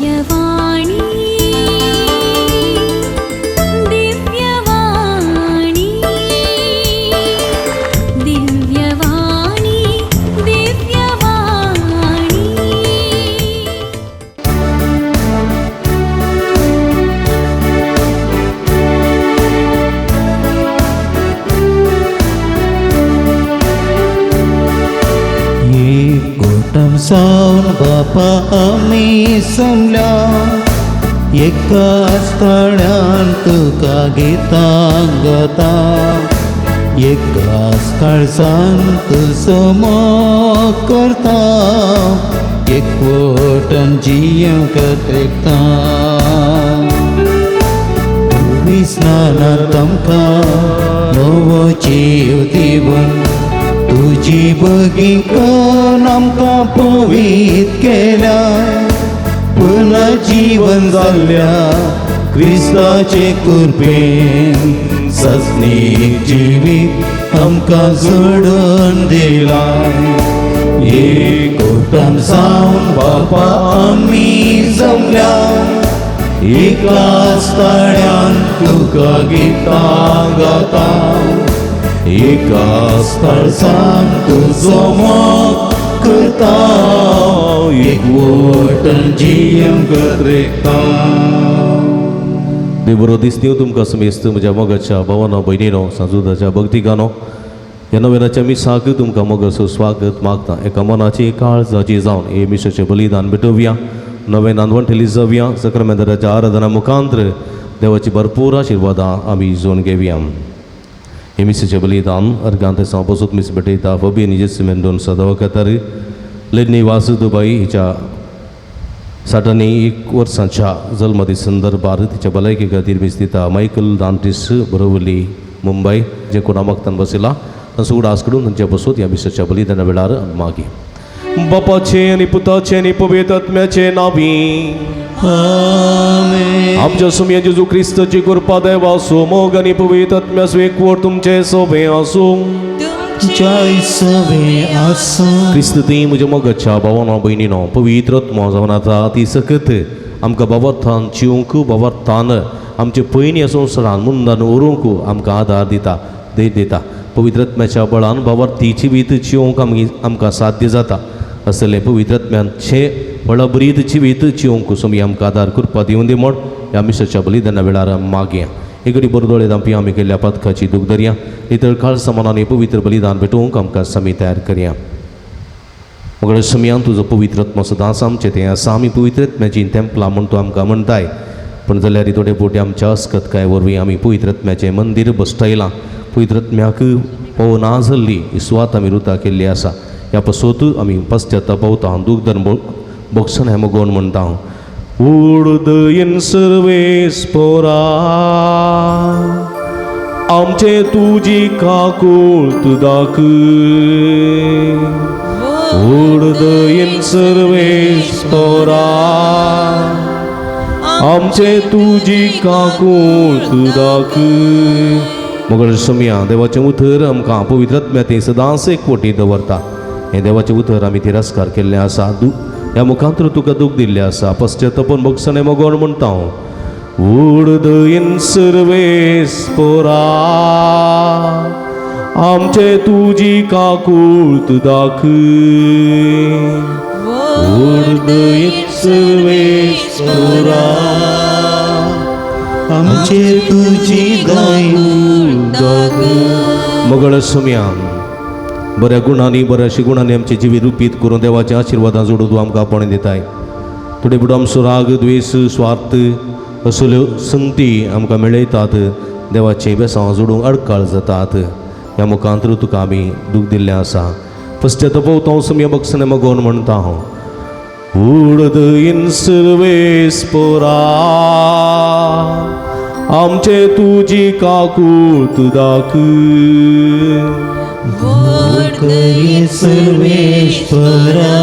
दिव्यवाणी दिव्यवाणी दिव्यवाणी दिव्यवाणी। एकवटम सावन बापा आमी समल्या एकाच तळ्यान तुका गितां गाता एकाच काळजान तुजो मोग करता एकवटन जियेवंक त्रेकता स्नानात आमकां नवो जीव दिवन तुजी भगिंकन आमकां पवीत केल्या पुनर्जीवन जाल्ल्या क्रिस्ताचे कृपेन सजनीक जिवीत आमकां जोडून दिलां। एकवटान जावन बापा आमी जमल्या एकाच ताळ्यान तुका गितां गाता एकाच काळजान तुजो मोग करता एकवटन जियेवंक त्रेकता। देव बरो दीस दिवं तुमकां समेस्त म्हज्या मोगाच्या भावानो भयणीनो सांजुदाच्या भक्तिकानो। ह्या नव्याच्या मिसाक तुमकां मोगाचो स्वागत मागता। एका मनाची काळजाची जावन हे मिसाचें बलिदान भेटोवया, नवें नांदवंठेली जावया। सक्रामेंताच्या आराधना मुखांत्र देवाची भरपूर आशिर्वादां आमी जोन घेवया। हे मिसाचें बलिदान अर्गांत हांव बसूत मीस भेटयता फबी जेसू मेंदोन सदावकतार लेडनी वासू दुबाई हिच्या 61 वर्सांच्या जल्मदी संदर्भार तिच्या भलायकी खातीर मीस दिता मायकल दांटीस बरोवली मुंबय जे कोणा मागतान बसयला तांचो उडास करून तांच्या बसूत ह्या मिसाच्या बलिदाना वेळार मागीर बापाचे आनी पुताचे आनी पवित्र आत्म्याचे नांवी आमेन। आमच्या सुमया जेजू क्रिस्ताची कृपा देवाचो मोग आनी पवित्र आत्म्याचो एकवट तुमचे सोबे आसूं। तुमच्याय सवे आसूं। क्रिस्त ती म्हज्या मोगाच्या भावानो भयणीनो पवित्र आत्मो जावन आसा ती सकत आमकां बाबार्थान जिवंक बाबार्थान आमचे पयलीं संवसारान मुंदान उरूंक आमकां आदार दिता धैर्य दिता। पवित्र आत्म्याच्या बळान बाबार्थी जिवीत जिवंक आमकां साध्य जाता। असलें पवित्र आत्म्याचे बळबरीत जिवीत जिवंक स्वामी आमकां आदार कृपा दिवन दी म्हण ह्या मिसाच्या बलिदाना वेळार मागया। एकडे बरो दोळे दामपी आमी केल्ल्या पातकाची दूख धरया नितळ काळसा मनान पवित्र बलिदान भेटोवंक आमकां स्वामी तयार करया। मगळ समयान तुजो पवित्र आत्मो सदांच आमचें तें आसा। आमी पवित्र आत्म्याची तेंपलां म्हूण तूं आमकां म्हणटाय, पूण जाल्यार थोडे पोटी आमच्या अस्कतकाय वरवीं आमी पवित्र आत्म्याचें मंदीर बसतायलां। पवित्र आत्म्याक पवना जाल्ली ही सुवात आमी रुता केल्ली आसा। ह्या पासत आमी पश्चाताप पावता दूख धर्म बोगसण हें मगोवन म्हणटा उडदयन सर्वेस पोरा आमचे तुजी काकूळ दाखय। उडदयन सर्वेस पोरा आमचे तुजी काकूळ दाखय। मगर समया देवाचें उतर आमकां पवित्र आत्म्या तें सदांच एकवटी दवरता। हें देवाचें उतर आमी तिरस्कार केल्लें आसा। ह्या मुखांतर तुका दूख दिल्लें आसा। पश्चातापन भोगसणें मगोवन म्हणटा हांव उडदयन सर्वेस पोरा आमचे तुजी काकूळ दाखय। उडदयन सर्वेस पोरा आमचे तुजी काकूळ दाखय। मगळ सुमया बऱ्या गुणांनी बऱ्याशी गुणांनी आमचे जिवीत रुपीत करून देवाच्या आशिर्वादान जोडून तूं आमकां आपोवणें दिताय। थोडे बुडो आमचो राग द्वेश स्वार्थ असल्यो संगती आमकां मेळयतात। देवाचें बेसांव जोडूंक अडकाळ जातात। ह्या मुखांतर तुका आमी दूख दिल्लें आसा। पश्चाताप हांव समया बक्षणें मगोवन म्हणटा हांव उडदयन सर्वेस पोरा आमचे तुजी काकूळ दाखय। सर्वेश्वरा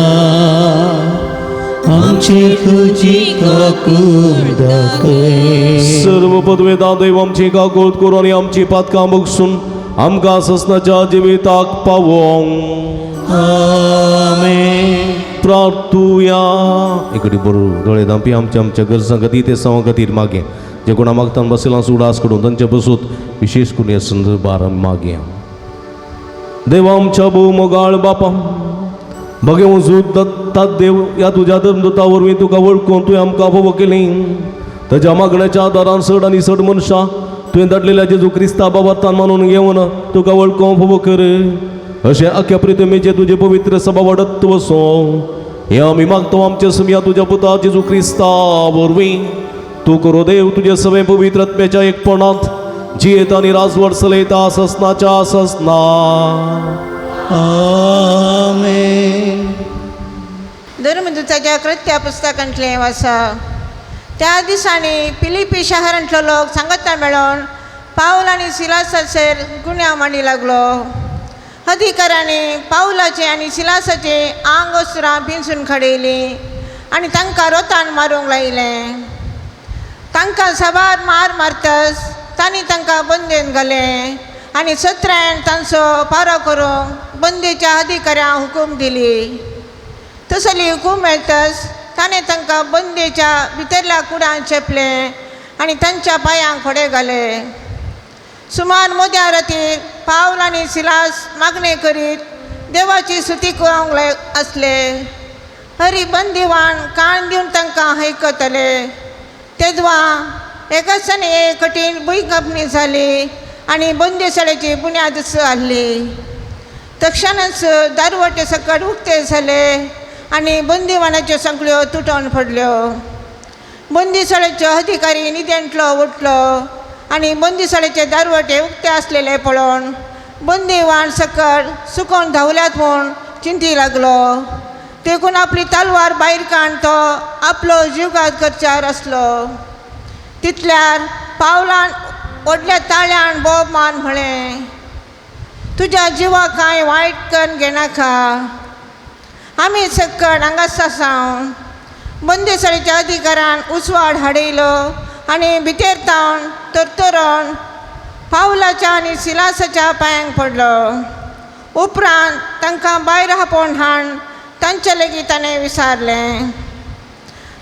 आमचे तुजी काकूळ दाखय। सर्व पदवेदा देव आमची काकूळ करून आनी आमची पातकां बगसून आमकां ससनाच्या जिविताक पावोवंक। आमेन। प्रार्थुया. इकडे बरोबर दोळे धांपी आमच्या आमच्या गरजां खातीर ते सवां खातीर मागें जे कोणा मागतान बसयलां उडास करून तांचे बसूत विशेश करून ह्या संदर्भार आमी मागया. देवा आमच्या भोव मोगाळ बापा, बगे वचून दत्ता देव ह्या तुज्या धर्मदूता वरवीं तुका वळखून तुवें आमकां फावो केली. ताज्या मागण्याच्या आदारान चड आनी चड मनशां तुवें धाडलेल्या जेजू क्रिस्ता बाबातान मानून घेवन तुका वळखूंक फावो कर. अशें आख्या प्रितमेचें तुजें पवित्र सभा वाडत वसो हें आमी मागता आमच्या समया तुज्या पुता जेजू क्रिस्ता वरवीं. तूं करो देव तुजे सगळें पवित्र आत्म्याच्या एकपणांत जियेता आनी राजवट चलयता ससनाच्या ससना. आमेन. धर्मदूताच्या कृत्या पुस्तकांतलें वाचा. त्या दिसांनी फिलिपी शहरांतलो लोक सांगता मेळोन पावल आनी सिलासाचेर गुन्यांव मांडी लागलो. अधिकाऱ्यांनी पावलाचे आनी सिलासाचे आंग वस्त्रां पिंजून खडयलीं आनी तांकां रोतान मारूंक लायलें. तांकां साबार मार मारतस तांणी तांकां बंदेन घालें आनी सत्र्यान तांचो पारो करूंक बंदेच्या अधिकाऱ्यांक हुकूम दिली. तसली हुकूम मेळटस ताणें तांकां बंदेच्या भितरल्या कुडान चेपलें आनी तांच्या पांयांक खोडे घाले. सुमार मद्या रातीर पावल आनी सिलास मागणें करीत देवाची सुती करूंक आसले. हरी बंदिवान कान दिवन तांकां आयकतले. तेदवा एकाच एक कठीण भुंयकांपणी जाली आनी बंदिशाळेची बुन्याद आहली. तक्षणच दारवटे सकट उक्ते जाले आनी बंदिवानाच्यो सगळ्यो तुटोन पडल्यो. बंदिशाळेचो अधिकारी निदेंतलो उठलो आनी बंदिशाळेचे दारवटे उक्ते आसलेले पळोवन बंदिवान सकट सुकोवन धांवल्यात म्हूण चिंती लागलो. देखून आपली तलवार भायर काडून तो आपलो जीवघात करच्यार आसलो. तितल्यार पावलान व्हडल्या ताळ्यान बोब मान म्हळें, तुज्या जिवाक कांय वायट करून घेनाका, आमी सकट हांगासर सावन. बंदिशाळेच्या अधिकारान उजवाड हाडयलो आनी भितर तावन तरतरोन पावलाच्या आनी सिलासाच्या पांयांक पडलो. उपरांत तांकां भायर आपोवन हाडून तांचे लेगीत ताणें विचारलें,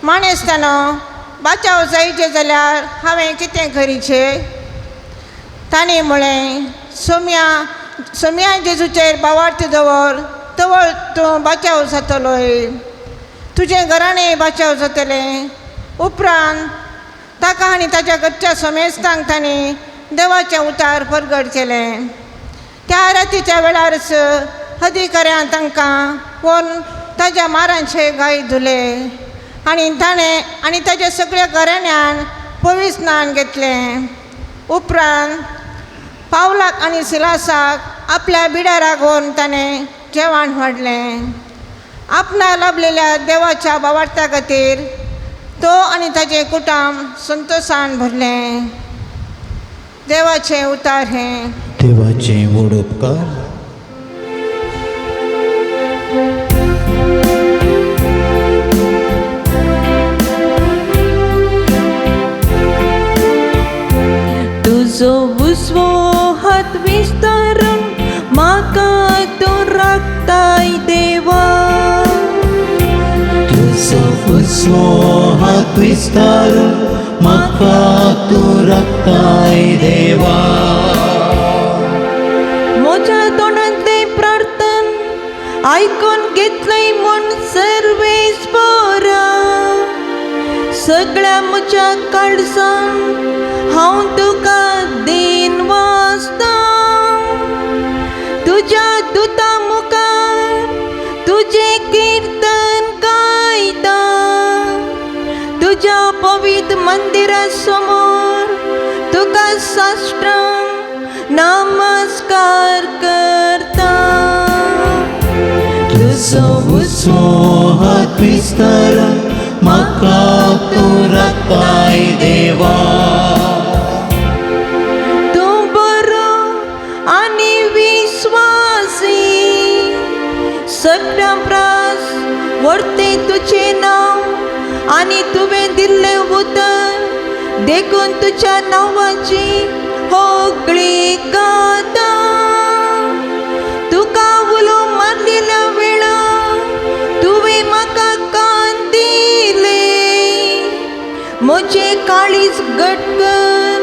माणेस्तानो बाचाव जायचे जाल्यार हांवें कितें करीचें? ताणें म्हळें, सोम्या सोम्या जेजूचेर बावार्थ दवर तवळ तूं बाचाव जातलोय, तुजें घराणें बाचाव जातलें. उपरांत ताका आनी ताच्या घरच्या समेस्तांक तांणी देवाचें उतार परगट केलें. त्या रातीच्या वेळारच अधिकाऱ्यान तांकां व्हरून ताज्या मारांचे गाय धुले आनी ताणें आनी ताच्या सगळ्या घराण्यान पवित्र स्नान घेतलें. उपरांत पावलाक आनी सिलासाक आपल्या बिडाराक व्हरून ताणें जेवण वाडलें. आपणा लाभलेल्या देवाच्या बावार्ता खातीर तो आनी ताचें कुटुंब संतोशान भरलें. देवाचें उतार हें. देवाचे व्हड उपकार. तुजो उजवो हात विस्तारून म्हाका तूं राखताय देवा. तुजो उजवो हात विस्तारून म्हाका तूं राखताय देवा. म्हज्या तोंडांतलें प्रार्थन आयकून घेतलंय म्हूण सर्वेस्परा. सगळ्या म्हज्या काळजान हांव तुका दीन वाचता. तुज्या दुता मुखार तुजें किर्तन गायता. तुज्या पवित्र मंदिरा समोर तुका साष्टांग नमस्कार करता. तुजो उजवो हात विस्तारून म्हाका तूं राखताय देवा. तूं बरो आनी विश्वासी, सगळ्या प्रास व्हरतें तुजें नांव आनी तुवें दिल्लें उतर देखून तुज्या नांवाची होगळी गाता. तुका उलो मारलेल्या वेळार तुवें म्हाका तुजें काळीज घट कर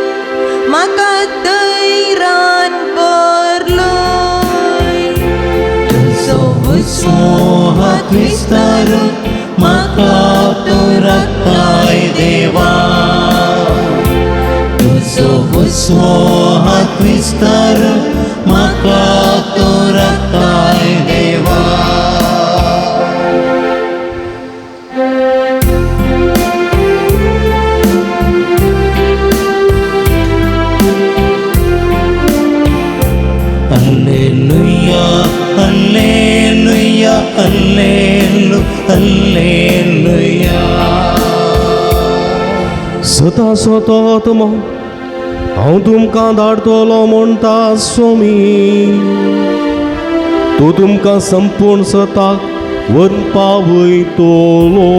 म्हाका धैर्यान भरलय. तुजो हुस्को हात विस्तारून म्हाका तूं राखताय देवा. तुजो हुस्को हात विस्तारून म्हाका तूं राखताय देवा. Alleluia, alleluia, allelu, alleluia. सता सता आत्मा हांव तुमकां धाडटलो म्हणटा स्वामी, तूं तुमकां संपूर्ण सताक व्हरून पावयतलो.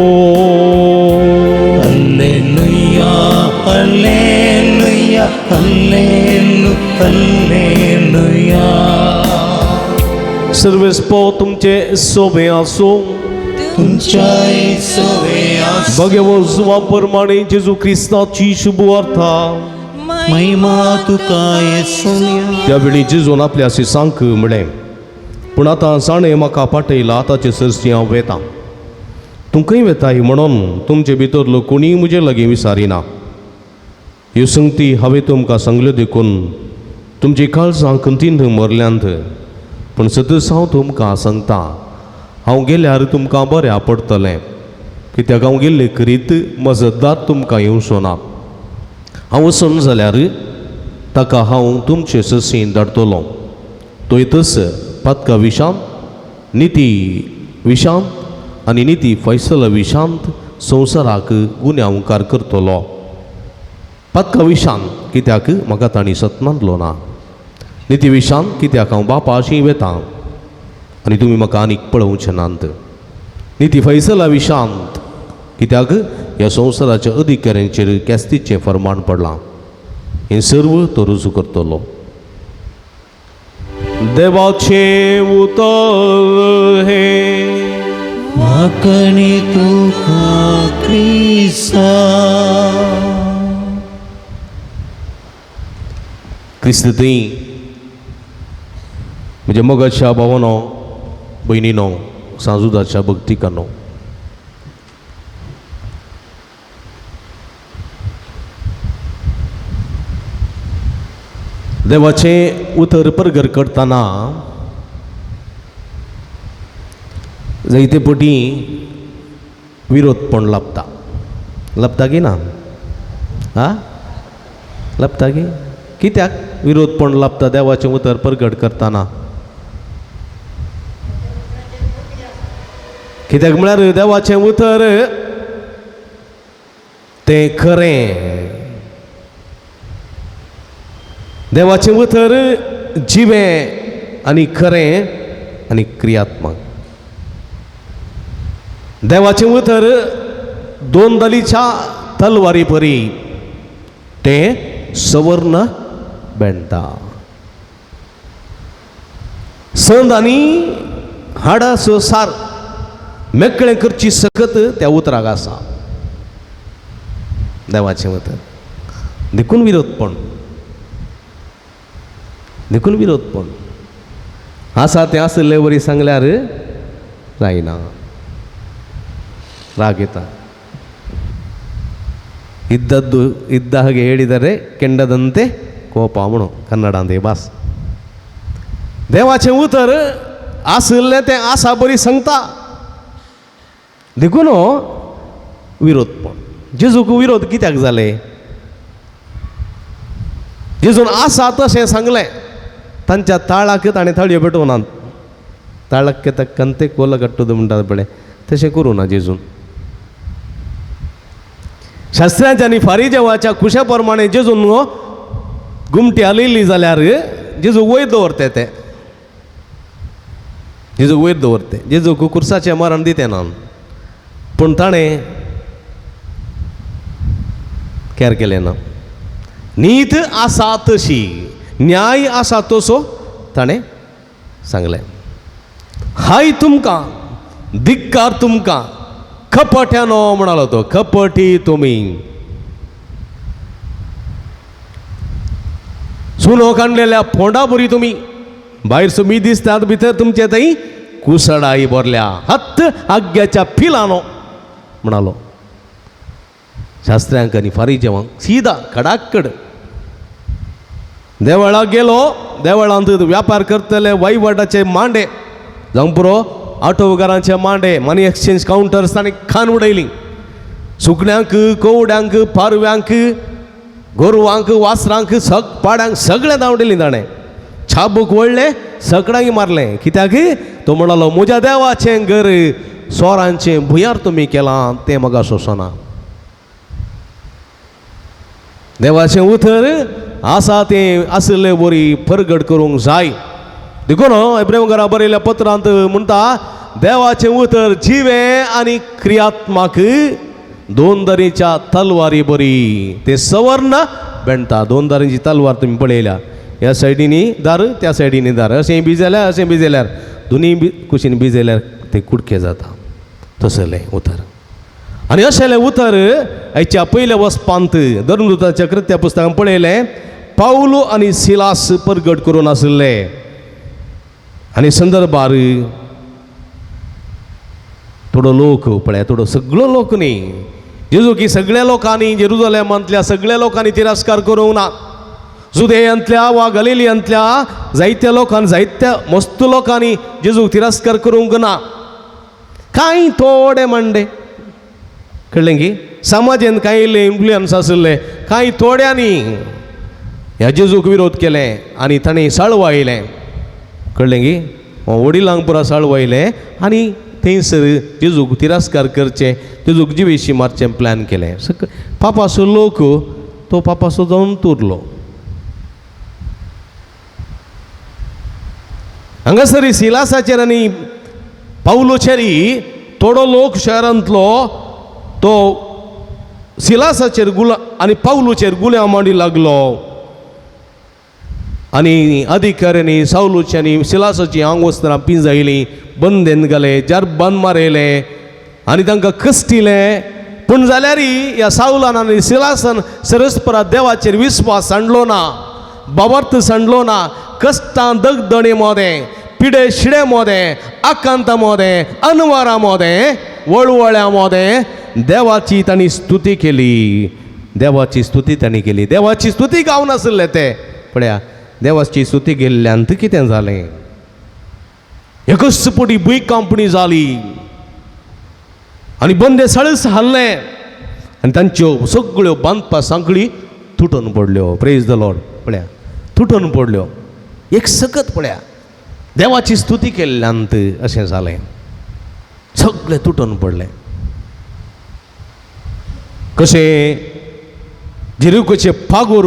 Alleluia, alleluia, allelu, alleluia. सर्वेस्पो तुमचे सोबे आसूं. तुमच्याय सोवे आसूं. भगवत प्रमाणे जेजू क्रिस्ताची शुभवार्ता. महिमा तुका येसुया. त्यावेळी जेजून आपल्या शिसांक म्हळें, पूण आतां जाणें म्हाका पाटयला ताचे सरशी हांव वेतां. तूं खंय वेताय म्हणून तुमचे भितरलो कोणीय म्हजे लागीं विचारिना. ह्यो संगती हांवें तुमकां सांगल्यो देखून तुमची काळजां खंतीन मरल्यांत. पूण सदस हांव तुमकां सांगता, हांव गेल्यार तुमकां बऱ्या पडटलें, कित्याक हांव गेल्ले करीत मजतदार तुमकां येवचो ना. हांव वचून जाल्यार ताका हांव तुमचे ससीन धाडटलो. तो येतच पातका विशांत, निती विशांत आनी निती फैसला विशांत संवसाराक गुन्यांवकार करतलो. पातका विशांत कित्याक म्हाका तांणी सत मानलो ना. निती विशांत कित्याक हांव बापाशी वेतां आनी तुमी म्हाका आनीक पळोवचे नात. निती फैसला विशांत कित्याक ह्या संवसाराच्या अधिकाऱ्यांचेर केस्तीचें फर्माण पडलां. हें सर्व तो रुजू करतलो. देवाचें उतर हें. वाकणी तुका क्रिस्ता. क्रिस्त थंय म्हज्या मोगाच्या भावानो भयणीनो सांजुदाच्या भक्तिकानो, देवाचें उतर परगर करतना जायते पटी विरोधपण लाभता. लाभता की ना? आ लाभता की? कित्याक विरोधपण लाभता देवाचें उतर परगट करतना? कित्याक म्हळ्यार देवाचें उतर तें खरें. देवाचें उतर जिवें आनी खरें आनी क्रियात्मक. देवाचें उतर दोन दलीच्या तलवारी परी तें सवर्ण बेणटा. संद आनी हाडा सार मेकळें करची सकत त्या उतराक आसा देवाचें उतर. देखून विरोधपण, देखून विरोधपण आसा तें आशिल्ले वरी सांगल्यार जायना, राग येता. ಇದ್ದದ್ದು ಇದ್ದ ಹಾಗೆ ಹೇಳಿದರೆ ಕೆಂಡದಂತೆ ಕೋಪ म्हणून कन्नडांत ही भास. देवाचें उतर आशिल्लें तें आसा बरी सांगता. देखून विरोधपण. जेजूक विरोध कित्याक जाले? जेजून आसा तशें सांगलें. तांच्या ताळाक ताणें ताळयो पेटोवनात. ताळाक तक्कंते कोल कट्टुद म्हणटात पळय, तशें करूं ना जेजून. शास्त्र्यांच्या आनी फारीजेवाच्या कुशा प्रमाणे जेजून गुमटी हालयली जाल्यार जेजू वयर दवरते ते, जेजू वयर दवरते. जेजूक कुर्साचें मरण दिते ना, पूण ताणें कॅर केलें ना. नीत आसा तशी, न्याय आसा तसो ताणें सांगलें. हाय तुमकां, धिक्कार तुमकां, कपट्यानो म्हणालो तो, कपटी तुमी. चुनो काडलेल्या फोंडा बरी तुमी भायर सुमी दिसतात, भितर तुमचे थंय कुसडाई भरल्या. हत्त आग्याच्या पिलानो म्हणालो. शास्त्र्यांक आनी फारीजेवांक सीदा कडाकड. देवळाक गेलो, देवळांत व्यापार करतले वहिवटाचे मांडे जावं पुरो, ऑटोकारांचे मांडे, मनी एक्सचेंज कावंटर्स ताणें खान उडयली. सुकण्यांक, कोवड्यांक, पारव्यांक, गोरवांक, वासरांक, सग पाड्यांक सगळें धांवडिली ताणें. छाबूक वळ्ळें, सगळ्यांक मारलें. कित्याक तो म्हणालो म्हज्या देवाचें घर सोरांचें भुंयार तुमी केलां तें म्हाका सोंसना. देवाचें उतर आसा तें आशिल्ले वरी परगट करूंक जाय. देखून एब्रेव घरा बरयल्या पत्रांत म्हणटा देवाचें उतर जिवें आनी क्रियात्मक, दोन दरीच्या तलवारी बरी, तें सवर्ण बेणटा. दोन दरींची तलवार तुमी पळयल्या, ह्या सायडीनी दार त्या सायडीनी दार, अशें बी जाल्यार अशें बी जाल्यार दोनूय बी कुशीन बी जाल्यार तें कुडके जाता. तसलें उतर. आनी अशेलें उतर आयच्या पयल्या वचपांत धर्मदूताच्या कृत्या पुस्तकान पळयलें, पावलो आनी सिलास परगट करून आशिल्ले. आनी संदर्भार थोडो लोक पळय, थोडो सगळो लोक न्ही, जेजू की सगळ्या लोकांनी जेरुजलेमांतल्या सगळ्या लोकांनी तिरस्कार करूंक ना. जुदेयांतल्या वा गलिलियांतल्या जायत्या लोकांनी, जायत्या मस्त लोकांनी जेजूक तिरस्कार करूंक ना. कांय थोडे मांडे कळ्ळें की समाजेन कांय इल्ले इन्फ्लुयन्स आशिल्ले, कांय थोड्यांनी ह्या जेजूक विरोध केलें आनी ताणें साळवायलें. कळ्ळें की वडिलांक पुरा साळवायलें आनी थंयसर जेजूक तिरस्कार करचें, जेजूक जिवेशी मारचें प्लॅन केलें. पापासो लोक तो पापासो जावन उरलो. हांगासर सिलासाचेर आनी पावलोचेर थोडो लोक शहरांतलो तो सिलासाचेर गुला आनी पावलूचेर गुल्या मांडी लागलो. आनी अधिकाऱ्यांनी सावलूची आनी सिलासाची आंगवस्त्रां पिंजायलीं, बंदेन घाले, जरबान मारयले आनी तांकां कस्टिलें. पूण जाल्यार ह्या सावलान आनी सिलासान सरस्परा देवाचेर विस्वास सांडलो ना, बाबार्थ सांडलो ना. कश्टां दगदणी मोदें, पिडे शिडे मोदें, आकांता मोदें, अनवारा मोदें, वळवळ्या मोदें देवाची तांणी स्तुती केली. देवाची स्तुती तांणी केली. देवाची स्तुती गावन आशिल्ले ते पळया, देवाची स्तुती केल्ल्यान कितें जालें, एकच पटी भूंयकांपणी जाली आनी बंदे सळस हाल्ले आनी तांच्यो सगळ्यो बांदपा सांखळी तुटून पडल्यो. Praise the Lord. पळया तुटून पडल्यो एक सकत. पळया देवाची स्तुती केल्ल्यान अशें जालें, सगळें तुटून पडलें. कशें जेरिकोचे पागोर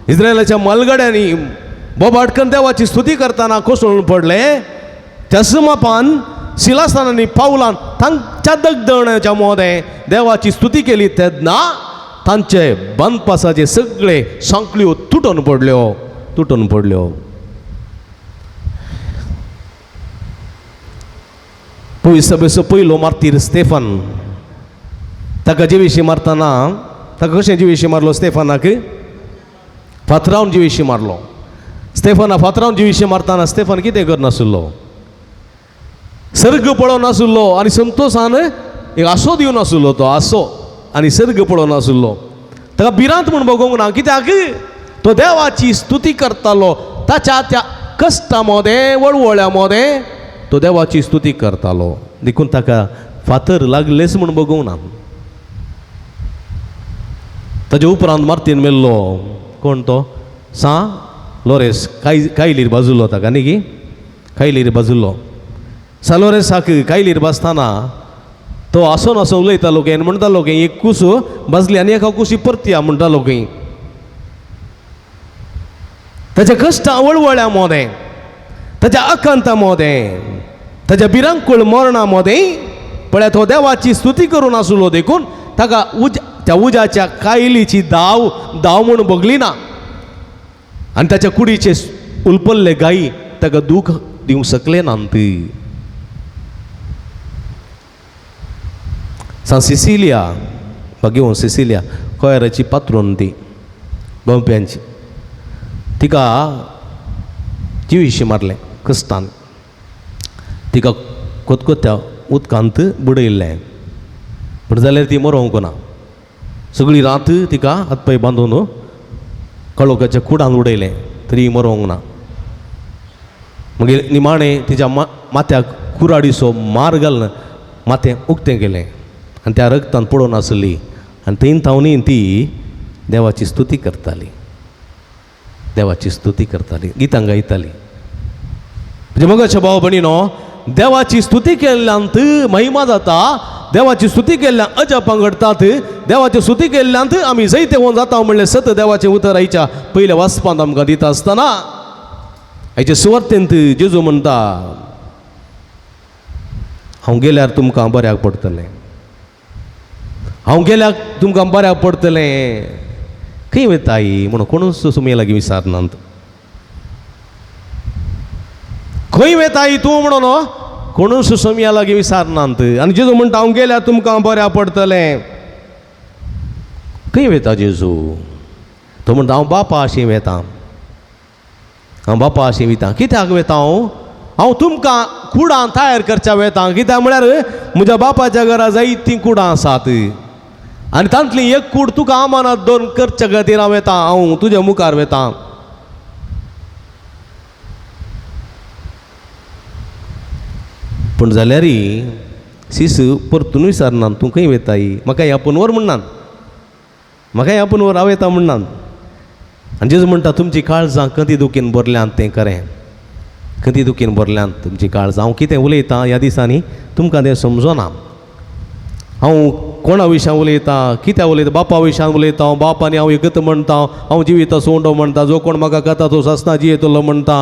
इस्रायलाच्या मलगड्यांनी बोबाटकन देवाची स्तुती करतना कोसळून पडले, त्याच मापान सिलासान आनी पावलान तांच्या दगदणाच्या मोदें देवाची स्तुती केली तेन्ना तांचे बांदपासाचे सगळे सांखळ्यो तुटून पडल्यो, तुटून पडल्यो. पयस सभेचो पयलो मार्तीर स्टेफन, ताका जिवेशी मारतना ताका कशें जिवेशी मारलो स्टेफनाक? फातरावन जिवेशी मारलो. स्टेफना फातरावन जिवेशी मारतना स्टेफन कितें करनाशिल्लो, सर्ग पळोवन आशिल्लो आनी संतोशान एक आसो दिवन आशिल्लो. तो आसो आनी सर्ग पळोवन आशिल्लो, ताका भिरांत म्हूण भोगोवंक ना. कित्याक तो देवाची स्तुती करतालो. ताच्या त्या कश्टा मोदें, वळवळ्या मोदें तो देवाची स्तुती करतालो, देखून ताका फातर लागलेच म्हूण भोगोवंक ना. ताजे उपरांत मार्तीन मेल्लो कोण तो सा लोरेस कायलीर बाजुल्लो ताका न्ही की कायलीर बाजुल्लो. सा लोरेसाक कायलीर बाजतना तो आसोन आसो उलयतालो खंय, म्हणटालो खंय एक कूस बाजली आनी एका कुशी परतया म्हणटालो खंय. ताच्या कश्टां वळवळ्या मोदें, ताच्या आकांता मोदें, ताच्या भिरांकूळ मरणा मोदें पळय तो देवाची स्तुती करून आसलो, देखून ताका त्या उज्याच्या कायलीची धांव धांव म्हूण भोगली ना आनी ताच्या कुडीचे उलपल्ले गायी ताका दूख दिवंक शकले ना. ती सान सिसिलिया भगेवन सिसिलिया कोयराची पात्रोन ती गोंप्यांची, तिका जिविशी मारलें क्रिस्तान, तिका कोतकोत्या उदकांत बुडयल्लें, पूण जाल्यार ती मरोंक ना. सगळी रात तिका हातपांय बांदून काळोखाच्या कुडान उडयलें तरी मरोंक ना. मागीर निमाणें तिच्या माथ्याक कुराडीचो मार घालून माथें उक्तें केलें आनी त्या रगतान पडून आसली आनी थंय थावनी ती देवाची स्तुती करताली, देवाची स्तुती करताली, गितां गायताली. म्हणजे मगाच्या भाव भयणीनो, देवाची स्तुती केल्ल्यान महिमा जाता, देवाची स्तुती केल्ल्यान अजापां घडटात, देवाची स्तुती केल्ल्यान आमी जैतेवंत जाता म्हणलें सत देवाचें उतर आयच्या पयल्या वाचपांत आमकां दिता आसतना आयचे सुवार्तेंत जेजू म्हणटा, हांव गेल्यार तुमकां बऱ्याक पडटलें, हांव गेल्यार तुमकां बऱ्याक पडटलें. खंय वताय म्हणून कोणूच सुमे लागीं विचारनात. खंय वताय तूं म्हणून कोणूच सोमया लागीं विचारनात. आनी जेजू म्हणटा हांव गेल्यार तुमकां बऱ्याक पडटलें. खंय वता जेजू? तो म्हणटा हांव बापा अशीं वेता, हांव बापा अशीं वता. कित्याक वेता हांव? हांव तुमकां कुडां तयार करच्या वेता. कित्याक म्हळ्यार म्हज्या बापाच्या घरा जायतीं कुडां आसात आनी तांतली एक कूड तुका आमानात दोन करच्या खातीर हांव वेता, हांव तुज्या मुखार वेता. पूण जाल्यार शिस परतून विचारना तूं खंय वेताय? म्हाका ह्या पुनवर म्हणनात, म्हाका ह्या पुनवर हांव येता म्हणनात. आनी जेजू म्हणटा तुमची काळजां कंती दुखीन भरल्यांत तें खरें, कंती दुखीन भरल्यांत तुमची काळजां. हांव कितें उलयतां ह्या दिसांनी तुमकां तें समजना. हांव कोणा विशयान उलयतां, कित्याक उलयतां? बापा विशयान उलयतां हांव, बाप आनी हांव एकच म्हणटा, हांव जिविता सोंडो म्हणटा, जो कोण म्हाका खाता तो ससना जियेतलो म्हणटा,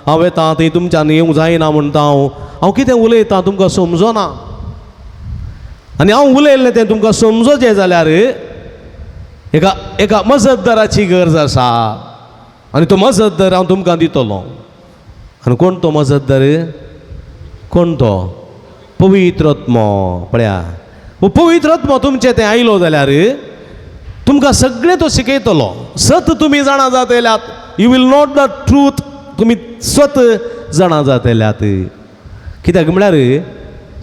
हांव येता थंय तुमच्यान येवंक जायना म्हणटा. हांव हांव कितें उलयतां तुमकां समजना. आनी हांव उलयल्लें तें तुमकां समजोचें जाल्यार एका एका मजतदाराची गरज आसा आनी तो मजतदार हांव तुमकां दितलो. आनी कोण तो मजतदार? कोण तो? पवित्र आत्मो. पळया, पवित्र आत्मो तुमचें तें आयलो जाल्यार तुमकां सगळें तो शिकयतलो. सत तुमी जाणा जातल्यात, you will not the truth, तुमी स्वत जाणा जातल्यात. कित्याक म्हळ्यार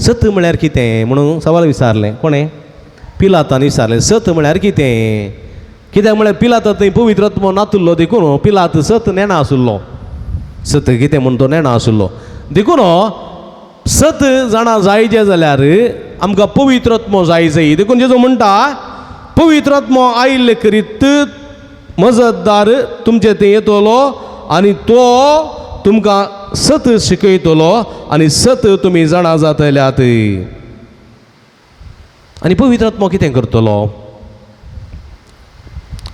सत म्हळ्यार कितें म्हणून सवाल विचारलें कोणें? पिलातान विचारलें सत म्हळ्यार कितें? कित्याक म्हळ्यार पिलाता थंय पवित्र आत्मो नातुल्लो देखून पिलात सत नेणा आशिल्लो, सत कितें म्हूण तो नेणा आशिल्लो. देखून सत जाणा जायचें जाल्यार आमकां पवित्र आत्मो जाय जाय. देखून जेजू म्हणटा पवित्र आत्मो आयिल्ले करीत मजतदार तुमचे थंय येतलो आनी तो तुमकां सत शिकयतलो आनी सत तुमी जाणा जातल्यात. आनी पवित्र आत्मो कितें करतलो?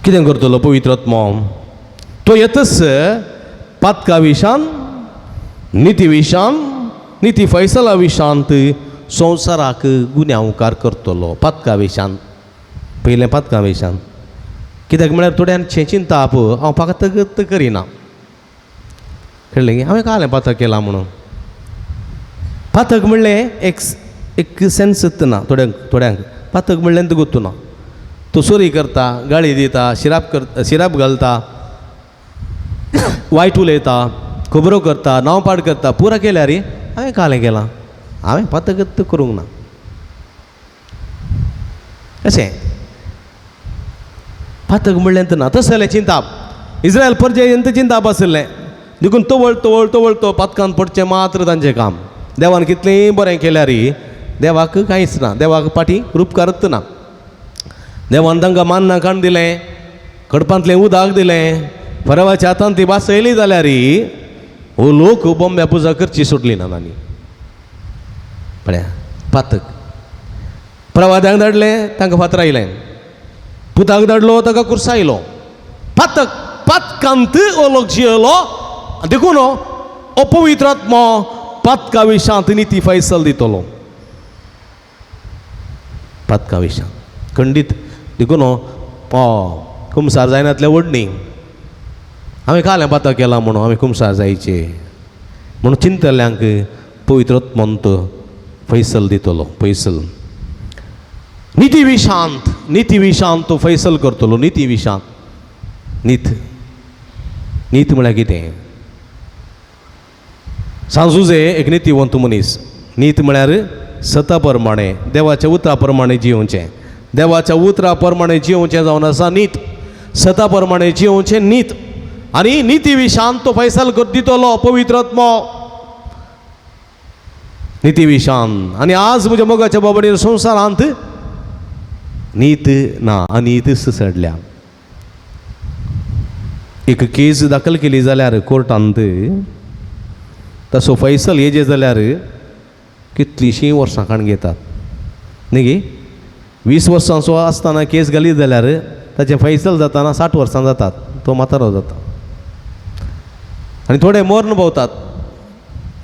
कितें करतलो पवित्र आत्मो? तो येतच पातका विशान, निती विशान, निती फैसला विशांत संवसाराक गुन्यांवकार करतलो. पातका विशान, पयलें पातका विशान. कित्याक म्हळ्यार थोड्यांचें चिंताप हांव पातक करिना, कळ्ळें की हांवें कालें पातक केलां म्हणून. पातक म्हणलें एक एक सेन्स ना थोड्यांक, थोड्यांक पातक म्हणलें गुत्तू ना. तो चोरी करता, गाळी दिता, शिराप करता, शिराप घालता, वायट उलयता, खबरो करता, नांव पाड करता, पुरा केल्यार हांवें कालें केलां, हांवें पातक करूंक ना. अशें पातक म्हणलें ना. तशें जाल्यार चिंताप इस्रायल परजेंत चिंताप आशिल्लें देखून तवळ तवळ तवळ तो पातकान पडचें मात्र तांचें काम. देवान कितलेंय बरें केल्यार देवाक कांयच ना, देवाक पाटी रुपकारत ना. देवान तांकां मान्ना काण दिलें, कडपांतलें उदक दिलें, परवाच्या हातान ती वासयली जाल्यार हो लोक बोंब्या पुजा करची सोडली ना तांणी. पळया पातक प्रवाद्यांक धाडलें, तांकां फातरायलें, पुताक धाडलो, ताका कुर्सायलो. पातक पातकांत हो लोक जियेलो. देखून हो पवित्र आत्मो पातका विशांत निती फैसल दितलो, पातका विशांत खंडीत. देखून कुमसार जायनातलें ओडणी हांवें कालें पातक केलां म्हणून हांवें कुमसार जायचें म्हणून चिंतल्यांक पवित्र आत्मोन फैसल दितलो. फैसल निती विशांत, निती विशांत तो फैसल करतलो. निती विशांत, नीत नीत म्हळ्यार कितें? सांजुजे एक नितीवंत मनीस. नीत म्हळ्यार सता प्रमाणे, देवाच्या उतरा प्रमाणे जियोवचें. देवाच्या उतरा प्रमाणे जियोवचें जावन आसा नीत. सता प्रमाणे जियोवचें नीत. आनी निती विशांत तो फैसल दितलो पवित्र आत्मो, निती विशांत. आनी आज म्हज्या मोगाच्या बाबडीर संवसारांत नीत ना, अनीत सडल्या. एक केस दाखल केली जाल्यार कोर्टांत तसो फैसल येजे जाल्यार कितलींशीं वर्सां काण घेतात न्ही गी. 20 वर्सांचो आसतना केस घाली जाल्यार ताचें फैसल जाताना 60 वर्सां जातात, तो म्हातारो जाता. आनी थोडे मर्ण भोंवतात.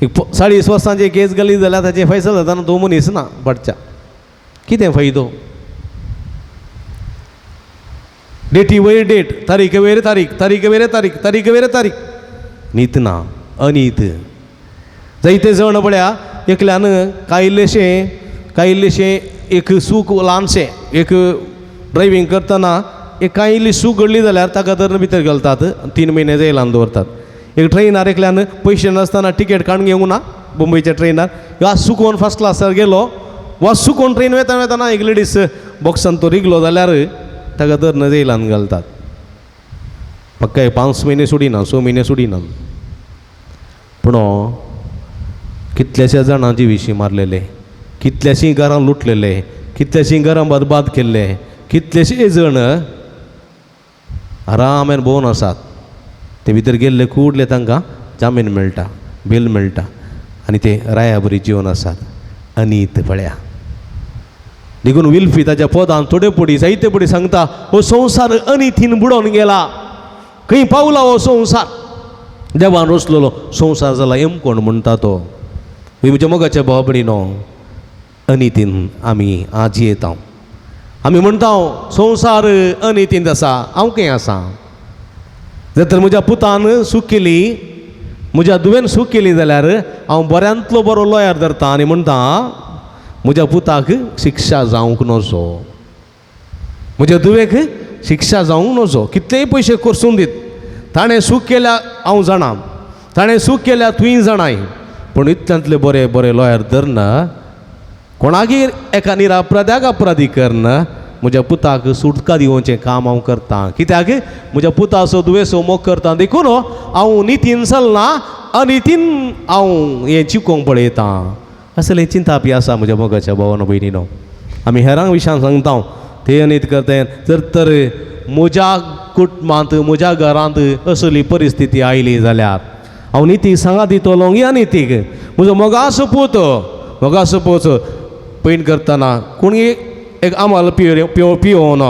एक 40 वर्सांची केस घाली जाल्यार ताचें फैसल जाताना तो मनीस ना पडच्या. कितें फायदो? डेटी वयर डेट, तारीख वयर तारीख, तारीख वयर तारीख, तारीख वयर तारीख. नीत ना, अनीत. जायते जण पळया एकल्यान कांय इल्लेशें, कांय इल्लेशें एक सूख ल्हानशें, एक ड्रायव्हींग करतना एक कांय इल्ली सूख घडली जाल्यार ताका धरून भितर घालतात, 3 म्हयने जेलान दवरतात. एक ट्रेनार एकल्यान पयशे नासतना टिकेट काडून घेवंक ना मुंबयच्या ट्रेनार, वा सुकोवन फर्स्ट क्लासार गेलो वा सुकोवन ट्रेन वेता वेताना एक लेडीज बॉक्सान तो रिगलो जाल्यार ताका धरून जेलान घालतात. पक्का 5 म्हयने सोडिना, 6 म्हयने सोडिना. पूण कितल्याश्या जाणांची विशीं मारलेले, कितल्याशीं घरां लुटलेले, कितल्याशीं घरां बरबाद केल्ले, कितलेशे जण आरामान भोंवन आसात. ते भितर गेल्ले कुडले तांकां जामीन मेळटा, बेल मेळटा आनी ते राया बरी जिवन आसात. अनीत पळया. देखून विल्फी ताच्या पदान थोडे पडी जायते पडी सांगता, हो संवसार अनितीन बुडोवन गेला, खंय पावला हो संवसार, देवान रचलेलो संवसार जाला एम कोण म्हणटा तो. म्हज्या मोगाच्या भाव भयणीनो, अनितीन आमी आज येता. आमी म्हणटा संवसार अनितीन आसा, हांव खंय आसा? जर तर म्हज्या पुतान सूख केली, म्हज्या धुवेन सूख केली जाल्यार हांव बऱ्यांतलो बरो लॉयर धरता आनी म्हणटा म्हज्या पुताक शिक्षा जावंक नजो, म्हज्या धुवेक शिक्षा जावंक नजो. कितलेय पयशे खर्चून दीत, ताणें सूख केल्या हांव जाणा, ताणें सूख केल्या तुवें जाणाय, पूण इतल्यांतले बरे बरे लॉयर धरना, कोणागेर एका निरापराध्याक अपराधी करना, म्हज्या पुताक सुटका दिवचें काम हांव करतां. कित्याक? म्हज्या पुताचो धुवेचो मोग करता, देखून हांव नितीन चलना, अनितीन हांव हें चिकोवंक पळयतां. असलें चिंतापी आसा म्हज्या मोगाच्या भावानो भयणीनो. आमी हेरांक विशयान सांगता ते अनीत करता. जर तर म्हज्या कुटुंबांत, म्हज्या घरांत असली परिस्थिती आयली जाल्यार हांव नितीक सांगा दितलो की अनितीक. म्हजो मोगासो पूत, मोगासो पूत पैण करतना कोणी एक आमाल पियोवन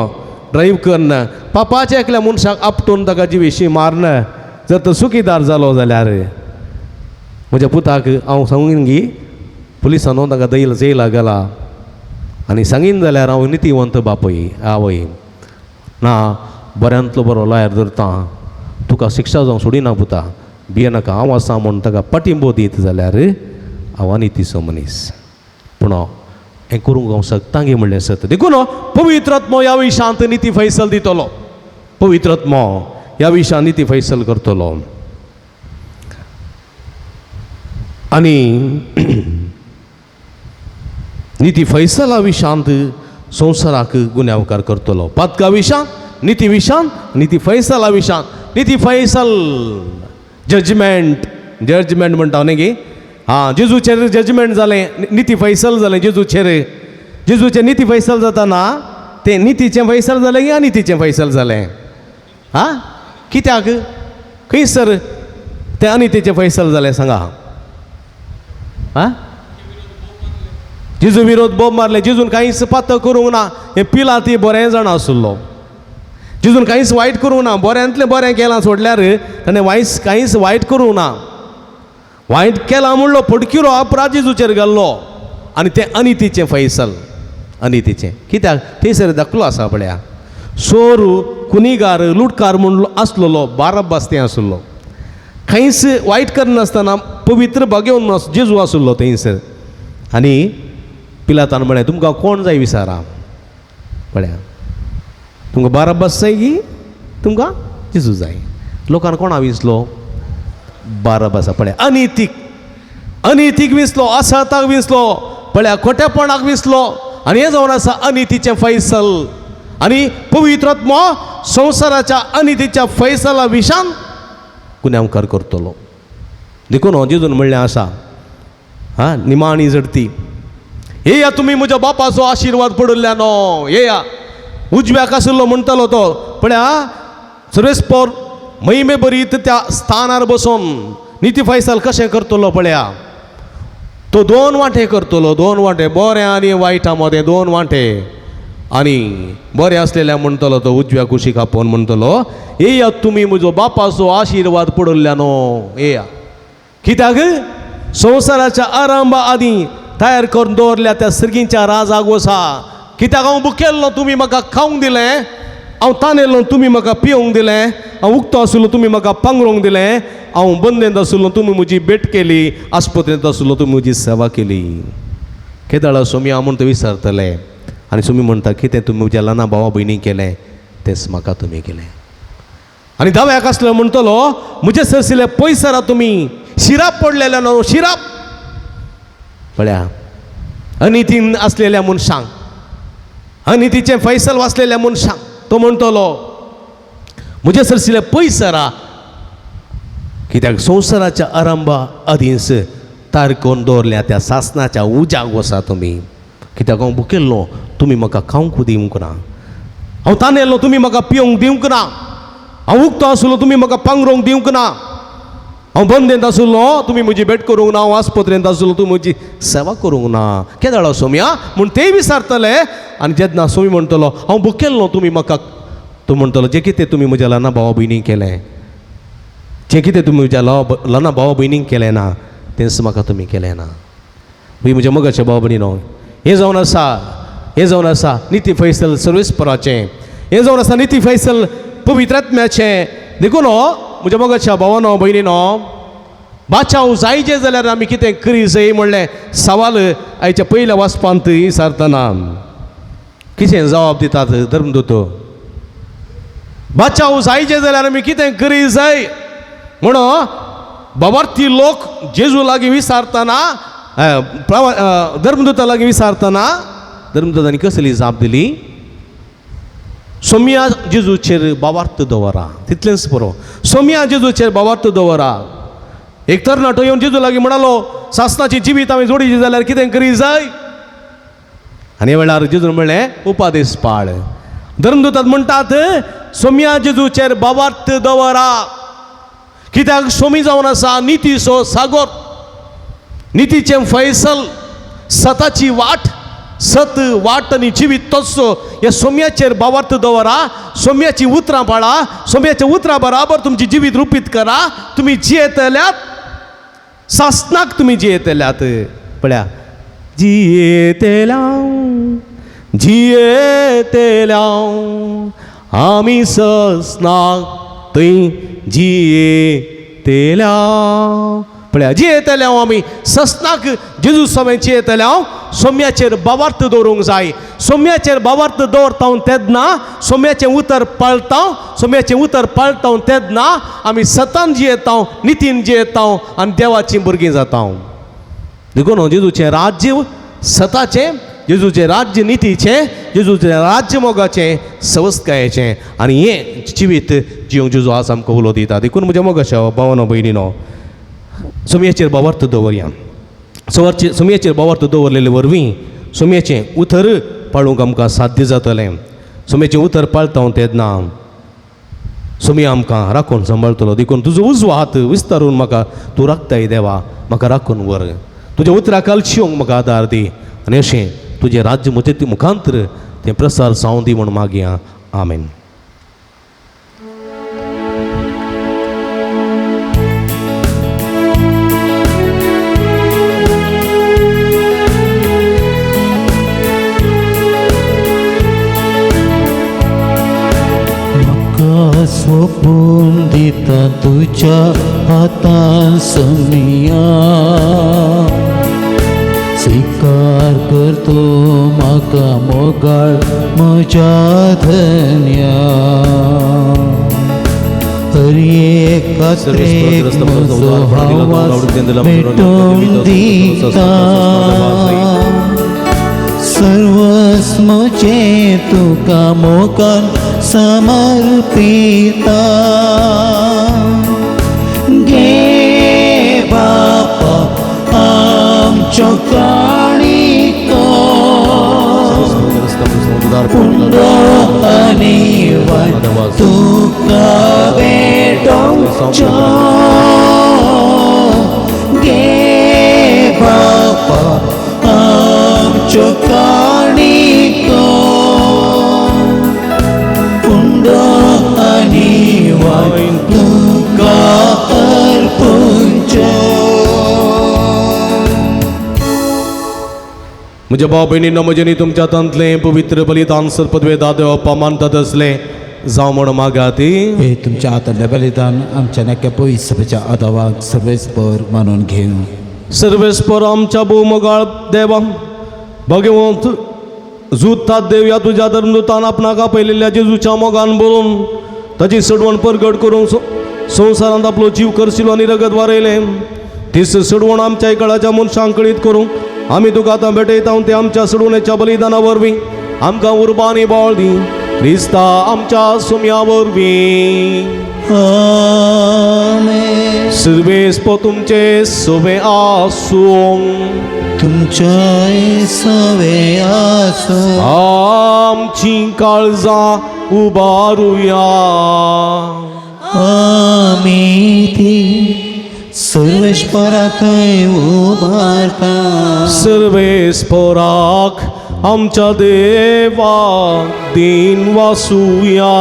ड्रायव्ह करन पापाच्या एकल्या मनशाक आपटून ताका जिवेशी मारन जर तो सुखीदार जालो जाल्यार म्हज्या पुताक हांव सांगून गी पुलिसांनो ताका दैल जेला घाला आनी सांगीन जाल्यार हांव नितीवंत बापूय आवय ना बऱ्यांतलो बरो लॉयर धरता, तुका शिक्षा जावंक सोडिना पुता, भियेनाका, हांव आसा म्हूण ताका पाटिंबो दीत जाल्यार हांव अनितीचो मनीस. पूण हें करूंक हांव शकता गे म्हणलें सत. देखून पवित्र आत्मो ह्या विशांत निती फैसल दितलो, पवित्र आत्मो ह्या विशांत निती फैसल करतलो. आनी निती फैसला विशांत संवसाराक गुन्यांवकार करतलो. पातका विशांत, निती विशांत, निती फैसला विशांत. निती फैसल जजमेंट, जजमेंट म्हणटा न्ही गे. आं, जेजूचेर जजमेंट जालें, निती फैसल जालें जेजूचेर. जेजूचें निती फैसल जाताना तें नितीचें फैसल जालें की अनितीचें फैसल जालें? आं, कित्याक खंयसर तें अनितीचें फैसल जालें सांगा? आं, जेजू विरोध बोब मारले, जेजून कांयच पातक करूंक ना, हें पिला ती बरें जाण आसलो. जेजून कांयच वायट करूंक ना, बऱ्यांतलें बरें केलां सोडल्यार ताणें वायट कांयच वायट करूंक ना. वायट केलां म्हणलो पडकिरो अपराध जेजूचेर घाल्लो आनी तें अनितीचें फैसल, अनितीचें. कित्याक थंयसर दाखलो आसा पळया, चोर कुनिगार लुटकार म्हणलो आसलेलो बाराबास तें आसलो, कांयच वायट करनासतना पवित्र भाग्योवन जेजू आसलो थंयसर. आनी पिलातान म्हळें तुमकां कोण जाय विचारा, पळया तुमकां बाराबास जाय की तुमकां जेजू जाय? लोकान कोणा विंचलो? बाराबासा. पळया अनितीक, अनितीक विंचलो, असताक विंचलो, पळया खोटेपणाक विंचलो. आनी हें जावन आसा अनितीचें फैसल. आनी पवित्र आत्मो संवसाराच्या अनितीच्या फैसला विशान गुन्यांवकार करतलो. देखून जेजून म्हणलें आसा, हा निमाणी झडती, येया तुमी म्हज्या बापाचो आशिर्वाद पडिल्ल्या न्हू, येया. उजव्याक आशिल्लो म्हणटालो तो, पळया सर्वेस्पोर महिमे बरीत त्या स्थानार बसून निती फैसल कशें करतलो. पळया तो दोन वांटे करतलो, दोन वांटे, बरें आनी वायटा मदें दोन वांटे. आनी बरें आसलेल्या म्हणटलो तो उजव्या कुशीक आपोवन म्हणटलो, येया तुमी म्हजो बापाचो आशिर्वाद पडिल्ल्या न्हू, येया. कित्याक संवसाराच्या आरंभा आदीं तयार करून दवरल्या त्या सर्गींच्या राजाक वसा. कित्याक हांव भुकेल्लो तुमी म्हाका खावंक दिलें, हांव तानेल्लो तुमी म्हाका पिवंक दिलें, हांव उक्तो आशिल्लो तुमी म्हाका पांगरूंक दिलें, हांव बंदेंत आशिल्लो तुमी म्हजी भेट केली, आस्पत्रेंत आशिल्लो तुमी म्हजी सेवा केली. केदळा सोमी हांव म्हण तो विसरतले. आनी सोमी म्हणटा, कितें तुमी म्हज्या ल्हाना भावा भयणीक केलें तेंच म्हाका तुमी केलें. आनी दाव्याक आसलो म्हणटलो, म्हजे सरसिले पयसरा तुमी शिराप पडलेले न्हू, शिराप. पळया अनितीन आसलेल्या मनशांक, अनितीचें फैसल वाचलेल्या मनशांक तो म्हणटलो, म्हजे सरसिले पयसरा, कित्याक संवसाराच्या आरंभा आदींच तयार करून दवरल्या त्या सासनाच्या उज्याक वसा तुमी. कित्याक हांव भुकेल्लो तुमी म्हाका खावंक दिवंक ना, हांव तानेल्लो तुमी म्हाका पिवंक दिवंक ना, हांव उक्तो आशिल्लो तुमी म्हाका पांगरूंक दिवंक ना, हांव बंदेंत आशिल्लो तुमी म्हजी भेट करूंक ना, हांव आस्पत्रेंत आशिल्लो तुमी म्हजी सेवा करूंक ना. केदळा सोमया म्हूण तेय विचारतले. आनी जेन्ना सोमी म्हणटलो हांव भुकेल्लो तुमी म्हाका, तूं म्हणटलो जें कितें तुमी म्हज्या ल्हाना भावा भयणीक केलें, जें कितें तुमी म्हज्या ल्हाना भावा भयणीक केलें ना तेंच म्हाका तुमी केलें ना. म्हज्या मोगाच्या भाव भयणीनो, हें जावन आसा, हें जावन आसा निती फैसल सर्वेस्पराचें, हें जावन आसा निती फैसल पवित्र आत्म्याचें. देखून म्हज्या मोगाच्या भावानो भयणीनो, बाचाव जायचे जाल्यार आमी कितें करी जाय म्हणलें सवाल आयच्या पयल्या वाचपांत विचारतना कितें जबाब दितात धर्मदूत? बाचाव जायचे जाल्यार आमी कितें करी जाय म्हणून बाबार्थी लोक जेजू लागीं विचारतना, धर्मदूता लागीं विचारतना धर्मदूतांनी कसली जाप दिली? सोम्या जेजूचेर बावार्थ दवरा, तितलेंच पुरो. सोम्या जेजूचेर बावार्थ दवरा. एक तरणाटो येवन जेजू लागीं म्हणालो, सासनाची जिवीत हांवें जोडीची जाल्यार कितें करी जाय? आनी वेळार जेजून म्हणलें, उपादेश पाळ. धर्मदूतात म्हणटात, सोम्या जेजूचेर बावार्थ दवरा, कित्याक सोमी जावन आसा नितीचो सागोर, नितीचें फैसल, सताची वाट, सत वाट आनी जिवीत तोच. ह्या सोम्याचेर बावार्थ दवरा, सोम्याची उतरां पाळा, सोम्याच्या उतरां बराबर तुमची जिवीत रुपीत करा, तुमी जियेतल्यात सासनाक, तुमी जियेतल्यात. पळया जियेतल्या जियेतल्या आमी ससनाक थंय जियेतल्या. पळया जियेतल्या आमी ससनाक जेजू समें जियेतल्या. सोम्याचेर बावार्थ दवरूंक जाय. सोम्याचेर बावार्थ दवरता तेन्ना सोम्याचें उतर पाळता, सोम्याचें उतर पाळता तेन्ना आमी सतान जियेता, नितीन जियेता आनी देवाचीं भुरगीं जाता. देखून जेजूचें राज्य सताचें, जेजूचें राज्य नितीचें, जेजूचें राज्य मोगाचें, सवस्कायेचें. आनी हें जिवीत जिवंक जेजू आज आमकां उलो दिता. देखून म्हज्या मोगाच्या भावानो भयणीनो, सोम्याचेर बावार्थ दवरया. सोम्याचेर बावार्थ दवरलेले वरवीं सोम्याचें उतर पाळूंक आमकां साध्य जातलें. सोम्याचें उतर पाळता तेन्ना सोमी आमकां राखून सांबाळटलो. देखून तुजो उजवो हात विस्तारून म्हाका तूं राखताय देवा, म्हाका राखून व्हर. तुज्या उतरा कालशिवंक म्हाका आदार दी आनी अशें तुजें राज्य म्हजे मुखांतर तें प्रसार जावं दी म्हूण मागया. आमेन. म्हाका सोपून दिता तुज्या हातान सोमिया, स्वीकार करतो म्हाका मोगाळ म्हज्या धन्या. हर कात्रेक म्हजो आवाज भेटोवन दिता सर्वस्मचे तुका मोगान समर्पिता गे बापा आमचो काणिको पुंडो आनी वाट तुका भेटोवचो गे बापा आमचो काणिको पुंडो आनी वाट तुका अर्पुंचो. म्हज्या भाव भयणींनो, म्हजें तुमच्या हातांतलें पवित्र बलिदान सरपदवे देवप्पा मानतात असलें जावं म्हण मागाती. हे तुमच्या हातांतलें बलिदान आमच्या नाक्या पयस आदावाक सर्वेस्पर मानून घेवं. सर्वेस्पर आमच्या भोवमोगाळ देवा, भगवंत झूतात देव, ह्या तुज्या धर्मदूतान आपणाक आपयलेल्या जेजूच्या मोगान बरोवन ताची सडवण परगट करूंक संवसारांत आपलो जीव करशिलो आनी रगत वारयलें. तीच सडवण आमच्या इकळाच्या मनशांक कळीत करूंक आमी तुका आतां भेटयता. ते आमच्या सडवणेच्या बलिदाना वरवीं आमकां उर्बा आनी बळ दी, क्रिस्ता आमच्या सुम्या वरवीं. आमेन. सर्वेस्पर तुमचे सोबे आसूं. तुमच्याय सवे आसूं. आमची काळजां उबारुया. आमी ती सर्वेस्परा थंय उबारता. सर्वेस्पराक आमच्या देवा दीन वासुया.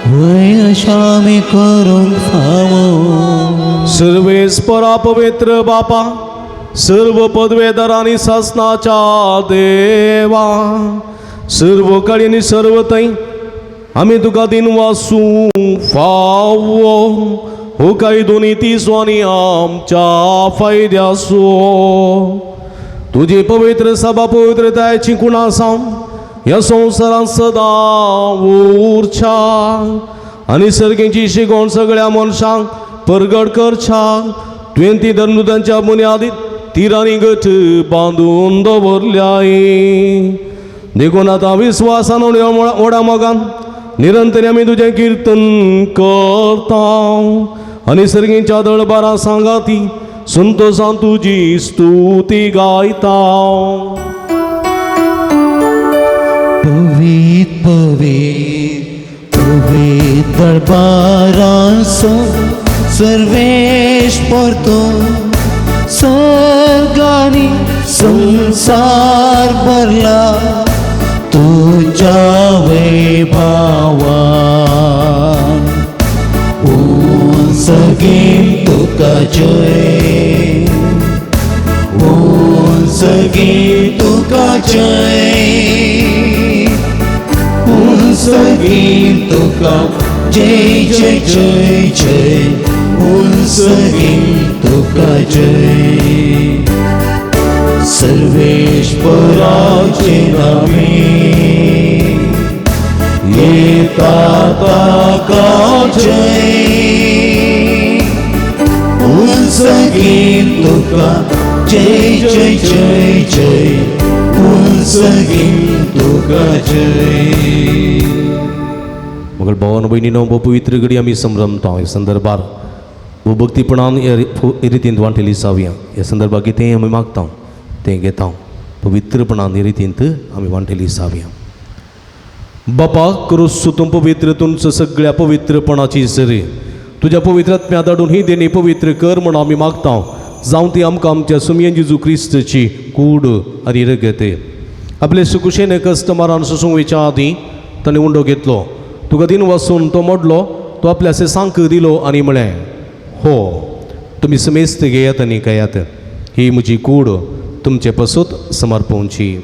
वय अशा आमी करूंक फावो. सर्वेस्परा पवित्र बापा, सर्व पदवेदार आनी सासनाच्या देवा, सर्व काळी आनी सर्व थंय आमी तुका दीन वासूं फावो. हो काय दोनी तीसो आनी आमच्या फायद्यासो तुजी पवित्र सभा पवित्रतायेची कुणां सावन ह्या संवसारांत सदां उरच्या आनी सर्गेची शिकोवण सगळ्या मनशांक परगट करच्या. तुवें ती धर्मदूतांच्या बुन्यादीत तिरांनी गट बांदून दवरल्याय. देखून आतां विस्वासान व्हडा मोगान निरंतर आमी तुजें किर्तन करता आनी सर्गीच्या दळबारा सांगाती संतोसान तुजी स्तुती गायता. पवीत पवीत पवीत दरबारांसो सर्वेस्पर तूं सर्गानी संसार भरला तुज्या वैभावान. उंचगीन तुका जय, उंचगीन तुका जय, उंचगीन तुका जय जय जय जय, उंचगीन तुका जय. सर्वेस्पराचे नामे येता ताका जय, उंचगीन तुका जय जय जय जय, उंचगीन तुका जय. मगळ भावान भयणीनो, भोव पवित्र घडी आमी संभ्रमता. ह्या संदर्भार भोव भक्तीपणान हे रितीन वांटेली जावया. ह्या संदर्भार कितेंय आमी मागता तें घेता. पवित्रपणान हे रितींत आमी वांटेली जावया. बापा क्रुस तूं पवित्र तुमचो सगळ्या पवित्रपणाची सरी तुज्या पवित्र आत्म्या धाडून ही देणी पवित्र कर म्हूण आमी मागता. जावं ती आमकां आमच्या सुमयेन जेजू क्रिस्तची कूड आनी रगत. आपले सुकुशेन कस्टमरान सोसूंक वयच्या आदीं ताणें उंडो घेतलो, तुका दिन वासून तो मोडलो, तो आपल्या सांक दिलो आनी म्हळें, हो तुमी समेस्त घेयात आनी खायात, ही म्हजी कूड तुमचे पसत समर्पोवची.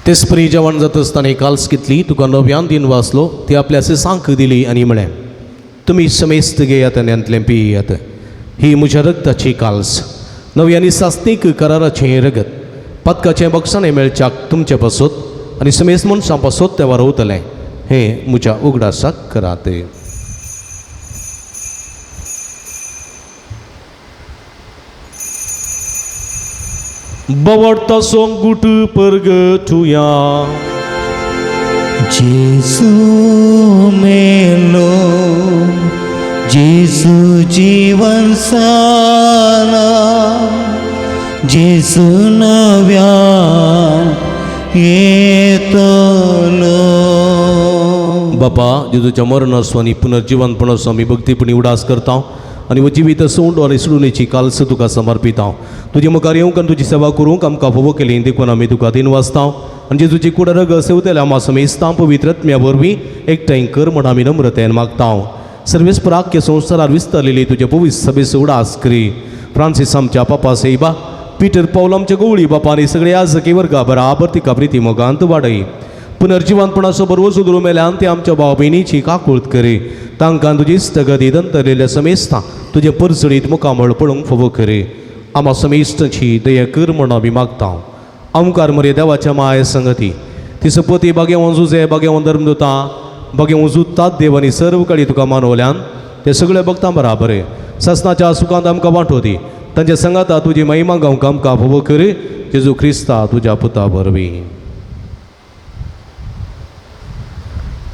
तेसपरी जेवण जाता आसतना काल्स घेतली, तुका नव्यान दिन वाचलो, ती आपल्या सांक दिली आनी म्हळें, तुमी समेस्त घेयात आनी हांतलें पियात, ही म्हज्या रगताची काल्स, नवी आनी सास्तीक कराराचें रगत. पातकाचें बक्षाणें मेळच्याक तुमचे पासत आनी समेस्त मनशां पासत तें वारवतलें हें म्हज्या उगडासाक करात. बवडता सोंगूट परगटुया. जेजू मेलो, जेजू जीवन साला, जेजू नव्यान येतलो. बापा, जेजूच्या मरणाचो आनी पुनर्जिवनपणाचो आमी भक्तीपणी उडास करता आनी हो जिवीत सोंड आनी सोडूनेची कालस तुका समर्पिता. तुजे मुखार येवंक आनी तुजी सेवा करूंक आमकां फावो केली देखून आमी तुका दिनवासता आनी जेजूची कुड रगत सेवतल्या आमा समेस्तां पवित्र आत्म्या वरवीं एकठांय कर म्हण आमी नम्रतेन मागता. सर्वेस्पर आख्या संवसारार विस्तारलेली तुजे पवित्र सभेचो उडास करी. फ्रांसीस आमच्या पापा सेबा, पिटर पावल आमच्या गवळी बापा आनी सगळे आजकी वर्गा बराबर तिका प्रिती मोगांत वाडय. पुनर्जिवनपणाचो बरोबर सुदरू मेल्यान ते आमच्या भाव भयणीची काकूळत करी. तांकां तुजी इश्टगती दंतरलेल्या समेस्तां तुजें परजळीत मुखामळ पळोवंक फावो करी. आमा समेस्तांची दया कर म्हण आमी मागता. आमकार मरे देवाच्या माय संगती ती सपती बागेवन जुजे, बागेवन धर्मदुतां, बागेवन जुतात देव आनी सर्व कडी तुका मानवल्यान ते सगळे भक्तां बराबर ससनाच्या सुखांत आमकां वांटो दी. तांच्या संगाता तुजी महिमा गावंक आमकां फावो करी. जेजू क्रिस्ता तुज्या पुता वरवीं.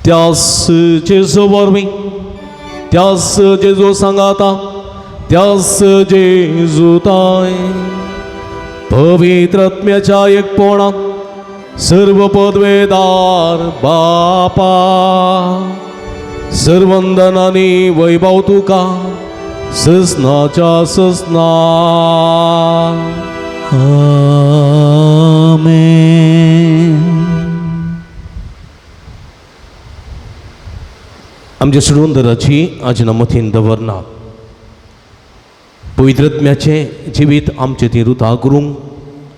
त्यास जेजू वरवीं, त्यास जेजू सांगाता, त्यास जेजू ताय पवित्र आत्म्याच्या एकपणात सर्व पदवेदार बापा, सर्वंदनानी वैभव तुका ससनाच्या ससना. आमेन. आमच्या सुडवंदराची आजना मतीन दवरना. पवित्र आत्म्याचें जिवीत आमचें ती रुता करूंक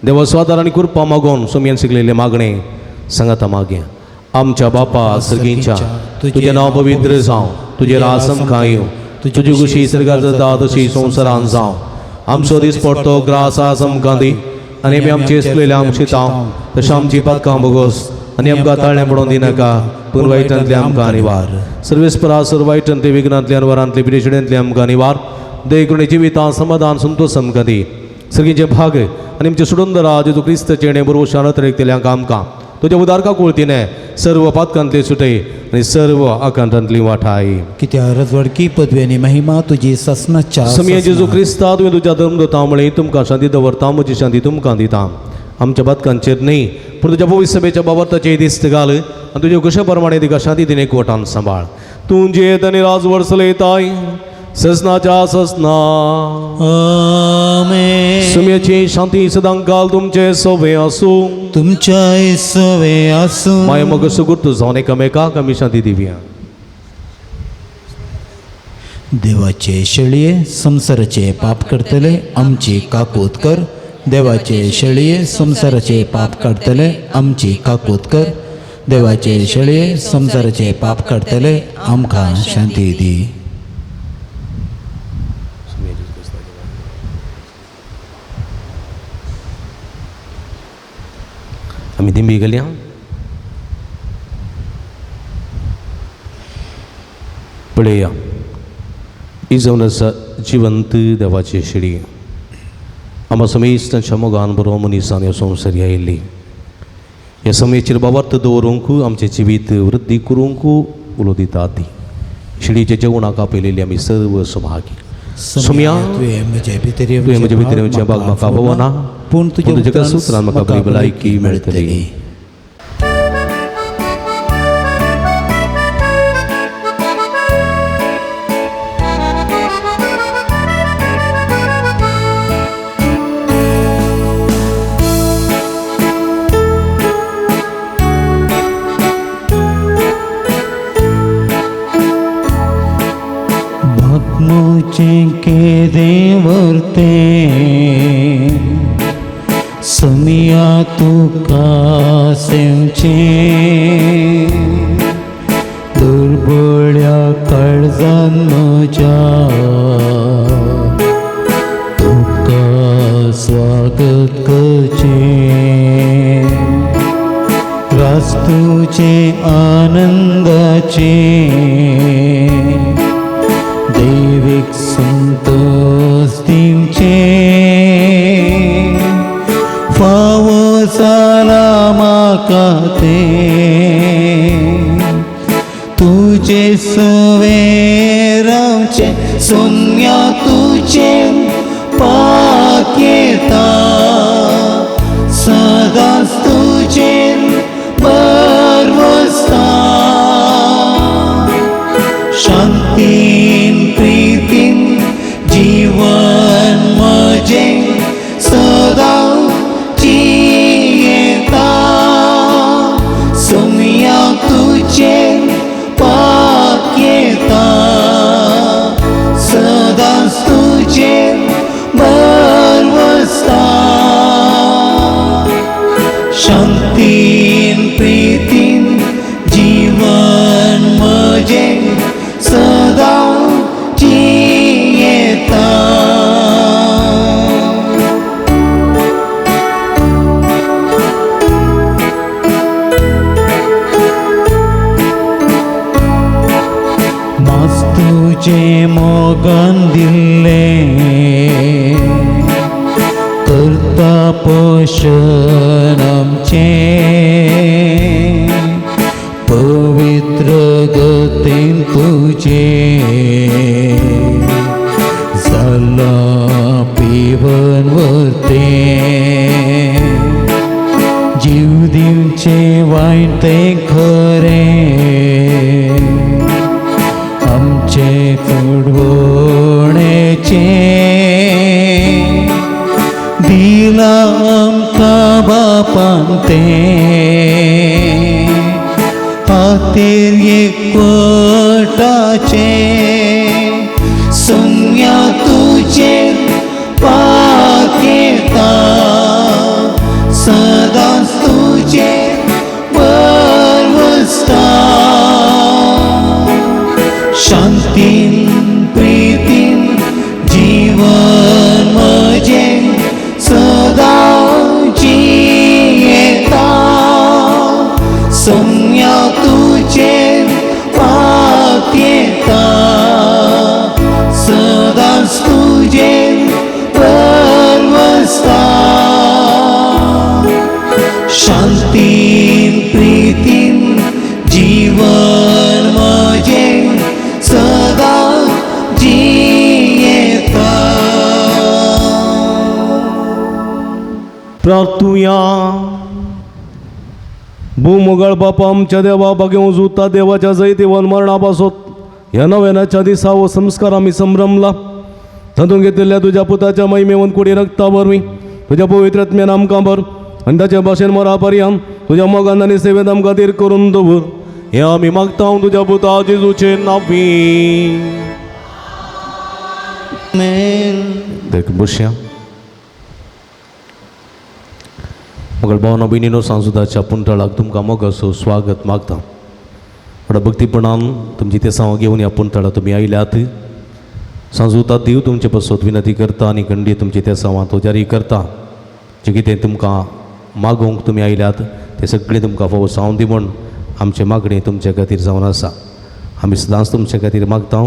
देवा स्वादार आनी कृपा मागोवन सोमयान शिकलेलें मागणें सांगाता मागया. आमच्या बापा सर्गींच्या, तुजें नांव पवित्र जावं, तुजें राज आमकां येवं, तुजी खुशी सर्गार जाता तशी संवसारान जावं. आमचो दीस पडतो ग्रास आज आमकां दी आनी आमी आमचे आसलेले आमचे तांव तशें आमची पातकां भोगोस आनी आमकां ताळें पडोवन दिनाका, पूण वायटांतले आमकां निवार. सर्वेस्परा सर्व वायटांतले विघ्नांतले अनवरांतले पिडेशिडेंतले आमकां निवार. देकुणी जिवितां समाधान संतोष आमकां दी. सगळींचे भाग आनी आमचे सुडंदरा जेजू क्रिस्ताचें बरोबर शाणत रेखतल्यांक आमकां तुज्या उदारका कुळतीने सर्व पातकांतले सुटय आनी सर्व आकांतांतली वाठाय. कित्या रजवडकी पदवी आनी महिमा तुजी ससनाच्या समिया जेजू ससना. क्रिस्ता, तुवें तुज्या धर्मदूतां म्हळें तुमकां शांती दवरता, म्हजी शांती तुमकां दिता. आमच्या बातकांचेर न्ही पूण तुज्या पवित्र सभेच्या बाबर्ताचेर दिस्त घाल आनी तुज्या कशा प्रमाणे तिका शांती दिने कोटान सांबाळ. तूं जियेत आनी राजवड चलयताय ससनाच्या ससना. आमेन. सुम्याची शांती सदांकाल तुमचे सवे आसूं. तुमच्या सवे आसूं. माय मग सुगुर्त जावन एकामेकाक आमी शांती दिवया. देवाचे शेळये संवसाराचे पाप करतले आमची काकूत कर. देवाचे शेळये संवसाराचे पाप काडटले आमची काकूत कर. देवाचे शेळये संवसाराचे पाप काडटले आमकां शांती दी. आमी दिंबी गेल्या. पळया ही जावन आसा जिवंत देवाची शेळी. आमा समेस्त तांच्या मोगान बरो मनीसान ह्या संवसार आयिल्ली. ह्या समयेचेर बाबार्थ दवरूंक आमचें जिवीत वृद्धी करूंक उलो दिता ती शेळीच्या जेवणाक आपयलेली आमी सर्व सभागी. सोम्या, तुवें म्हजे भितर तुवें म्हजे भितर येवचें भाग म्हाका फावना, पूण पूण तुज्या सुत्रान म्हाका बरी भलायकी मेळटली. भक्मोचें केदें वर्तें समिया तुका सेवचें दुर्बळ्या काळजान म्हज्या तुका स्वास. स्वागत करचें, रास्तूचे आनंदाचे, दैवीक संतोष दिवचे, फावो जाला म्हाका तें, तुजे सवें रावचें, सोम्या तुजें पाकेता, सदांच तुजें बरवसता, शांतीन प्रितीन जीवन म्हजें सदां जियेता, सोम्या तुजें पाकेता, सदांच तुजें बरवसता, शांतीन प्रितीन जीवन म्हजें सदां जियेता. मास तुजें मोगान दिल्लें, करता पोशण आमचें, पवित्र गतीन तुजें जालां पिवन वरतें, जीव दिवचें वायट तें खरें, आमचें फुडवणेचें दिलां आमकां बापान तें, हातेर एकवटाचें, सोम्या तुजें पाकेता, सदांच तुजें बरवसता, शांतीन प्रितीन जीवन म्हजें सदां जियेता, सोम्या तुजें पाकेता, सदांच तुजें बरवसता, शांतीन प्रितीन जीवन म्हजें सदां जियेता. प्रार्थुया. भूमगळ बापा आमच्या देवा बागेवूं जुता देवाच्या जैतिवन मरणा पासत ह्या नव्यानाच्या दिसा हो संस्कार आमी संभ्रमला, तातूंत घेतिल्ल्या तुज्या पुताच्या महिमेवन कुडी रक्ता वरवीं तुज्या पवित्र आत्म्यान आमकां भर आनी ताचे भाशेन मरा पर्यंत तुज्या मोगान आनी सेवेंत आमकां धीर करून दवर, हें आमी मागता तुज्या पुता जेजूचे नांवी. देख बसया. मगळ भावना भयणीनो, सांसुदाच्या पुंतळाक तुमकां मोगाचो स्वागत मागता. व्हडा भक्तीपणान तुमची तेसांव घेवन ह्या पुंतळा तुमी आयल्यात. सांजुता देव तुमचे पासत विनंती करता आनी खंडीत तुमची तेसांवां तो जारी करता. जें कितें तुमकां मागूंक तुमी आयल्यात तें सगळें तुमकां फावो जावन दी म्हूण आमचें मागणें तुमचे खातीर जावन आसा. आमी सदांच तुमचे खातीर मागता,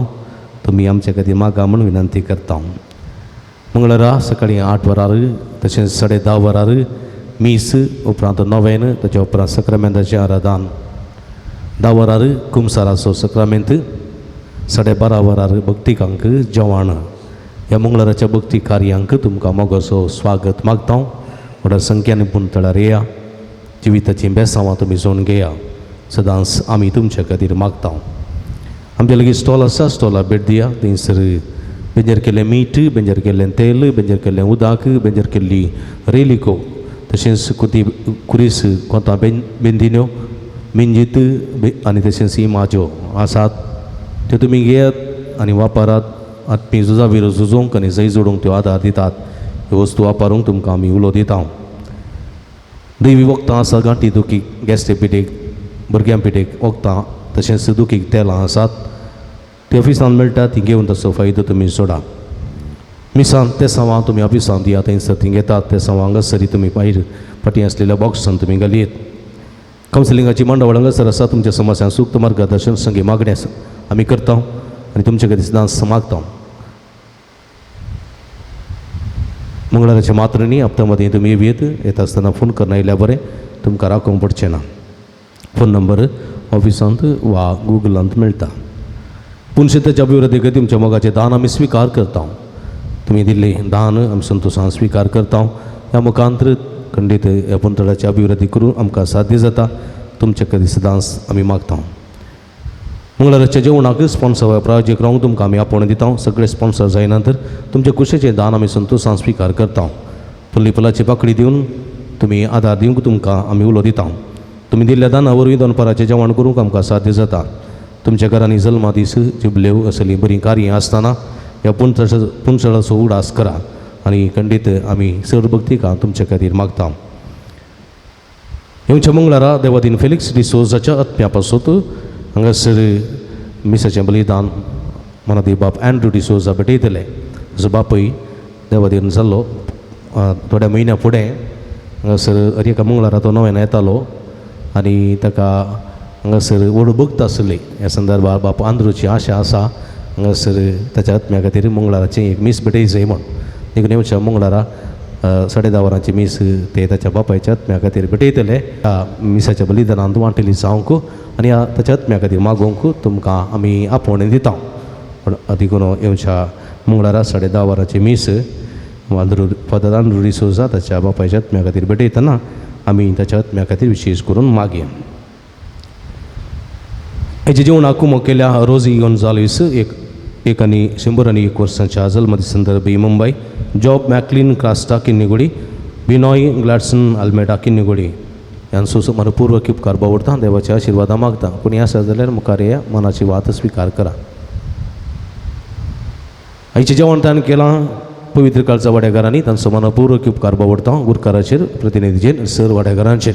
तुमी आमचे खातीर मागा म्हूण विनंती करता. मंगळारा सकाळीं 8 वरार तशेंच 10:30 वरार मीस, उपरांत नोवेन, ताच्या उपरांत सक्रामेंताचें आराधन. 10 वरार कुमसाराचो सक्रामेंत, 12:30 वरार भक्तिकांक जेवण. ह्या मंगळाराच्या भक्ती कार्यांक तुमकां मोगाचो स्वागत मागता. व्हडा संख्यान पुंतळार येया, जिविताचीं बेसांवां तुमी जोडून घेया. सदांच आमी तुमच्या खातीर मागता. आमच्या लागीं स्टॉल आसा, स्टॉला भेट दिया. थंयसर बेंजर केल्लें मीठ, बेंजर केल्लें तेल, बेंजर केल्लें उदक, बेंजर केल्ली रेलिको, तशेंच कुती कुरीस कोंता बेंदिन्यो मिंजीत आनी तशेंच इमाज्यो आसात, त्यो तुमी घेयात आनी वापरात. आत्मी झुजा विरो झुजोवंक आनी जय जोडूंक त्यो आदार दितात. ह्यो वस्तू वापरूंक तुमकां आमी उलो दिता. दैवी वखदां आसा, गांठी दुखीक, गॅस्ट्रीक पिठेक, भुरग्यां पिठेक वखदां, तशेंच दुखीक तेलां आसात, ती ऑफिसान मेळटा, ती घेवन ताचो फायदो तुमी सोडा. मिसान ते सवां तुमी ऑफिसांत या थंयसर थंय घेतात ते सवां हांगासर तुमी भायर फाटीं आसलेल्या बॉक्सान तुमी घालयेत. कावन्सिलिंगाची मंडळ हांगासर आसा. तुमच्या समस्यांक सूक्त मार्गदर्शन संगी मागणें आमी करता आनी तुमचे खातीर सदांच मागता. मंगळाराचे मात्र न्ही, हप्ता मदीं तुमी येत येता आसतना फोन करना येयल्यार बरें, तुमकां राखोवंक पडचें ना. फोन नंबर ऑफिसांत वा गुगलांत मेळटा. पुनशेताच्या अभिवृद्धी खातीर तुमच्या मोगाचें दान आमी स्विकार करता. तुमी दिल्लें दान आमी संतोशान स्विकार करता. ह्या मुखांतर खंडीत ह्या पुंतळाची अभिवृद्धी करून आमकां साध्य जाता. तुमचे खातीर सदांच आमी मागता. मंगळाराच्या जेवणाक स्पॉन्सर प्रायोजक रावंक तुमकां आमी आपोवणें दिता. सगळे स्पॉन्सर जायना तर तुमचे कुशेचें दान आमी संतोशान स्विकार करता. फुल्ली फुलाची पाकळी दिवन तुमी आदार दिवंक तुमकां आमी उलो दिता. तुमी दिल्ल्या दाना वरवीं दनपाराचें जेवण करूंक आमकां साध्य जाता. तुमच्या घरांनी जल्मा दीस जिबल्यो असलीं बरीं कार्यां आसतना ह्या पुनसळाचो उगडास करा आनी खंडीत आमी चड भक्तिकां तुमचे खातीर मागता. येवच्या मंगळारा देवादीन फेलिक्स डिसोजाच्या आत्म्या पासत हांगासर मिसाचें बलिदान मनादी बाप एन्ड्रू डिसोजा भेटयतले. जो बापूय देवादीन जाल्लो थोड्या म्हयन्या फुडें हांगासर हर एका मंगळारा तो नव्यान येतालो आनी ताका हांगासर व्हड भक्त आसली. ह्या संदर्भार बाप आंद्रूची आशा आसा हांगासर ताच्या आत्म्या खातीर मंगळाराचें एक मीस भेटय जाय म्हूण. देखून येवच्या मंगळारा 10:30 वरांची मीस ते ताच्या बापायच्या आत्म्या खातीर भेटयतले. ह्या मिसाच्या बलिदानांत वांटेली जावंक आनी ह्या ताच्या आत्म्या खातीर मागोवंक तुमकां आमी आपोवणें दिता. पूण देखून येवच्या मंगळारा 10:30 वरांची मीस आंद्रू फादर आंद्रू डिसोजा ताच्या बापायच्या आत्म्या खातीर भेटयतना आमी ताच्या आत्म्या खातीर विशेश करून मागया. हेजे जेवणाक कुमक केल्या रोजी गोन्जालीस एक आनी 101 वर्सांच्या जल्मदी संदर्भी मुंबय, जॉब मॅकलीन क्रास्टा किन्नीगुडी, बिनॉय ग्लॅडसन आल्मेडा किन्नीगुडी ह्यांचो मनपूर्वक उपकार बावडता. देवाच्या आशिर्वादा मागता. कोणी आसा जाल्यार मुखार येया, मनाची वात स्विकार करा. आयचें जेवण ताणें केलां पवित्र काळचा वाड्याघरांनी तांचो मनपूर्वक उपकार बावडता. गुरकाराचेर प्रतिनिधीचेर सर वाड्याघरांचेर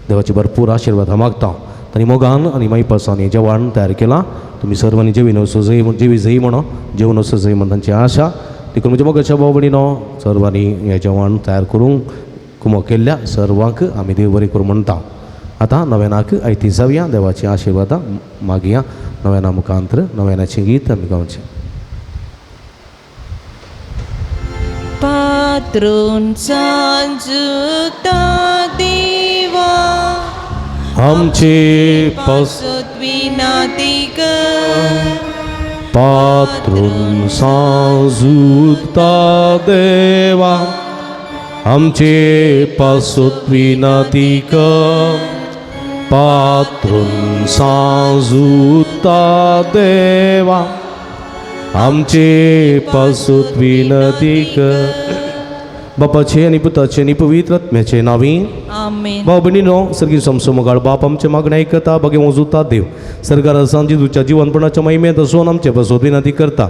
देवाचे भरपूर आशिर्वाद मागता. तांणी मोगान आनी मायपासान हें जेवण तयार केलां. तुमी सर्वांनी जेवी वचो जय जेवी जय म्हणो जेवन वचो जय म्हण तांची आशा. देखून म्हज्या मोगाच्या भाव भयणीनो सर्वांनी हें जेवण तयार करूंक कुमक केल्ल्या सर्वांक आमी देव बरें करूं म्हणटा. आतां नव्यानाक आयती जावया, देवाची आशिर्वादां मागया. नव्याना मुखांतर नव्यानाचें गीत आमी गावचें. पात्रून सांजुता देवा आमचे पासत विनाती कर पात्रून सांजुता देवा आमचे पासत विनती कर. पात्रून सांजुता देवा आमचे पासत विनती कर. बापाचे आनी पुताचे आनी पवित्र आत्म्याचे नांवी आमेन. भाव भयणीनो, सर्गी समसो मोगाळ बाप आमचे मागणें आयकता. बगे वजुता देव सरकारा सांजेच्या जिवनपणाच्या महिम्यांत वचून आमचे पासत विनंती करता.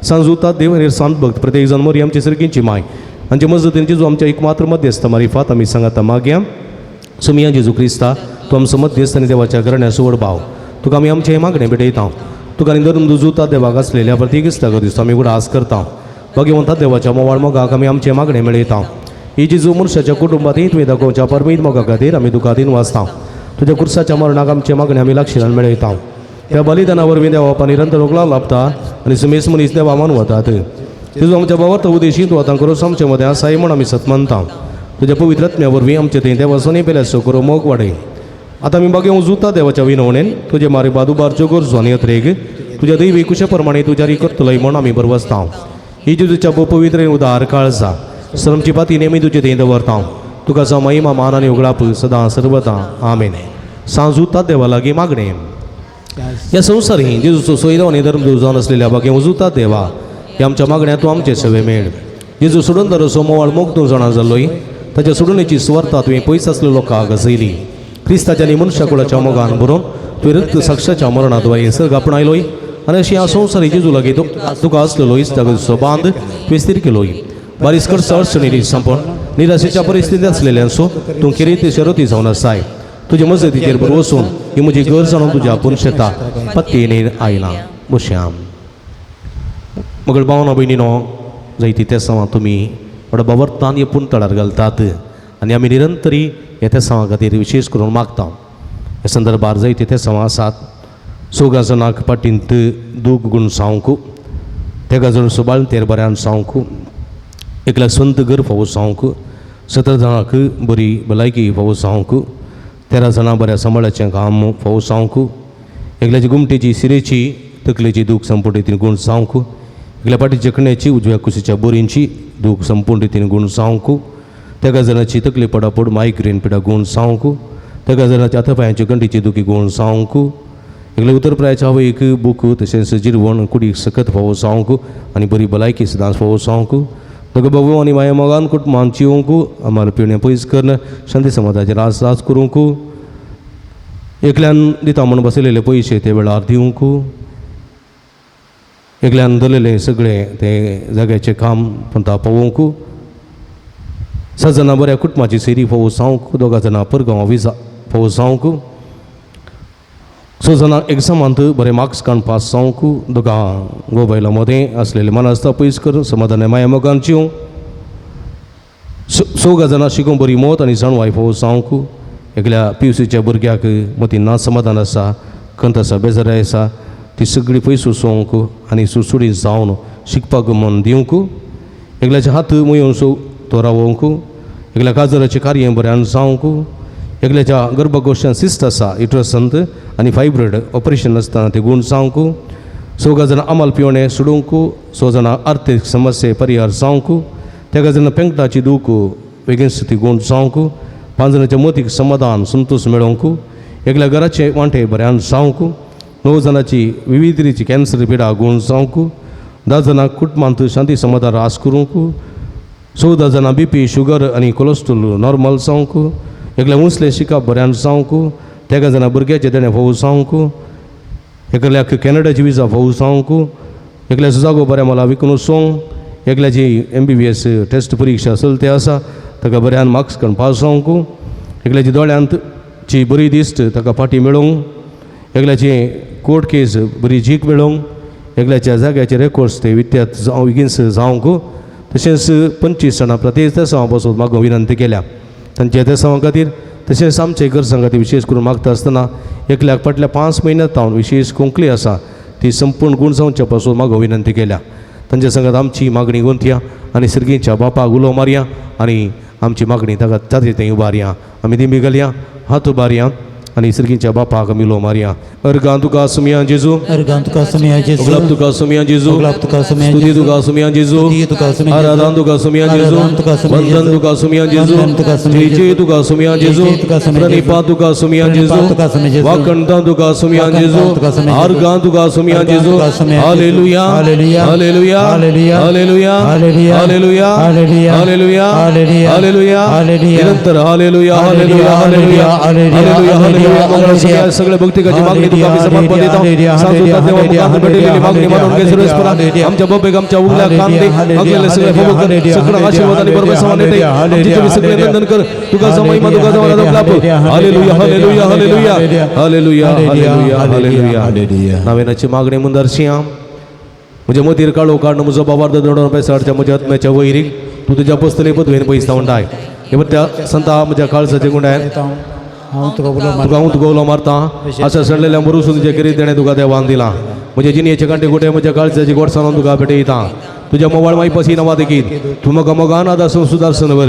सांजुता देव आनी सांत भक्त प्रत्येक जाण मोरी आमची सर्गींची माय आमचे मजतीन जेजू आमच्या एकमात्र मध्यस्थ मारिफात आमी सांगाता मागया. सुमिया जेजू क्रिस्ता, तूं आमचो मध्यस्थ आनी देवाच्या घराण्या सुवड भाव, तुका आमी आमचें मागणें भेटयता. तुका आनी धरून दुजुता देवाक आसलेल्या प्रत्येक इस्ताक दिसता आमी उगडास करता. भगवंता देवाच्या मोवाळ मोगाक आमी आमचें मागणें मेळयता. ही जेजू मनशाच्या कुटुंबांत तुवें दाखोवच्या परमीत मोगा खातीर आमी तुका दिन वाचता. तुज्या कुर्साच्या मरणाक आमचें मागणें आमी लागशिलान मेळयता. ह्या बलिदाना वरवीं देवा निरंतर उगला लाभता आनी सुमेस मनीस देवा मान वतात. तुजो आमच्या बाबत उदेशी तूं आतां करूं आमचे मदें आसाय म्हूण आमी सत मानता. तुज्या पवित्र आत्म्या वरवीं आमचे थंय देवासोनी पेल्याचो करूं मोग वाडय. आतां आमी बागे उजुता देवाच्या विनवणेन तुजे मारे बादुबारच्यो गरजो आनी अत्रेग तुज्या दैवी कुशे प्रमाणे तूं जारी करतलोय म्हूण आमी बरवसता. ही जेजूच्या पवित्र उदार काळजा सरमची पाती नेमी तुजे थंय दवरता. तुका जावं महिमा मान आनी उगडाप सदां सर्वदां. आमेन. सांजुता देवा लागीं मागणें. ह्या संवसारी जेजूचो सोयरो आनी धर्म जावन आसलेल्या बागे उजुता देवा ह्या आमच्या मागण्या तूं आमचे सवे मेळ. जेजू सोडून दरसो मोवाळ मोग तूं जाणा जाल्लोय ताच्या सोडूनेची सुवार्ता तुवें पयस आसलेल्या लोकांक गजयली. क्रिस्ताच्या आनी मनशा कुळाच्या मोगान बरोवन तुवें रक्त साक्षाच्या मरणाद्वारे सर्ग आपणायलोय आनी अशी ह्या संवसारी जेजू लागीं तुका आसलेलो इश्टागतीचो बांद तुवें स्थीर केलोय. बारीस करसा अडचणी संपण निराशेच्या परिस्थितींत आसलेल्यांचो तूं किरीत शरती जावन आसाय. तुजे मजतीचेर बरोबर वचून ही म्हजी गरज जाणून तुज्या आपूण शेता पत्तीने आयला. बश्याम मगळ भावना भयणीनो, जायती तेसांवां तुमी व्हडा बाबरतान येपून तळार घालतात आनी आमी निरंतरी ह्या तेसांवां खातीर विशेश करून मागता. ह्या संदर्भार जायती तेसांवां आसात. सोगा जाणांक पाटींत दूख गुण सावंक, तेगा जण सुबाळ तेर बऱ्यान सावंक, एकल्या संत घर फावो सावंक, 17 जाणांक बरी भलायकी फावो सावंक, 13 जाणां बऱ्या सांबाळाचें काम फावो सावंक, एकल्याची गुमटेची सिरेची तकलेची दूख संपूर्ण रितीन गूण जावंक, एकल्या फाटीच्या कण्याची उजव्या कुशीच्या बोरींची दूख संपूर्ण रितीन गूण जावंक, तेगा जाणाची तकली पडापड मायग्रेन पिडा गूण जावंक, तेगा जाणाच्या हातापायांची गंडीची दुखी गूण जावंक, एकल्या उतर प्रायाच्या आवयक बूक तशेंच जिरवण कुडीक सकत फावो जावंक आनी बरी भलायकी सदांच फावो जावंक, दोग बाबू आनी माया मोगान कुटुंबान जिवंक, आम्हाला पिवणें पयस करून शांती समाजाचेर राज राज करूंक, एकल्यान दिता म्हूण बसयलेले पयशे ते वेळार दिवंक, एकल्यान धरलेलें सगळें तें जाग्याचें काम पंता पावोवंक, 7 जाणां बऱ्या कुटुंबाची सेरी फावो जावंक, 2 जाणां परगांव विजा फावो जावंक, 6 जाणां एग्जामांत बरे मार्क्स काडून पास जावंक, 2 गो बायलां मदें आसलेलें मनास्ता पयस करून समाधान माया मोगान जिवंक, 4 जाणां शिकोवंक बरी मत आनी जाणवाय फावो जावंक, एकल्या पिवसीच्या भुरग्याक मतीं ना समाधान आसा, खंत आसा, बेजाराय आसा, ती सगळी पयस वचोवंक आनी सुडसुडीत जावन शिकपाक मन दिवंक, एकल्याचे हात मुयोन सो तो रावोवंक, एकल्या काजराचें कार्य बऱ्यान जावंक, एकल्याच्या गर्भकोशान सिस्ट आसा युट्रसंत आनी फायब्रॉयड ऑपरेशन आसतना ते गूण जावंक, 6 जाणां अमल पिवणें सोडूंक, 6 जाणां आर्थीक समस्ये परिहार जावंक, 3 जाणां पेंकटाची दूख वेगीन ती गूण जावंक, 5 जाणांच्या मतीक समाधान संतोश मेळोवंक, एकल्या घराचे वांटे बऱ्यान जावंक, 9 जाणांची विविध रितीची कॅन्सर पिडा गूण जावंक, 10 जाणांक कुटुंबांत शांती समाधान रास करूंक, 14 जाणां बीपी शुगर आनी कोलेस्ट्रोल नॉर्मल जावंक, एकल्या उंचलें शिकप बऱ्यान जावंक, 13 जाणां भुरग्याचें देणें फावो जावंक, एकल्याक कॅनडाची विजा फावो जावंक, एकल्याचो जागो बऱ्या मला विकून वचोंक, एकल्याची MBBS taste परिक्षा चलते आसा ताका बऱ्यान मार्क्स काडून पास जावंक, एकल्याची दोळ्यांत ची बरी दिश्ट ताका फाटी मेळोवंक, एकल्याची कोर्ट केस बरी जीक मेळोवंक, एकल्याच्या जाग्याचे रेकॉर्ड्स ते विद्यार्थ जावं बेगीन जावंक, तशेंच 25 जाणां प्रत्येक तेसांवा पासून मागूंक विनंती केल्या तांच्या तेसांवा खातीर. तशेंच आमचे गरजां खातीर विशेश करून मागता आसतना एकल्याक फाटल्या 5 म्हयन्या तावन विशेश कोंकली आसा ती संपूर्ण गूण जावच्या पासून मागूंक विनंती केल्या. तांच्या संगात आमची मागणी गुंतया आनी सर्गीच्या बापाक उलो मारया आनी आमची मागणी ताका ताचे थंय उबारया. आमी दिंबी घालया, हात उबारया आनी सर्गीच्या बापाक आमी उलो मारया. अर्गां तुका सुमया जेजू, अर्गां तुका सुमया जेजू, उगलाप तुका सुमया जेजू, उगलाप तुका सुमया स्तुती जेजू, तुका सुमया जेजू, स्तुती तुका सुमया जेजू, आराधन तुका सुमया जेजू, आराधन तुका सुमया वंदन जेजू, तुका सुमया जेजू, वंदन तुका सुमया जय जय जेजू, तुका सुमया जय जेजू, जय तुका सुमया जेजू, प्रणिपात तुका सुमया जेजू, प्रणिपात तुका सुमया जेजू, वाकणदां तुका सुमया वाकणदां जेजू, तुका सुमया जेजू, अर्गां तुका सुमया अर्गां जेजू. तुका सुमया जेजू. Hallelujah, hallelujah, hallelujah, hallelujah, hallelujah, hallelujah, hallelujah, hallelujah, hallelujah, hallelujah, hallelujah. Hallelujah. निरंतर hallelujah, hallelujah, hallelujah, hallelujah, hallelujah. मंगळ सगळ्या सगळ्या भक्तिकाची मागणी तुका आमी समर्पण दिता. सांजो देवा मुखार भेटलेली मागणी मानून घे सर्वेस्परा. आमच्या बापेक आमच्या उगल्या कान दे, मागलेले सगळे फबो कर, सगळं आशीर्वाद आणि बरोबर समान देते. आमची तुम्ही सगळे नंदन कर, तुका जो महिमा तुका जो आराधना. Hallelujah, hallelujah, hallelujah, hallelujah, hallelujah, hallelujah. नव्यानाची मागणी मुंदरशी म्हज्या मतीर काळो काडून म्हजो बाबार्द दोडोन पैसाडच्या म्हज्या आत्म्याच्या वैरीक तूं तुज्या बसतले पदवेन पयस धांवडाय. हे त्या संता म्हज्या काळजाचे गुंडाय हांव तुका उलो तुका हांव तुका उलो मारता. आशा सडलेल्या मरुसून तुज्या किरीत देणें तुका देवान दिलां. म्हज्या जिणेचे कांटे गोटे म्हज्या काळजाची गोडसाण तुका भेटयता. तुज्या मोबायल मायपासी नवा देखीत तूं म्हाका मोगान आदासून सुदारसन बर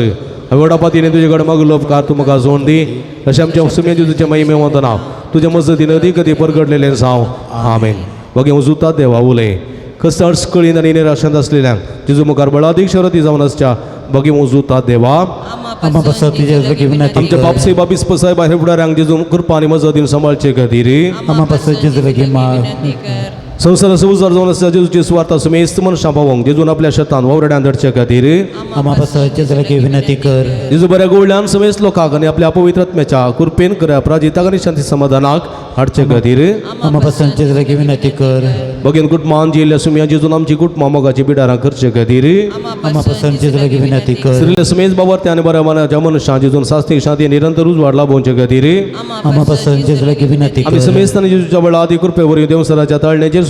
हांवें व्हडा पातीने तुजे कडेन मागलो उपकार तूं म्हाका जोड दी. तशें आमच्या सुम्या तुज्या महिमे वतना तुज्या मजतीन अदीक अदीक परगडलेलें जावं. आमेन. वगे उजुता देवा उलय कस अडचणीन आनी निराशांत आसलेल्यांक तुजो मुखार बळादीक शरती जावन आसच्या बगे उजुता देवा. आम्हा पासत तुजे लागीं विनंती आमच्या कर. बापसे बाबीस पसाय बाहेर फुडाऱ्यांक जेजू कृपा आनी मजतीन सांबाळचे खातीर आम्हा पासत जेजू लागीं माग. संवसाराचो उजार जावन आसता जेजूची सुवार्ता सुमेस्त मनशां पावोवंक जेजून आपल्या शेतान वावरड्यान धाडचे खातीर आम्हा पासत जेजू लागीं विनंती कर. जेजू बऱ्या गोवळ्यान समेस्त लोकांक आनी आपल्या पवित्र आत्म्याच्या कृपेन कऱ्या प्राजिताक आनी शांती समाधानाक हाडचे खातीर आम्हा पासत जेजू लागीं विनंती कर. बगेन कुटुंबान जिल्ल्या सुम्या जेजून आमची कुटुंबां मोगाची बिडारां करचे खातीर आम्हा पासत जेजू लागीं विनंती कर. स्त्रीले समेत बाबा आनी बऱ्या मनाच्या मनशां जेजून सास्तीक शांती निरंतर उजवाड लाभोवचे खातीर आम्हा पासत जेजू लागीं विनंती आमी कर. समेस्तान जेजूच्या बळा आदी कृपे वरवीं देवसराच्या ताळणेचेर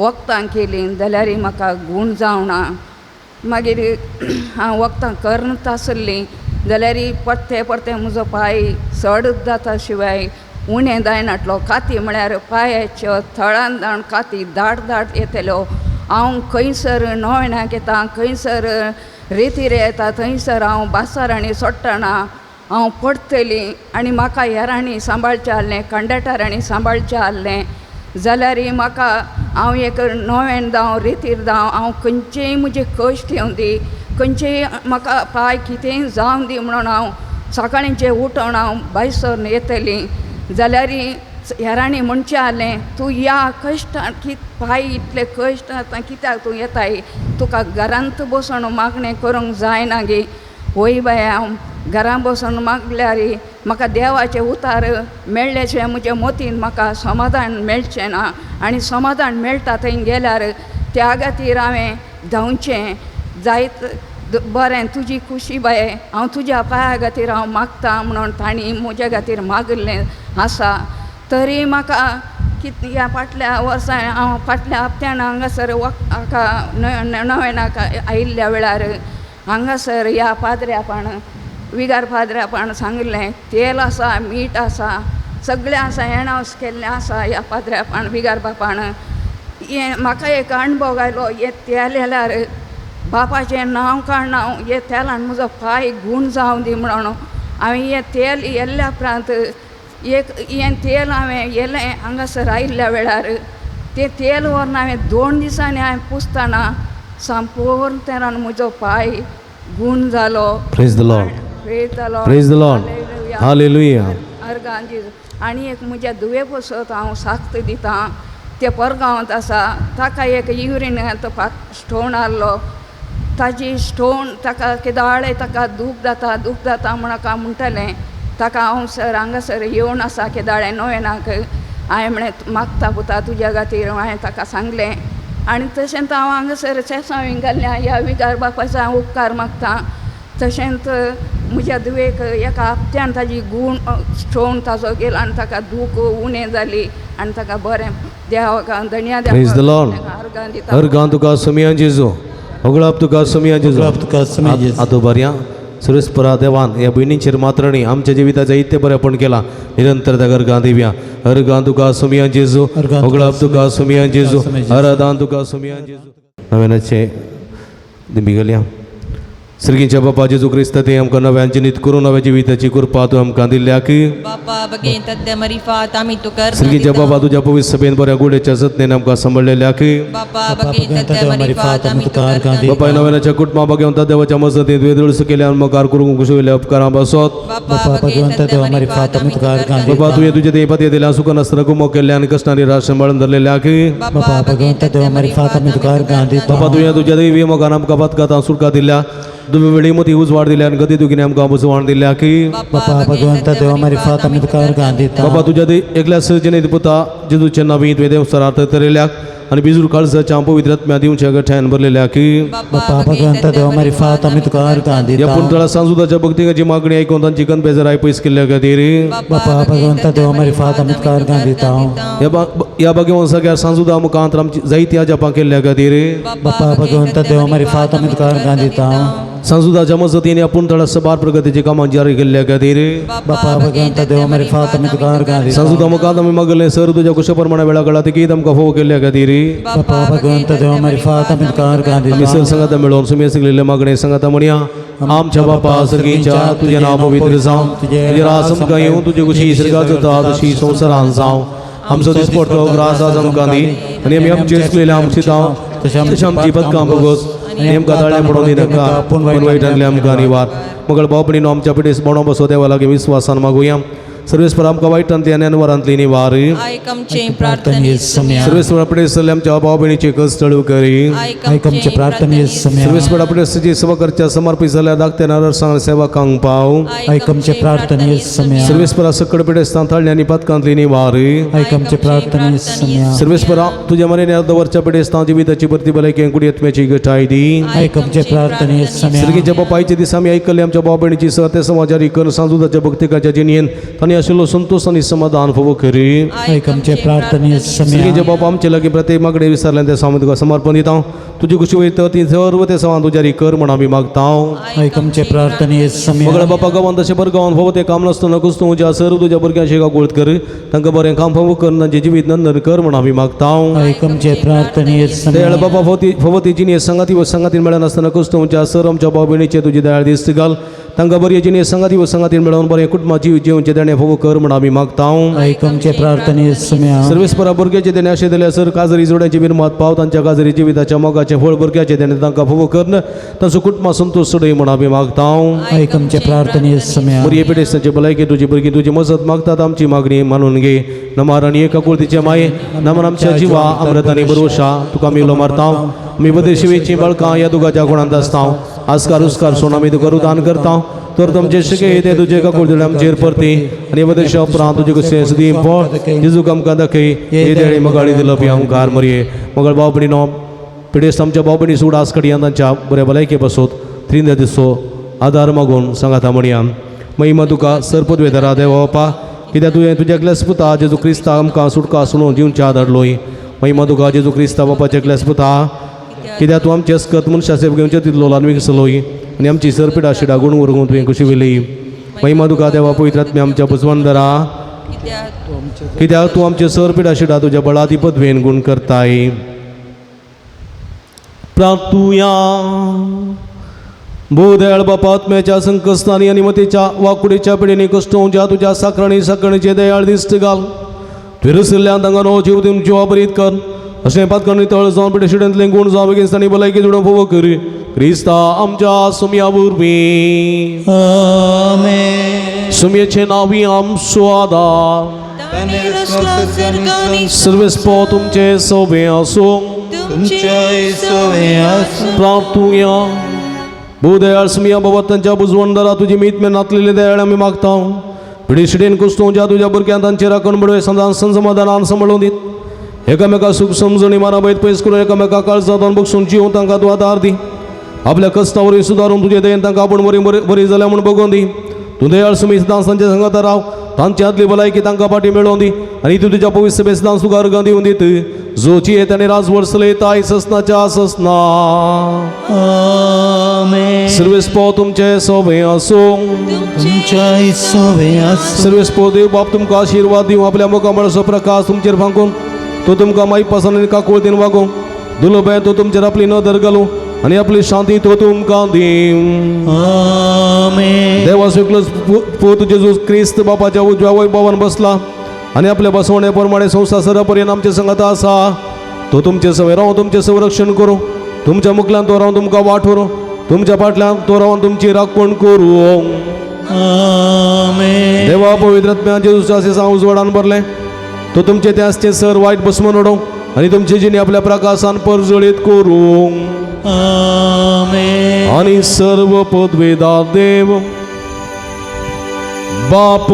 वखदां केलीं जाल्यारय म्हाका गूण जावना. मागीर हांव वखदां करत आसलीं जाल्यारय परते परते म्हजो पांय चड जाता शिवाय उणें जायनातलो. काती म्हळ्यार पांयाच्यो थळान जावन काती दाट दाट येताल्यो. हांव खंयसर नोवेनाक येता, खंयसर रेतीर येता, थंयसर हांव बासारांनी चडटना हांव पडटलीं आनी म्हाका हेरांनी सांबाळचें आहलें, कंडक्टरांनी सांबाळचें आहलें. जाल्यारय म्हाका हांव एक नोवेन जावं रेतीर जावं हांव खंयचेय म्हजे कश्ट येवं दी, खंयचेय म्हाका पांय कितेंय जावं दी म्हणून हांव सकाळींचें उठोन हांव भायसोन येतलीं. जाल्यारय हेरांनी म्हणचें आहलें तूं ह्या कश्टान पांय इतले कश्ट आतां कित्याक तूं येताय, तुका घरांत बसून मागणें करूंक जायना गे. वय बाये हांव घरां बसून मागल्यार म्हाका देवाचें उतार मेळ्ळें म्हज्या मतीन म्हाका समाधान मेळचें ना आनी समाधान मेळटा थंय गेल्यार. त्या खातीर हांवें धांवचें जायत बरें तुजी खुशी बाये हांव तुज्या पांया खातीर हांव मागता म्हणून तांणी म्हज्या खातीर मागिल्लें आसा. तरी म्हाका कित ह्या फाटल्या वर्सा हांव फाटल्या हप्त्यान हांगासर हाका नवेनाक आयिल्ल्या वेळार हांगासर ह्या पाद्र्यापान विगार पाद्र्यापान सांगिल्लें तेल आसा, मीठ आसा, सगळें आसा, एणावस केल्लें आसा ह्या पाद्र्यापान विगार बापान. हें म्हाका एक अणभव आयलो हें तेल येल्यार बापाचें नांव काडून हांव हे तेलान म्हजो पांय गूण जावं दी म्हणून हांवें हें तेल येल्ल्या उपरांत एक हें तेल हांवें येलें हांगासर आयिल्ल्या वेळार तें तेल व्हरून हांवें 2 दिसांनी हांवें पुसतना संपूर्ण तेरान म्हजो पांय गूण जालो. Praise the Lord. Praise the Lord. Praise the Lord. Hallelujah. अर्गां जेजू. आनी एक म्हज्या धुवे पसत हांव साक्त दितां, ते परगांवांत आसा, ताका एक युरीन स्टोन आहलो, ताजी स्टोन ताका केदाळे ताका दूख जाता दूख जाता म्हण हाका म्हणटालें. ताका हांव सर हांगासर येवन आसा केदाळे नोवेनाक हांवें म्हळें मागता पुता तुज्या खातीर हांवें ताका सांगलें. आनी तशेंच हांव हांगासर सेसांव घाल्ल्या ह्या विगार बापाचो हांव उपकार मागता. तशेंच म्हज्या धुवेक एका हप्त्यान ताजी गूण स्टोन ताजो गेलो आनी ताका दूख उणें जाली आनी ताका बरें देवाक धन्या Praise the Lord. अर्गां दिता. अर्गां तुका समिया जेजू, होगळाप तुका समिया जेजू, होगळाप तुका समिया जेजू. आदो बऱ्या सुरेशपरा देवान ह्या भयणींचेर मात्र न्ही आमच्या जिविताचें इतलें बरेंपण केलां. निरंतर त्या अर्गां दिवया. अर्गां तुका समिया जेजू, अर्गां तुका होगळाप तुका समिया जेजू, समिया जेजू. आराधान तुका समिया जेजू. नव्यानाचे दिंबी घालया. सर्गीच्या बापा जेजू क्रिस्त ते आमकां नव्यान जिनीत करून नव्या जिविताची कृपा तूं आमकां दिल्या की बापा बगेन तद्द मरिफात आमी तुका अर्गां सर्गीच्या दिता. बाबा तुज्या पवित्र सभेन बऱ्या गुडेच्या जतनेन आमकां सांबाळलेल्या की बापा बगेन तद्द मरिफात आमी तुका अर्गां दिता. बापाय नव्यानाच्या कुटुंबा भगवंता देवाच्या मजतीत वेदळसू केल्यान मुखार करूंक कुशवयल्या उपकारां बसत. बापा बगेन तद्द मरिफात आमी तुका अर्गां दिता. बाबा तुवें तुज्या देपात दिल्या सुख नासतना गुमो केल्ल्यान कश्टांनी रास सांबाळून धरलेल्या की बापा भगवंता देवा मरिफात आमी तुका अर्गां दिता. बाबा तुवें तुज्या दैवी मोगान आमकां पदकातां सुटका दिल्या, दुबे वेळी मती उजवाड दिल्या आनी गती दुखीने आमकां बुजवाण दिल्या की बापा भगवंता देवा मरिफात आमी तुका अर्गां दिता. बाबा तुज्या एकल्या सजने पुता जेजूच्या नावी तुवें देवसरार्थ तरयल्याक आनी बिजूर काळजाच्या पवित्र आत्म्या दिवच्या गठ्यान भरलेल्या की बापा भगवंता देवा मरिफात आमी तुका अर्गां ह्या दिता. पुंतळा सांजुदाच्या भक्तिकाची मागणी आयकून तांची गणबेजराय पयस केल्ल्या खातीर बापा भगवंता देवा मरिफात आमी तुका अर्गां दिता. ह्या भाग्यवान सगळ्या सांजुदा मुखांत आमची जायती अजापां केल्ल्या खातीर बापा भगवंता देवा मरिफात आमी तुका अर्गां दिता. सांजुदाच्या मजतीन ह्या पुंतळा सबार प्रगतीची कामां जारी केल्ल्या खातीर बापा भगवंता देवा मरिफात आमी तुका अर्गां दिता. सांजुदा मुखांत आमी मागले सर तुज्या कुशा प्रमाणे वेळा कळा तिकीत आमकां फोव केल्ल्या खातीर बापा भगवंता देवा मरिफात आमी तुका अर्गां आमी दिता. सर संगाता मेळोवन सुमी सगळिल्ले मागणे संगाता म्हणया. आमच्या बापा सर्गीच्या तुजें नांव पवित्र जावं, तुजें राज आमकां येवं, तुजे कुशी सर्गात जाता तशी संवसारान जावं. आमचो दिसपडटो ग्रास आज आमकां दी आनी आमी आमचे चुकलेले आमची जावं तशें आमची पदकां भोगोस आनी आमकां ताळें पडोवन दिनाका, पूण वायटांतले आमकां निवार. मगळ भाव भयणीनो आमच्या पिडेस बोणो बसो देवा लागीं विस्वासान मागुया. सर्वेस्पर आमकां वायटांतली आनी अनवरांतली निवार. आयक आमचे प्रार्थने सम्या. सर्वेस्पर पिडेस आमच्या भाव भयणीचे कश्ट करी. आयक आमचे प्रार्थने सम्या. सर्वेस्पर पिडेस सेवा करच्या समर्पित जाल्यार धाकट्या नरसांग सेवकांक पाव. आयक आमचे प्रार्थने सम्या. सर्वेस्परा सकड पिडेस्तां थाळ्ळी आनी पदकांतली निवार. आयक आमचे प्रार्थने सम्या. सर्वेस्परा तुज्या मरेन दवरच्या पिडेस्तां जिविताची भरती भलायकी कुडी आत्म्याची गठाय दी. आयक आमचे प्रार्थने सम्या. सर्गीच्या बापायचे दिसा आमी आयकल्ले आमच्या भाव भयणीची सहते समाजारी करून सांजुदाच्या भक्तिकाच्या जिणयेन तांणी आनी आशिल्लो संतोश आनी समाधान फावो करी. आयक आमचे प्रार्थने सर्गीचे सम्या. बाप आमचे लागीं प्रत्येक मागणे विसरल्यान ते सामू तुका समर्पण दिता. तुजी कुशी वयता ती सर्व ते सवान तुज्या कर म्हण आमी मागता. आयक आमचे प्रार्थने मगळ सम्या. बापा गांवान तशें बरें गांवान फावो तें काम नासतना कुस्तू ज्या सर्व तुज्या भुरग्यांशी काकुळट कर, तांकां बरें काम फावो कर, तांचें जिवीत नंदन कर म्हण आमी मागता. आयक आमचे प्रार्थने दयाळ सम्या. बाबा फावती फावो ती जिणे संगाती व संगातीन मेळनासतना कुस्तूच्या सर आमच्या भाव भयणीचे तुजी दयाळ दिस्त घाल, तांकां बरी जिणे संगाती व संगातीन मेळोवन बरें कुटुंबा जीव जिवचे देणें फावो कर म्हण आमी मागता. आयक आमचे प्रार्थने सम्या. सर्वेस्परा भुरग्याचे देणे अशें दिलें सर काजरी जोड्यांची बिरमात पाव, तांच्या काजरी जिविताच्या मोगाचें फळ भुरग्याचे देणे तांकां फावो करून तांचो कुटुंबा संतोश चडय म्हण आमी मागता. आयक आमचे प्रार्थने सम्या. बरी पिडेस्तांची भलायकी तुजी भुरगीं तुजी मजत मागतात, आमची मागणी मानून घे. नमार आनी एका कुळतीचे माये नमन आमच्या जिवा अमृत आनी बरोशा तुका आमी उलो मारता. आमी बदे शिवेची बाळकां ह्या दुगाच्या गुणांत आसता. आस्कार उस्कार सोन आमी तुका रुदान करता, तर तुमचे शिके ते तुजे काकुळतेले आमचेर परती आनी बदेशा उपरांत तुजे कशें सदीं पळ जेजूक आमकां दाखय हे देळे मगाळी दिलो आमकार मरये. मगळ भाव भयणीनो पिडेस्त आमच्या भाव भयणी सूड आस कडयान तांच्या बऱ्या भलायके बसोत त्रिंदा दिसो आदार मागून सांगाता म्हणया. महिमा तुका सरपदवेदरा देवा बापा, कित्याक तुवें तुज्या एकल्याच पुता जेजू क्रिस्ता आमकां सुटका सुणोवन जिवच्या धाडलोय. महिमा तुका जेजू क्रिस्ता बापाच्या एकल्याच पुता, कित्याक तूं आमचे अस्कत मनशा सेव घेवचे तितलो ल्हान विकसलोय आनी आमची सरपिडा शिडा गुण व्हरूंक तुवें खुशी वेली. महिमा तुका देवा पवित्र आत्म्या आमच्या बुजवंदरा, कित्याक तूं आमचे सरपिडा शिडा तुज्या बळादी पदवेन गुण करताय. प्रार्थुया. भूदयाळ बापा आत्म्याच्या संकस्तानी आनी मतीच्या वाकुडीच्या पिढींनी कश्टोवच्या तुज्या साकरणी साकरणीचे दयाळ दिश्ट घाल. तुवें रसिल्ल्यान तांकां नवो जीव दिवन जिवा बरीत कर, अशें पातकणी तळ जावन पिडेशिडेंतलें गुण जावं बेगीन भलायकी जुडोवंक फावो कर क्रिस्ता आमच्या सुमया वरवीं. आमेन. सुमयेचे नांवी आमचो आदार सर्वेस्पो तुमचे सोबे आसूं. तुमच्याय सवे आसूं. प्रार्थुया. भूदयाळ सुमया बाबा तांच्या बुजवणदारा तुजी मीत मेन नातलेले दयाळ आमी मागता. पिडिशिडेन कुस्तूच्या तुज्या भुरग्यां तांचे राखण बडवे सदां संसमाधानान सांबाळून दीत, एकामेका सूख समजणी माराबैत पयस करून एकामेका काळजांत बगसून जिवन तांकां तूं आदार दी. आपल्या कस्ता वरवीं सुदारून तुजे दयेन तांकां आपूण बरी बरी बरी जाल्या म्हूण बगोवन दी. तूं दयाळ सुमी सदां तांच्या संगाता राव, तांची आदली भलायकी तांकां फाटी मेळोवन दी आनी तूं तुज्या पवित्र सभेंत सदां सुगार दिवन दीत, जोची येत आनी राजवड चलयता ससनाच्या ससना. आमेन. सर्वेस्पो तुमचे सोबे आसूं. तुमच्याय सवे आसूं. सर्वेस्पो देव बाप तुमकां आशिर्वाद दिवं, आपल्या मुखामळाचो प्रकाश तुमचेर फांकून तो तुमकां मायपासान आनी काकुळतीन वागोवं. दुलोबे तो तुमचेर आपली नदर घालूं आनी आपली शांती तो तुमकां दिवं. आमेन. देवा एकलोच पूत जेजू क्रिस्त बापाच्या उजव्या वैभवान बसला आनी आपल्या बसवणे प्रमाणे संवसार सरापर्यंत आमचे संगात आसा. तो तुमचे सवय रावन तुमचें संरक्षण करूं, तुमच्या मुखल्यान तो रावन तुमकां वाट व्हरूं, तुमच्या फाटल्यान तो रावन तुमची राखण करूं. आमेन. देवा पवित्र आत्म्या जेजूच्या सेसां उजवाडान भरलें, तो तुमचे ते आसचे सर वायट बसमन उडोवं आनी तुमचे जिणे आपल्या प्रकाशान परजळीत करूं. आमेन. आनी सर्व पदवेदार देव बाप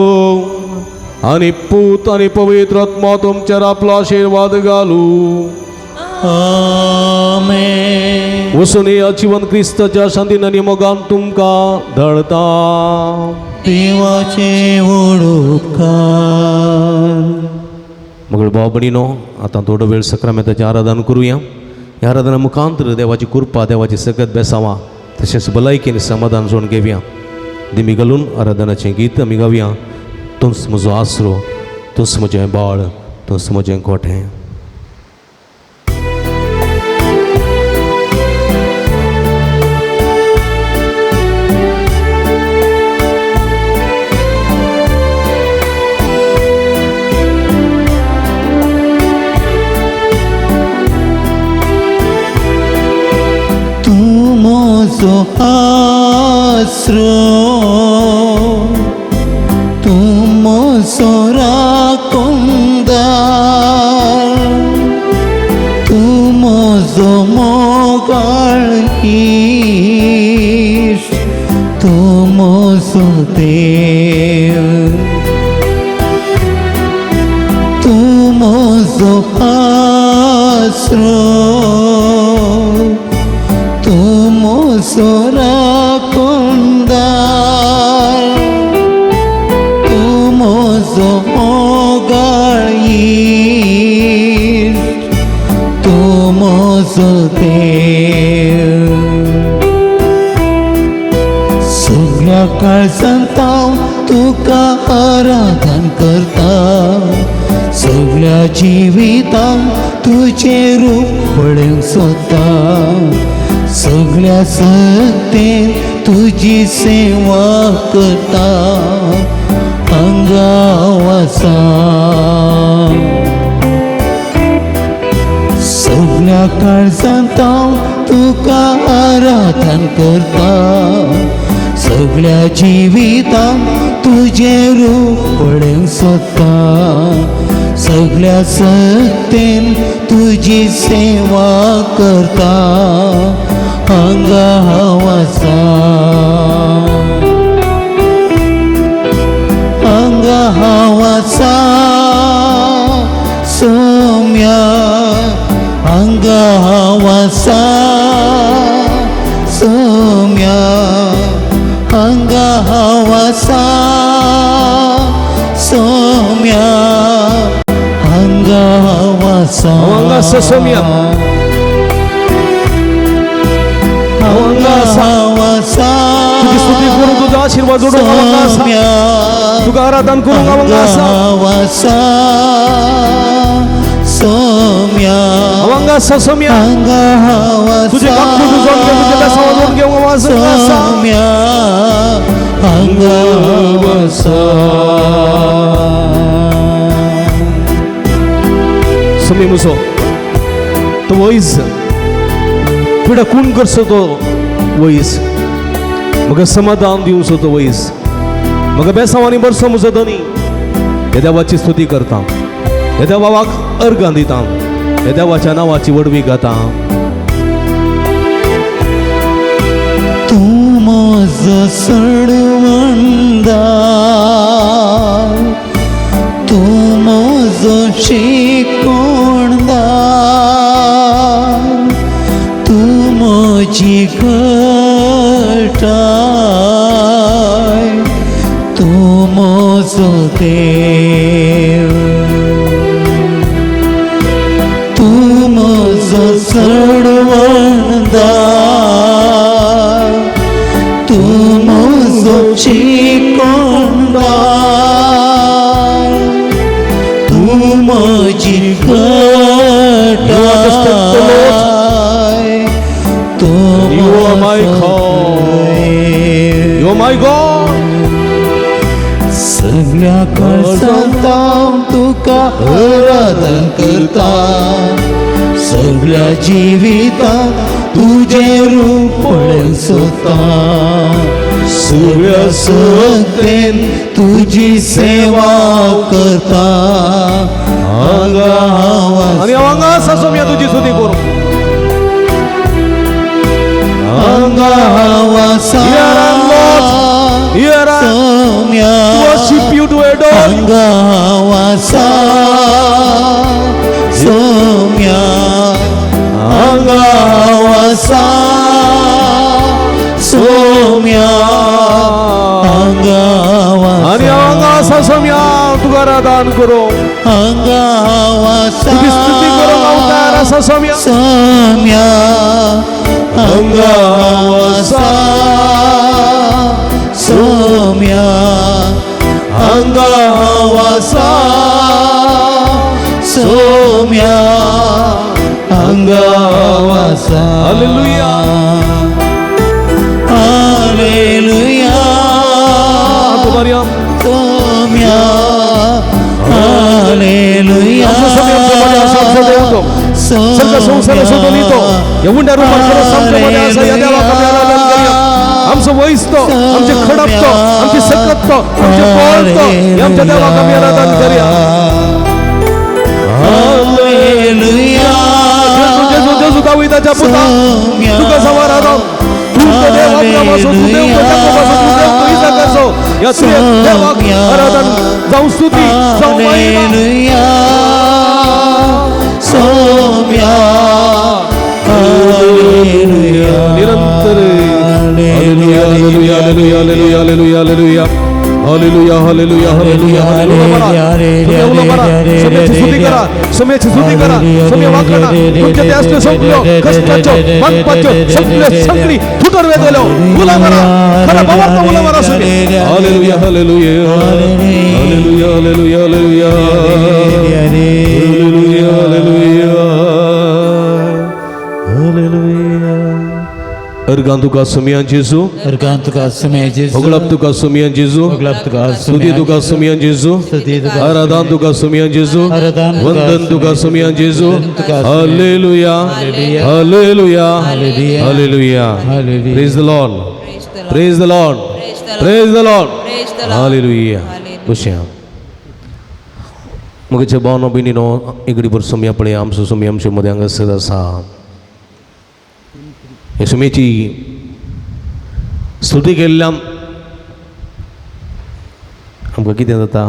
आनी पूत आनी पवित्र आत्मा तुमचेर आपलो आशिर्वाद घालू. आमेन. वसून या जिवन क्रिस्ताच्या शांतीन आनी मोगान तुमकां धळता. देवाचे ओळखकार. मगळ भाव भयणीनो, आतां थोडो वेळ सक्रामेंताचें आराधन करुया. ह्या आराधना मुखांतर देवाची कृपा देवाची सकत बेसावां तशेंच भलायकी आनी समाधान जोडून घेवया. दिमी घालून आराधनाचें गीत आमी गावया. तूंच म्हजो आसरो, तूंच म्हजें बाळ, तूंच म्हजें गोठें. तूं म्हजो आसरो, तूं म्हजो राखणदार, तूं म्हजो मोगाळ इश्ट, तूं म्हजो देव, तूं म्हजो आसरो, तूं म्हजो राखणदार, तूं म्हजो म्हजो मोगाळ इश्ट, तूं म्हजो देव. सगळ्या काळजांत हांव तुका आराधन करता, सगळ्या जिवितांत तुजें रूप पळोवंक सोदता, सगळ्या सत्तेन तुजी सेवा करता. हांगा आसा सगळ्या काळजांत हांव तुका आराधन करता, सगळ्या जिवितांत तुजें रूप पळोवंक सोदता, सगळ्या सत्तेन तुजी सेवा करता. हांगा हांव आसा, हांगा हांव आसा सोम्या, हांगा हांव आसा सोम्या, हांगा हांव आसा सोम्या, हांगा हांव आसा. हांगा आसा सोम्या. हांगा हांव आसा. तुजी स्तुती करूंक, तुजो आशिर्वाद जोडूंक हांव हांगा आसा. सोम्या, तुका आराधन करूंक हांव हांगा आसा. हांव आसा सोम्या, हांव हांगा आसा सोम्या. हांगा हांव आसा. तुजें काकूट जोडून घेवंक, तुजें बेसांव जोडून घेवंक हांव हांगा आसा. सोम्या, हांगा हांव आसा. सोमी मुसो तो वयस पिडा खून करचो तो वयस, म्हाका समाधान दिवचो तो वयस, म्हाका बेसांवांनी बरसो म्हजो धनी. ह्या देवाची स्तुती करता, ह्या देवाक अर्गां दिता, ह्या देवाच्या नांवाची व्हडवी गाता. तूं म्हजो सडवंदार, तूं म्हजो शिकोणदार, तूं म्हजी घटाय, तूं म्हजो देव. तूं म्हजो सडवणदार, तूं म्हजो शिकोणदार, तूं म्हजी You are the strength of the Lord. घटाय, तूं You are my म्हजो God. देव. You are my God. सगळ्या काळजांत हांव तुका आराधन करता, सगळ्या जिवितांत तुजें रूप पळोवंक सोदता, सगळ्या सत्तेन तुजी सेवा करता. हांगा हांव आनी हांव हांगा आसा सोम्या तुजी स्तुती करूंक. हांगा हांव आसा Here I am, Lord. Here I am Somya, to worship you, to adore you. हांगा हांव आसा सोम्या, हांगा हांव आसा सोम्या, हांगा हांव आनी हांव हांगा आसा, आसा सोम्या तुका आराधन करूंक, हांगा हांव आसा तुजी स्तुती करूंक हांव तयार आसा सोम्या. सोम्या, हांगा हांव आसा सोम्या, हांगा हांव आसा सोम्या, हांगा हांव आसा. Hallelujah. Hallelujah. Maria. Somya, hallelujah. आमचो सोम्या, आमचो बरें आसा, आमचो देव तो. सर्ग संवसाराचो धनी तो. ह्या उंड्या रुपार खरोच आमच्या मदें आसा. ह्या देवाक आमी आराधन करया. आमचो वयस तो, आमचें खडप तो, आमची सकत तो, आमचें बळ तो. ह्या आमच्या देवाक आमी आराधन करया. हालेलुया. जेजू, जेजू, जेजू, दाविदाच्या पुता, तुका सवार आदम. तूं तो देव अब्रामाचो, तूं देव तो जाकोबाचो, तूं देव तो इसाकाचो. ह्या तुवें देवाक आराधन जावं, स्तुती जावं, महिमा. हालेलुया. सोम्या, हालेलुया. निरंतर. Hallelujah, hallelujah, hallelujah, hallelujah, hallelujah, hallelujah. Hallelujah hallelujah hallelujah hallelujah. उलो मारा, सोम्याची स्तुती करा, सोम्याची स्तुती करा, सोम्या वाकडा तुमच्या ते असले सगळ्यो कष्टाच्यो बांदपाच्यो सगळ्यो संकडी फुटर वेतल्यो. उलो मारा, खरा भावार्थ उलो मारा Saumya. Hallelujah hallelujah hallelujah hallelujah hallelujah hallelujah hallelujah hallelujah. अर्गां तुका सोमयान जेजू, अर्गां तुका सोमया जेजू, होगळप तुका सोमयान जेजू, होगळप तुका स्तुती तुका सोमयान जेजू, स्तुती तुका आराधन तुका सोमयान जेजू, आराधन तुका वंदन तुका सोमयान जेजू. Hallelujah hallelujah hallelujah. Praise the Lord, praise the Lord, praise the Lord. Hallelujah. बसया. मगचे भावनो भयणीनो, इगडी भर सोमया पळय आमचो सोमया आमचे मदें हांगासर आसा. हे सुमेची स्तुती केल्ल्यान आमकां कितें जाता?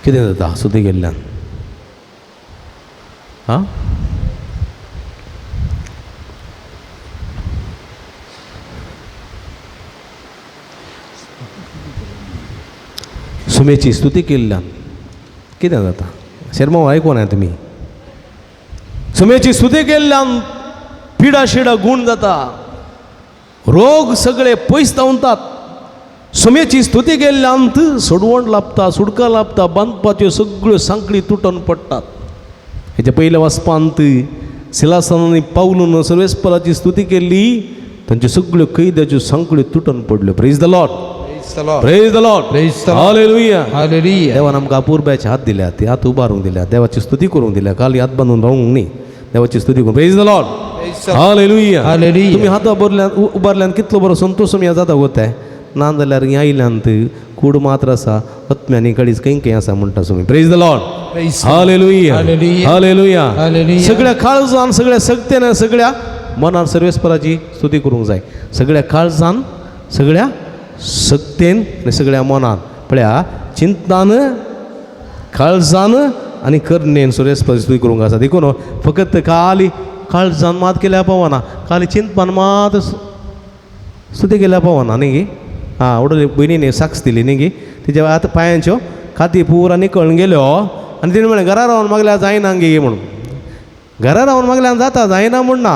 कितें जाता स्तुती केल्ल्यान? आं, सुमेची स्तुती केल्ल्यान कितें जाता? शेरमांव आयकोन आहा तुमी. सुमेची स्तुती केल्ल्यान पिडा शिडा गूण जाता, रोग सगळे पयस धांवतात. सुमेची स्तुती केल्ल्यान सोडवण लाभता, सुडका लाभता, बांदपाच्यो सगळ्यो सांकळी तुटून पडटात. हेच्या पयल्या वाचपांत सिलासांनी पावलून सर्वेस्पराची स्तुती केल्ली, तांच्यो सगळ्यो कैद्याच्यो सांकळ्यो तुटून पडल्यो. Praise the Lord, praise the Lord, hallelujah. देवान आमकां अपुरबायचे हात दिल्या, ते हात उबारूंक दिल्या, देवाची स्तुती करूंक दिल्या. काल हात बांदून रावूंक न्ही, देवाची स्तुती करूंक. Praise the Lord, hallelujah. तुमी हात उबारल्यान उबारल्यान कितलो बरो संतोश या जाता गो. ते ना जाल्यार हें आयल्यान कूड मात्र आसा, आत्म्यानी कडीच खंय खंय आसा म्हणटा तुमी. Praise the Lord, hallelujah hallelujah. सगळ्या काळजान, सगळ्या सक्तेन, सगळ्या मनान सर्वेस्पराची स्तुती करूंक जाय. सगळ्या काळजान, सगळ्या सक्तेन आनी सगळ्या मनान. पळया, चिंतनान, काळजान आनी करणेन सर्वेस्पराची स्तुती करूंक आसा. देखून फकत खाली काळजान मात केल्यार पावना, खाली चिंतपान मात स्तुती केल्यार पावना न्ही गी. आं, वडले भयणीन साक्ष दिली न्ही गी, तिच्या आतां पांयांच्यो खाती पुरा निकळून गेल्यो आनी तिणें म्हणलें घरा रावन मागल्यार जायना गे म्हणून. घरा रावन मागल्यार जाता, जायना म्हूण ना.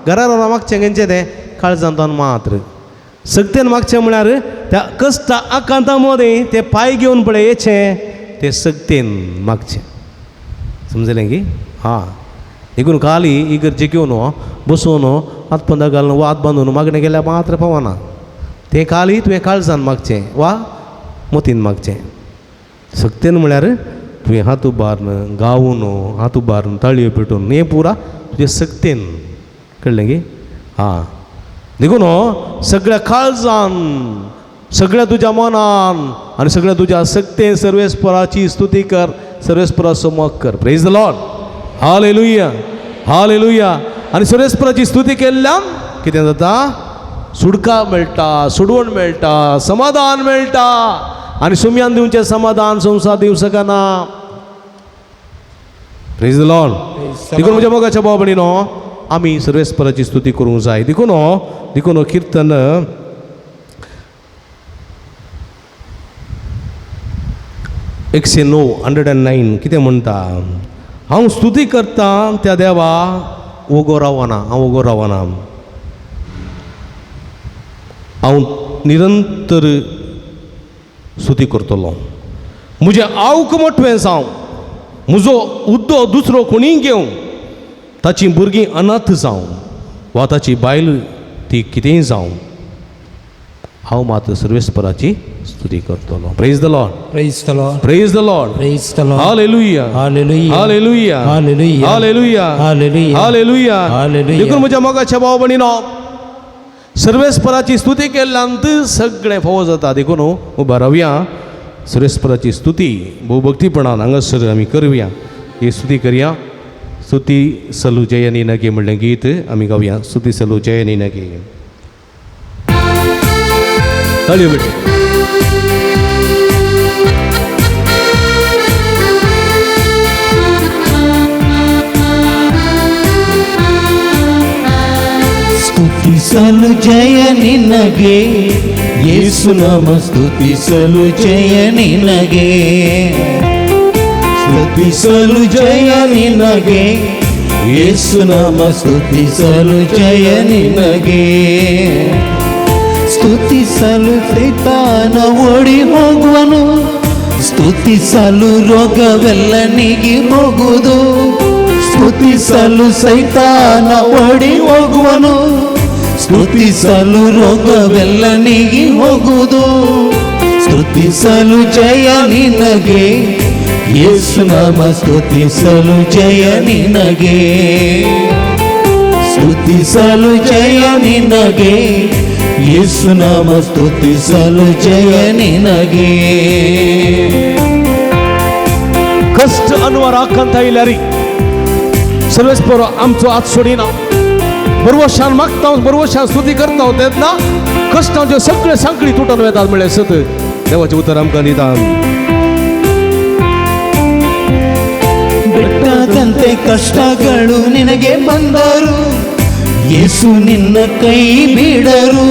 घरा रावन मागचें खंयचें तें काळजान तावन मात्र सक्तेन मागचें म्हळ्यार त्या कश्टा आकांता मदें ते पांय घेवन पळय येचें ते सक्तेन मागचें. समजलें की? हां, देखून खाली इगर्जे घेवन बसोवन हात पंदा घालून वा हात बांदून मागणें केल्यार मात्र पावना. तें खाली तुवें काळजान मागचें वा मोतीन मागचें. सक्तेन म्हळ्यार तुवें हात उबारून गावून, हात उबारून ताळयो पेटून हें पुरा तुजें सक्तेन. कळ्ळें की? हां, देखून सगळ्या काळजान, सगळ्या तुज्या मनान आनी सगळ्या तुज्या सक्तेन सर्वेस्पराची स्तुती कर, सर्वेस्पराचो मोग कर. Praise the Lord, hallelujah hallelujah. आनी सर्वेस्पराची स्तुती केल्ल्यान कितें जाता? सुडका मेळटा, सोडवण मेळटा, समाधान मेळटा. आनी सुम्यान दिवचें समाधान संवसार दिवंक शकना. Praise the Lord. देखून म्हज्या मोगाच्या भाव भयणीनो, आमी सर्वेस्पराची स्तुती करूंक जाय. देखून देखून किर्तन 109 109 कितें म्हणटा? हांव स्तुती करतां त्या देवा वोगो रावना, हांव वोगो रावना, हांव निरंतर स्तुती करतलो. म्हजें आवक मोटवें जावं, म्हजो उद्दो दुसरो कोणीय घेवं, ताची भुरगीं अनाथ जावं वा ताची बायल ती कितेंय जावं, हांव मात्र सर्वेस्पराची स्तुती करतलो. Praise the Lord, praise the Lord, praise the Lord, praise the Lord. Hallelujah hallelujah hallelujah hallelujah hallelujah hallelujah hallelujah. Hallelujah. देखून म्हज्या मोगाच्या भाव भयणीनो, सर्वेस्पराची स्तुती केल्ल्यान सगळें फावो जाता. देखून उबा रावया, सर्वेस्पराची स्तुती भोवभक्तीपणान हांगासर आमी करया. ही स्तुती करया. स्तुती सलू जयनी नगे म्हणलें गीत आमी गावया. स्तुती सलू जयनी नगे. ताळयो बेटी. ಸ್ತುತಿಸಲು ಜಯ ನಿನಗೆ, ಯೇಸು ನಾಮ ಸ್ತುತಿಸಲು ಜಯ ನಿನಗೆ, ಸ್ತುತಿಸಲು ಜಯ ನಿನಗೆ, ಯೇಸು ನಾಮ ಸ್ತುತಿಸಲು ಜಯ ನಿನಗೆ. ಸ್ತುತಿಸಲು ಸೈತಾನ ಓಡಿ ಹೋಗುವನು, ಸ್ತುತಿಸಲು ರೋಗವೆಲ್ಲ ನೀಗಿ ಹೋಗುವುದು, ಸ್ತುತಿಸಲು ಸೈತಾನ ಓಡಿ ಹೋಗುವನು, ಸ್ತುತಿಸಲು ರೋಗವೆಲ್ಲ ನೀಗಿ ಹೋಗುವುದು, ಸ್ತುತಿಸಲು ಜಯ ನಿನಗೆ, ಯೇಸು ನಾಮ ಸ್ತುತಿಸಲು ಜಯ ನಿನಗೆ, ಸ್ತುತಿಸಲು ಜಯ ನಿನಗೆ, ಯೇಸು ನಾಮ ಸ್ತುತಿಸಲು ಜಯ ನಿನಗೆ. कश्ट अनवर आकांत आयल्यार सर्वेस्पर आमचो हात सोडिना. बरवशान मागता, बरवशान स्तुती करता तेन्ना कश्टांच्यो सगळे सांकळी तुटून वेतात म्हणलें सत देवाचें उतर आमकां दिता. ಬೆಟ್ಟದಂತೆ ಕಷ್ಟಗಳು ನಿನಗೆ ಬಂದರು, ಯೇಸು ನಿನ್ನ ಕೈ ಬಿಡರು.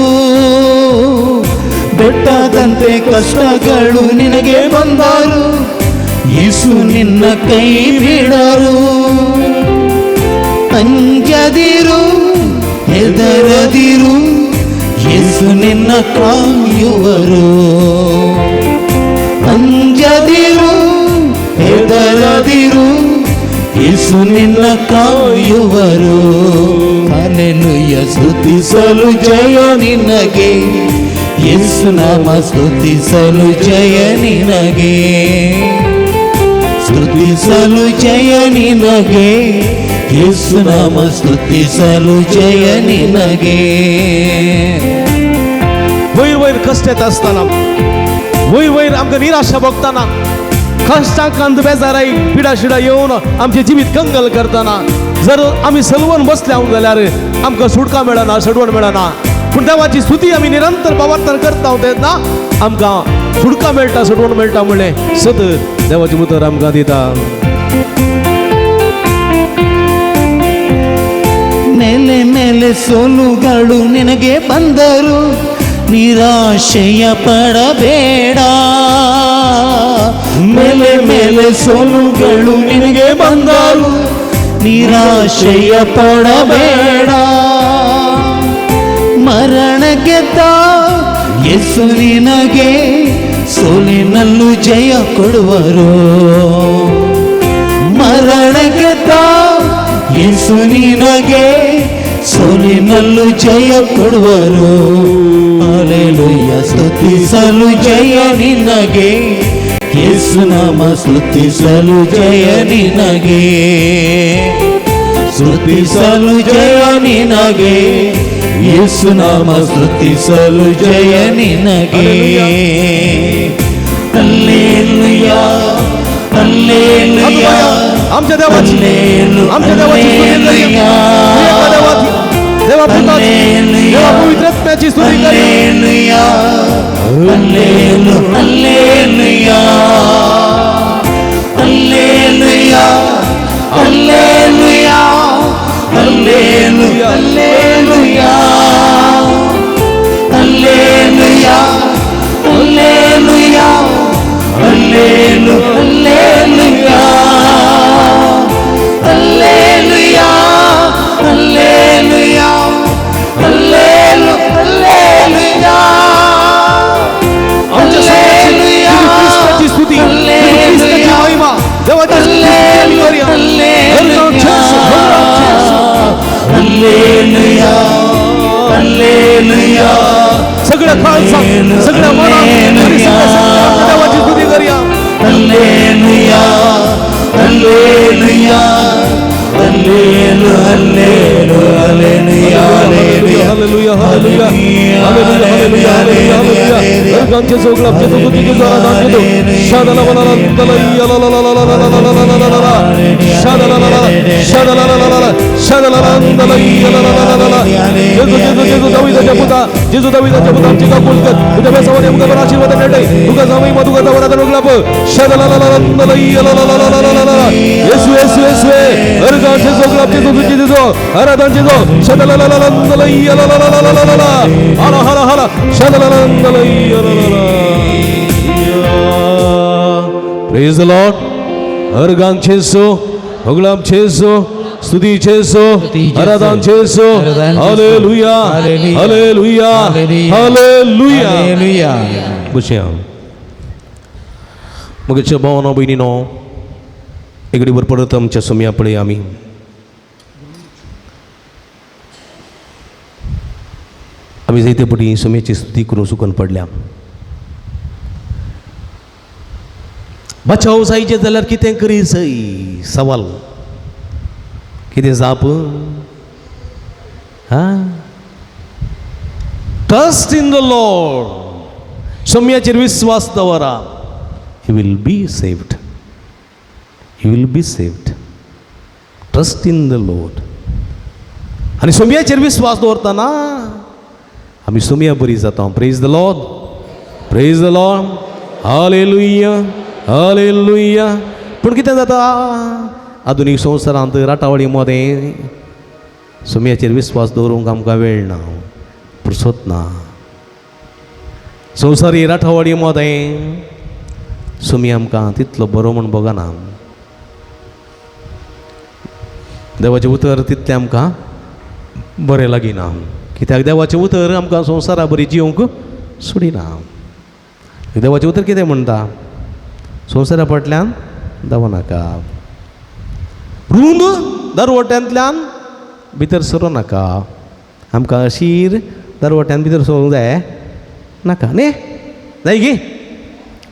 ಬೆಟ್ಟದಂತೆ ಕಷ್ಟಗಳು ನಿನಗೆ ಬಂದರು, ಯೇಸು ನಿನ್ನ ಕೈ ಬಿಡರು. ಅಂಜದಿರು, ಹೆದರದಿರು, ಯೇಸು ನಿನ್ನ ಕಾಯುವರು. ಅಂಜದಿರು, ಹೆದರದಿರು, ಯೇಸು ನಿನ್ನ ಕಾಯುವರು. ಹಲ್ಲೆಲೂಯ, ಸ್ತುತಿಸಲು ಜಯ ನಿನಗೆ, ಯೇಸು ನಾಮ ಸ್ತುತಿಸಲು ಜಯ ನಿನಗೆ, ಸ್ತುತಿಸಲು ಜಯ ನಿನಗೆ, ಯೇಸು ನಾಮ ಸ್ತುತಿಸಲು ಜಯ ನಿನಗೆ. वयर वयर कश्ट येता आसतना, वयर वयर आमकां निराशा भोगतना, कश्टांकांत बेजाराय पिडा शिडा येवन आमचें जिवीत कंगल करतना जर आमी सलवून बसले जाल्यार आमकां सुटका मेळना, सडवण मेळना. पूण देवाची स्तुती आमी निरंतर पवर्तन करता तेन्ना आमकां सुटका मेळटा, सडवण मेळटा म्हणलें सत देवाचें उतर आमकां दिता. ಮೇಲೆ ಮೇಲೆ ಸೋಲುಗಳು ನಿನಗೆ ಬಂದರು, ನಿರಾಶೆಯ ಪಡಬೇಡ. ಮೇಲೆ ಮೇಲೆ ಸೋಲುಗಳು ನಿನಗೆ ಬಂದರು, ನಿರಾಶೆಯ ಪಡಬೇಡ. ಮರಣ ಗೆದ್ದ ಯೇಸು ನಿನಗೆ ಸೋಲಿನಲ್ಲೂ ಜಯ ಕೊಡುವರು. ಮರಣ ಗೆದ್ದ ಯೇಸು ನಿನಗೆ ಸೋಲಿನಲ್ಲೂ ಜಯ ಕೊಡುವರು. ಹಲ್ಲೆಲೂಯ, ಸ್ತುತಿಸಲು ಜಯ ನಿನಗೆ, ಯೇಸು ನಾಮ ಸ್ತುತಿಸಲು ಜಯ ನಿನಗೆ, ಸ್ತುತಿಸಲು ಜಯ ನಿನಗೆ, ಯೇಸು ನಾಮ ಸ್ತುತಿಸಲು ಜಯ ನಿನಗೆ. Hallelujah, hallelujah. आमच्या देवाची, आमच्या देवाची स्तुती करूया. एका देवाची, देवा पुताची, देवा पवित्र आत्म्याची स्तुती करूया. Hallelujah, hallelujah, hallelujah, hallelujah, hallelujah, hallelujah, hallelujah, hallelujah, hallelu hallelujah, hallelujah, hallelujah, hallelu hallelujah. आमच्या सर्वांची ख्रिस्ताची स्तुती, ख्रिस्ताची महिमा, देवाची स्तुती करूया. Hallelujah, hallelujah. सगळ्या काळजात, सगळ्या मनात आणि सगळ्या शक्तीत देवाची स्तुती करूया. Hallelujah, hallelujah, hallelu hallelu hallelujah, hallelujah, hallelujah, hallelujah, hallelujah, hallelujah. आमचे जोगला, आमचे जोगुतीचे जोरात आमचे तो. शादाला बलाला, तला याला ला ला ला ला ला ला ला ला ला ला. शादाला ला ला, शादाला ला ला ला, शादाला ला तला याला ला ला ला ला. जेजू, जेजू, जेजू, दावीदाच्या पुता, जेजू दावीदाच्या पुता, आमची काकूल कर. तुझ्या बेसावर आमकां बरो आशीर्वाद मेळटले. तुका जावं महिमा, तुका जावं आदर उगलाप. शादाला ला ला ला, तला याला ला ला ला ला ला ला. येसू, येसू, येसू. अर्गांचे जोगला, आमचे जोगुतीचे जो, आराधांचे जो. शादाला ला ला ला, तला हला हला हला Praise the Lord. हरगान చేసు ಹೊಗಳಾಂ చేసు స్తుతి చేసు ఆరాధన చేసు. హల్లెలూయా, హల్లెలూయా, హల్లెలూయా. बसया. मगच्या भावानो भयणीनो, एकडे परत आमच्या सम्या पळय आमी आमी जायते पटी सम्याची स्तुती करून सुकून पडल्या. बचाव जायचे जाल्यार कितें करी जाय सवाल कितें जाप हा. Trust in the Lord, सोम्याचेर विस्वास दवरा. You will be saved, you will be saved. Trust in the Lord. आनी सोम्याचेर विस्वास दवरतना आमी सोम्या बरी जाता. Praise the Lord, praise the Lord. Hallelujah, hallelujah. पूण कितें जाता आधुनीक संवसारांत राटावळी मदें सोम्याचेर विस्वास दवरूंक आमकां वेळ ना, पुरसत ना. संवसारी राठावळी मदें सोमी आमकां तितलो बरो म्हूण बगना. देवाचें उतर तितलें आमकां बरें लागीना, कित्याक देवाचें उतर आमकां संवसारा बरी जिवंक सोडिना. देवाचें उतर कितें म्हणटा? संवसारा फाटल्यान धांवो नाका, रूंद दरवट्यांतल्यान भितर सरूं नाका. आमकां अशीर दरवट्यान भितर सरूंक जाय नाका न्ही, जाय गी?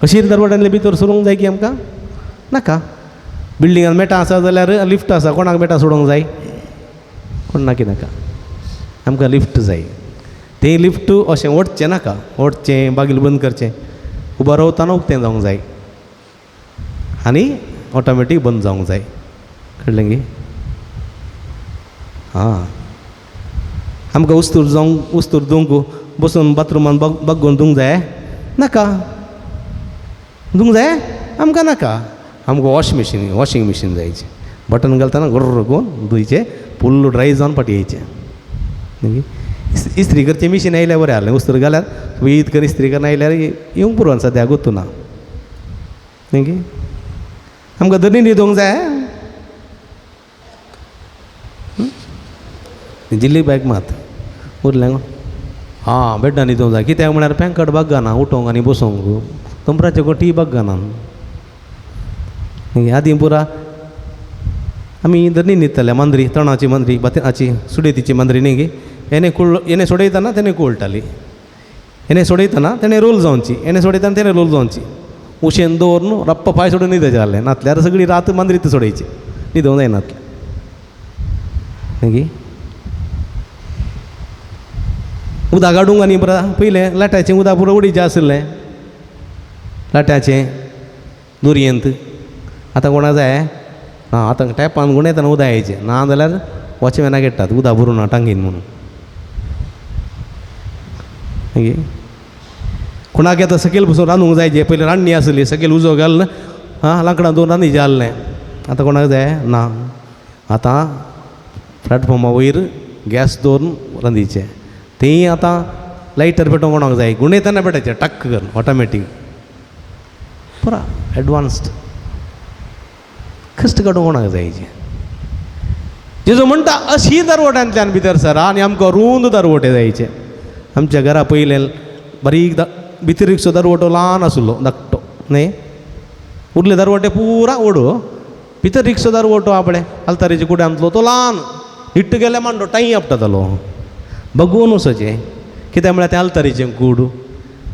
अशीर दरवट्यांतले भितर सरूंक जाय की आमकां नाका. बिल्डिंगान मेटां आसा जाल्यार लिफ्ट आसा, कोणाक मेटां सोडूंक जाय? कोण नाकी नाका. आमकां लिफ्ट जाय. तें लिफ्ट अशें ओडचें नाका, ओडचें बागील बंद करचें, उबो रावतना उक्तें जावंक जाय आनी ऑटोमॅटीक बंद जावंक जाय. कळ्ळें गी? आं, आमकां उस्तूर जावंक उस्तूर धुवंक बसून बाथरुमान बग्गोन धुवंक जाय नाका, धुवंक जाय आमकां नाका. आमकां वॉशिंग मशीन जायचें. बटन घालतना गुर्र करून धुयचें, फुल्ल ड्राय जावन फाटीं येयचें. इस्त्री करचें मिशीन आयल्यार बरें जालें. उस्तूर घाल्यार वीत कर इस्त्री करून आयल्यार येवंक पुरो सद्याक गोत्तू ना न्ही. आमकां दनी न्हिदोंक जाय. जिल्ली बॅग मात उरलें आं बेड्डान न्हिदोंक जाय. कित्याक म्हळ्यार पेंकट बागना उठोंक आनी बसोंक, तंपराचें टी बागना. आदीं पुरा आमी दनी न्हिदताले. मांद्री तणाची मांद्री भाताची सुडेतीची मांद्री न्ही गी, हेणे कुळ हेणे सोडयतना तेणें कुळटाली, हेणे सोडयतना तेणें रोल जावची, हेणे सोडयतना तेणें रोल जावची. उशेन दवरून रप्प पांय सोडून न्हिदचें जालें. नातल्यार सगळी रात मांद्रीत सोडयची, न्हिदोंक जायना न्ही. उदक काडूंक आनी पुरा पयलें लाट्याचें उदक पुरो उडीचें आशिल्लें, लाट्याचें दोरयेंत. आतां कोणा जाय ना, आतां टॅपान गुणयतना उदक येयचें ना जाल्यार वॉचमॅनाक येतात उदक भरूं ना टांगीन म्हणून. मागीर कोणाक आतां सकयल बसून रांदूंक जाय, जे पयलीं रांदणी आसली सकयल उजो घालून आं लांकडां दवरून रांदीचें आहलें. आतां कोणाक जाय ना, आतां प्लॅटफॉर्मा वयर गॅस दवरून रांदीचें. तें आतां लायटर पेटोवंक कोणाक जाय, गुणयतना पेटयचें टक्क करून ऑटोमॅटीक पुरा एडवान्स्ड. कश्ट काडूंक कोणाक जायचें. जेजू म्हणटा अशी दरवट्यांतल्यान भितर सरा आनी आमकां रूंद दरवटे जायचे. आमच्या घरा पयलें बारीक भितर रिक्षो दरवटो ल्हान आसलो धाकटो न्ही, उरले दरवटे पुरा ओडो. भितर रिक्षो दरवटो आपणे आल्तारीचे कुड्यांतलो तो ल्हान, हिट्ट गेल्यार मांडो टांय आपटातालो बगोवन वचचें. कित्याक म्हळ्यार तें आल्तारीचें कूड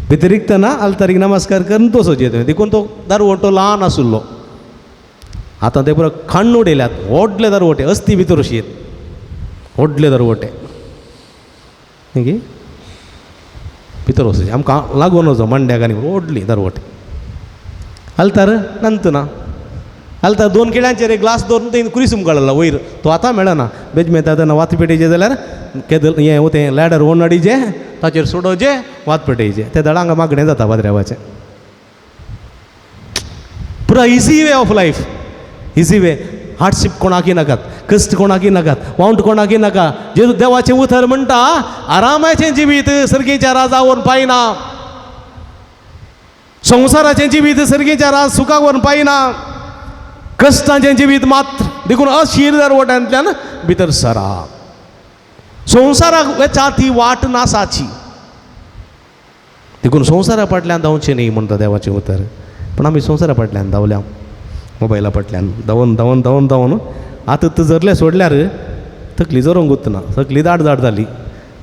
भितर रिगतना आल्तारीक नमस्कार करून तो वचचें तुवें, देखून तो दरवटो ल्हान आसलो. आतां ते पुरा खाण्ण उडयल्यात व्हडले दरवटे, अस्ती भितर अशी येत व्हडले दरवटे न्ही भितर वचचें आमकां लागून वचो मांड्याक आनी व्हडली दरवटे. आल्तार नंत ना, आल्तार दोन किळ्यांचेर एक ग्लास दवरून तें कुरिसूम काडला वयर, तो आतां मेळना. बेजमेंत तेन्ना वात पेटयचें जाल्यार केदल हें तें लॅडर ओन हाडीचें ताचेर सोडोवचें वात पेटयचें, ते दळांक मागणें जाता पाद्र्यावाचें. पुरा easy way of life, easy way. हार्डशीप कोणाकय नाकात, कश्ट कोणाकय नाकात, वावंट कोणाकय नाका. जेजू देवाचें उतर म्हणटा आरामाचें जिवीत सर्गीच्या राजा व्हरून पायना, संवसाराचें जिवीत सर्गीच्या राज सुखाक व्हरून पायना, कश्टांचें जिवीत मात्र. देखून अशीर दरवट्यांतल्यान भितर सरा. संवसाराक वेचा ती वाट नासाची, देखून संवसारा फाटल्यान धांवचें न्ही म्हणटा देवाचें उतर. पूण आमी संवसारा फाटल्यान धांवल्या, मोबायला फाटल्यान धांवन धांवन धांवन धांवन आतां तो जरले सोडल्यार तकली जरोंक उरतना, तकली दाट दाट जाली.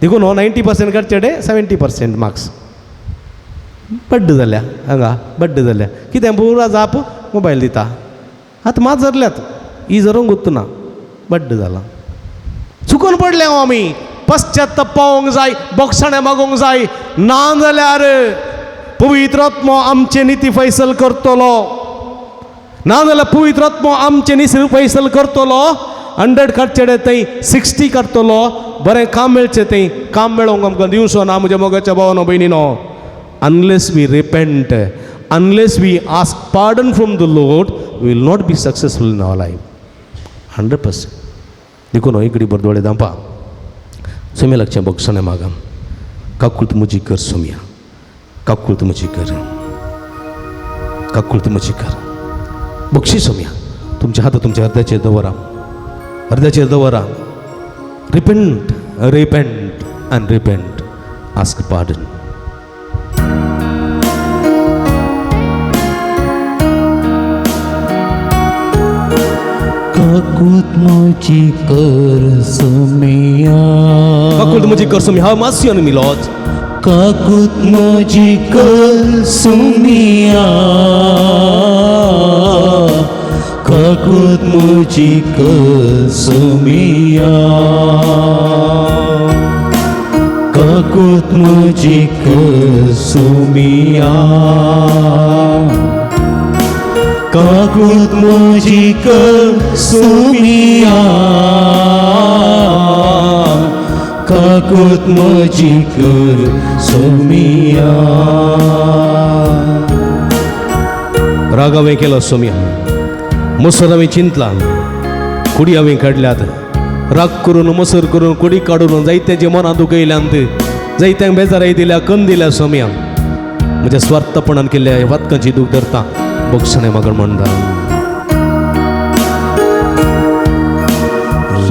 देखून हो 90% काडचे डे 70% मार्क्स बड्ड जाल्या हांगा, बड्ड जाल्या. कितें पुरा जाप मोबायल दिता. आतां मात जरल्यात ही जरोंक उरतना, बड्ड जाला. चुकून पडले हांव आमी. पश्चाताप पावोंक जाय, बोगसाणें मागोंक जाय, ना जाल्यार पवित्र आत्मो आमचे निती फैसल करतलो, ना जाल्यार पवित्र आत्मो आमचे निती फैसल करतलो. 100 काडचे थंय 60 काडटलो. बरें काम मेळचें थंय काम मेळोवंक आमकां दिवचो ना. म्हज्या मोगाच्या भावानो भयणीनो, unless we repent, unless we ask pardon from the Lord, we will not be successful in our life 100%. देखून हो इकडी बरो दोळे धांपा, सोम्या लागचें बोगसणें मागा. काकूळत म्हजी कर सोम्या, काकूळत म्हजी कर, काकूळत म्हजी कर, बक्षी सोम्या. तुमच्या हात तुमच्या हृदयाचेर दवरा, हृदयाचेर दवरा. Repent, repent and repent, ask pardon. काकूत म्हजी कर सोमिया, काकूळत म्हजी कर सोम्या. हांव मातशी आनी मिलोच. काकूत म्हजी कर सोमिया, काकूत म्हजी कर सोमिया, काकूत म्हजी कर सोमिया, काकूत म्हजी कर सोमिया, काकूत म्हजी कर सोमिया. राग हांवें केलो सोम्या, मसर हांवें चिंतला, कुडी हांवें काडल्यात. राग करून मसर करून कुडी काडून जायत्याचे मनां दुखयल्यांत, जायत्यांक बेजाराय दिल्या, कन दिल्या सोम्या. म्हज्या स्वार्थपणान केल्ल्या ह्या वातकांची दूख धरता, बक्षणें म्हाका म्हणटा.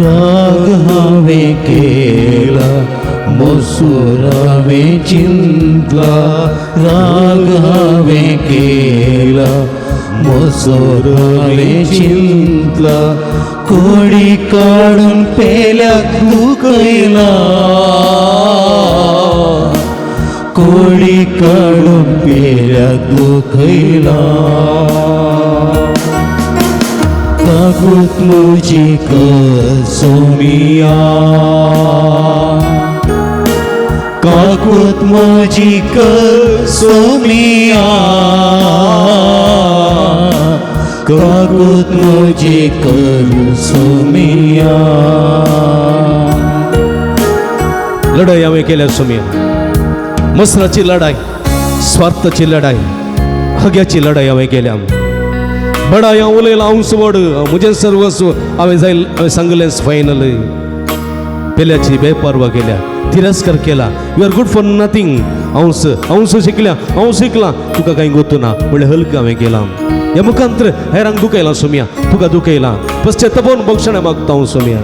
राग हांवें केला, मसूर हांवें चिंतला, राग हांवें केला, मसूर हांवें चिंतला, कोडी काडून पेल्याक दुखयला, कोडी काडून पेल्याक दुखयला. काकूत म्हजी कर सोमिया, काकूत म्हजी कर सोमिया, काकूत म्हजी कर सोमिया. लढाई हांवें केल्या सोम्या, मसराची लढाई, स्वार्थाची लढाई, हग्याची लढाई हांवें केल्या. बडाय हांव उलयलां, हांव व्हड, म्हजें सर्वस्व हांवें जाय, हांवें सांगलेंच फायनल. पेल्याची बेपर्वा केल्या, तिरस्कार केला. You are good for nothing. हांव हांव शिकल्या, हांव शिकलां, तुका कांय गोतू ना म्हणल्यार हलक हांवें केलां. ह्या मुखांतर हेरांक दुखयलां सोम्या, तुका दुखयलां. पश्चातापून बक्षणें मागता हांव सोम्या.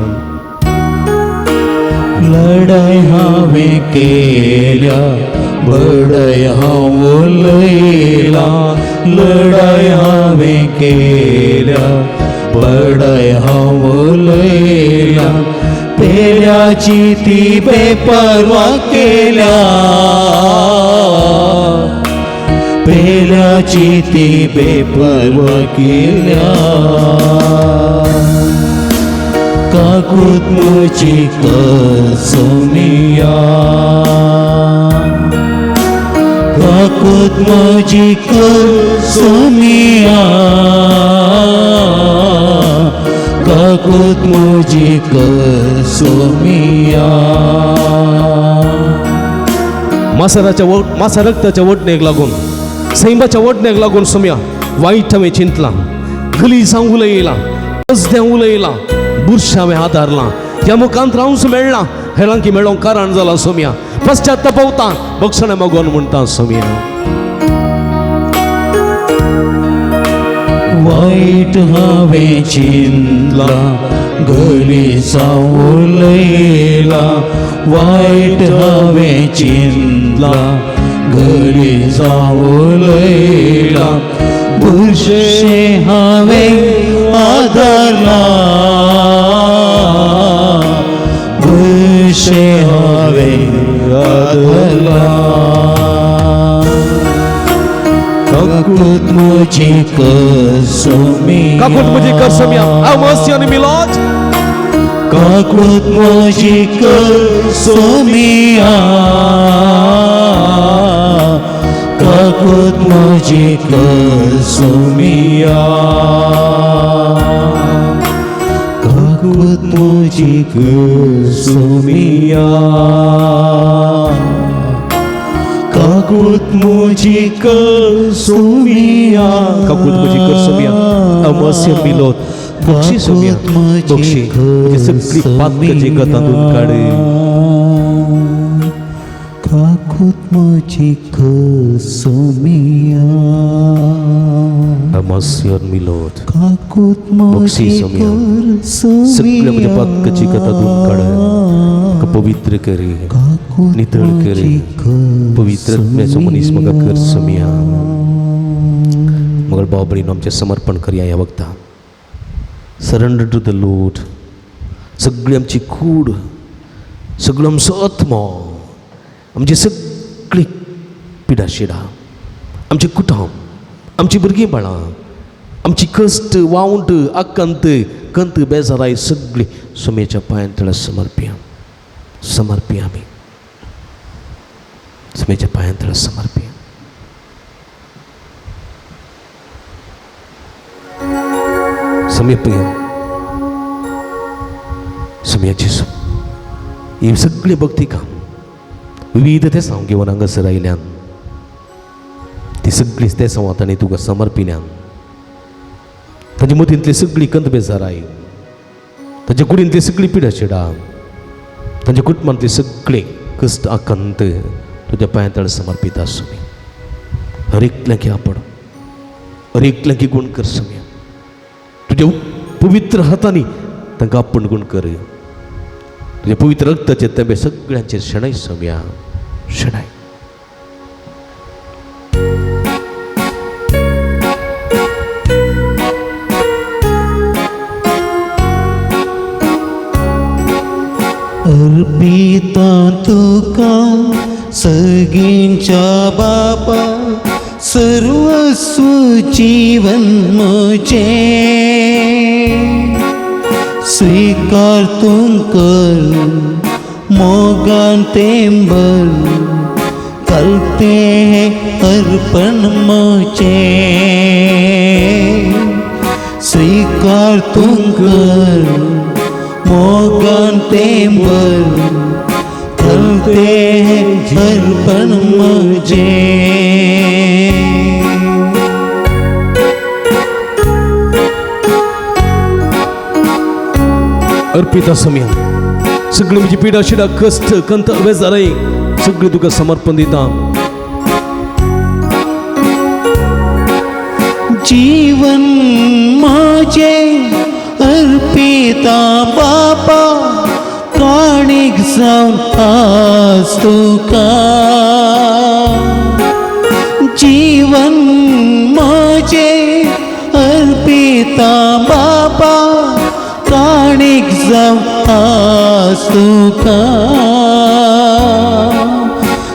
लढाई हांवें केल्या, बडाय हांव उलयलां, लढाई हांवें केल्या, बडाय हांव उलयलां, पेल्याची ती बेपर्वा केल्या, पेल्याची ती बेपर्वा केल्या. काकूत म्हजी कर सोमिया, काकूत म्हजी कर सोमिया, काकूत म्हजी कर सोमिया. मासराच्या मासा रक्ताच्या ओडणेक लागून, सैमाच्या ओडणेक लागून सोम्या वायट हांवें चिंतलां, गलीज हांव उलयलां. कसदें उलयलां बुरशें हांवें आदारलां ह्या मुखांत रावंस मेळ्ळां हेरांकी मेळोंक कारण जालां सोम्या पश्चातापवता बक्षणें मागोन म्हणटा सोम्या. वाईट हांवें चिंतलां गलीसा उलयलां वाईट हांवें चिंतलां गलीसा उलयलां बुरशें हांवें आदारलां बुरशें हांवें आदारलां. काकूत म्हजी कर सोमिया काकूट म्हजी कर सोम्या. हांव मस्ती आनी मिलोज. काकूत म्हजी कर सोमिया काकूत म्हजी कर सोमिया काकूत म्हजी कर सोमिया काकूत म्हजी कर सोमिया. काकूट म्हजी कर सोम्या. हांव मस्ती आनी मिलोद बक्षी सोम्या बक्षी म्हजी सगळी पातकाची गतांतून काड. काकूत म्हजी कर सोमिया हांव मस्ती आनी मिलोद काकूत बक्षी म्हजी सोमिया. कर सगळ्या म्हज्या सोमिया पातकाची गतांतून काड म्हाका पवित्र करी काकूत नितळ करी म्हजी कर पवित्र आत्म्याचो मनीस म्हाका कर सोमिया. मगर भाव भयणीनो आमचें समर्पण करया ह्या वखदां. Surrender to the Lord. सगळी आमची कूड सगळो आमचो आत्मो आमची सगळी पिडाशिडां आमचें कुटुंब आमची भुरगीं बाळां आमची कश्ट वावंट आकांत कंत बेजाराय सगळी सुमेच्या पांयां तळा समर्पया समर्पया आमी सुमेच्या पांयां तळा समर्पया. समर्पया सुम्या जेजू ही सगळी भक्ती काम विविध ते सांग घेवन हांगासर आयल्यान ती सगळी ते संवातांनी तुका समर्पिल्यान ताजे मतींतली सगळी कंत बेजाराय ताच्या कुडींतली सगळी पिडा चिडा तांच्या कुटुंबांतली सगळे कश्ट आकांत तुज्या पांयां तळ समर्पीत आसूं. हर एकल्याक आपण हर एकल्याक गुण कर सुम्या तुज्या पवित्र हातांनी तांकां आपण गुण कर. तुज्या पवित्र रक्ताचे तेंबे सगळ्यांचेर शेणय सोम्या शेणय. अर्पिता तुका सगींच्या बापा सर्वस्व जीवन म्हजें स्वीकार तूं कर मोगान तेंबर करते हैं अर्पण म्हजें स्वीकार तूं कर मोगान तेंबर करते हैं अर्पण म्हजें. अर्पिता सोम्या सगळी म्हजी पिडा शिडा कश्ट कंत बेजाराय सगळी तुका समर्पण दिता. जीवन माझे अर्पिता बापा काणीक जावन आज तुका जीवन माझे अर्पिता बापा काणीक जावन आज तुका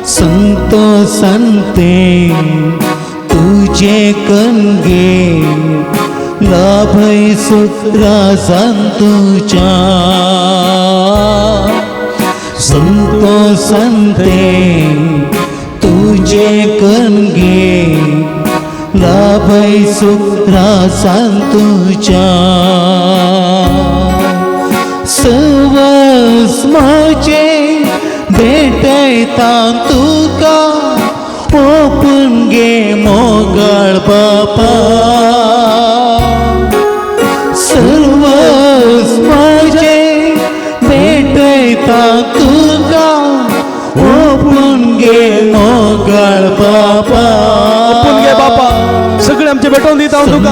संतोषान तुझे कणगे लाभय सुत्रासान तुझ्या संतोषान तुझे कणगे लाभय सुत्रासान तुझ्या सवस माझे भेटयता तुका ओपून गे मोगाळ बापा सर्व मोगाळ बापा ओपून घे बापा सगळे आमचे भेटोवन दिता हांव तुका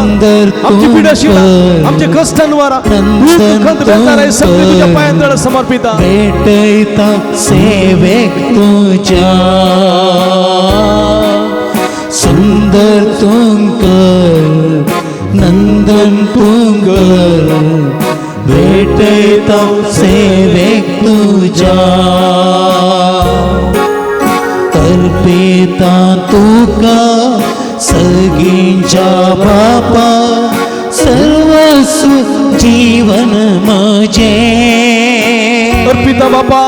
आमची पिडा शिडा आमचे कश्टान वारा दुख खंत बेजार आहे सगळे तुझ्या पायांतळ समर्पिता भेटयता सेवेक तुज्या सुंदर तुंकर नंदन तुंकर भेटयता सेवेक तुज्या अर्पिता तुका सगींच्या बापा सर्वस्व जीवन म्हजें अर्पिता बापा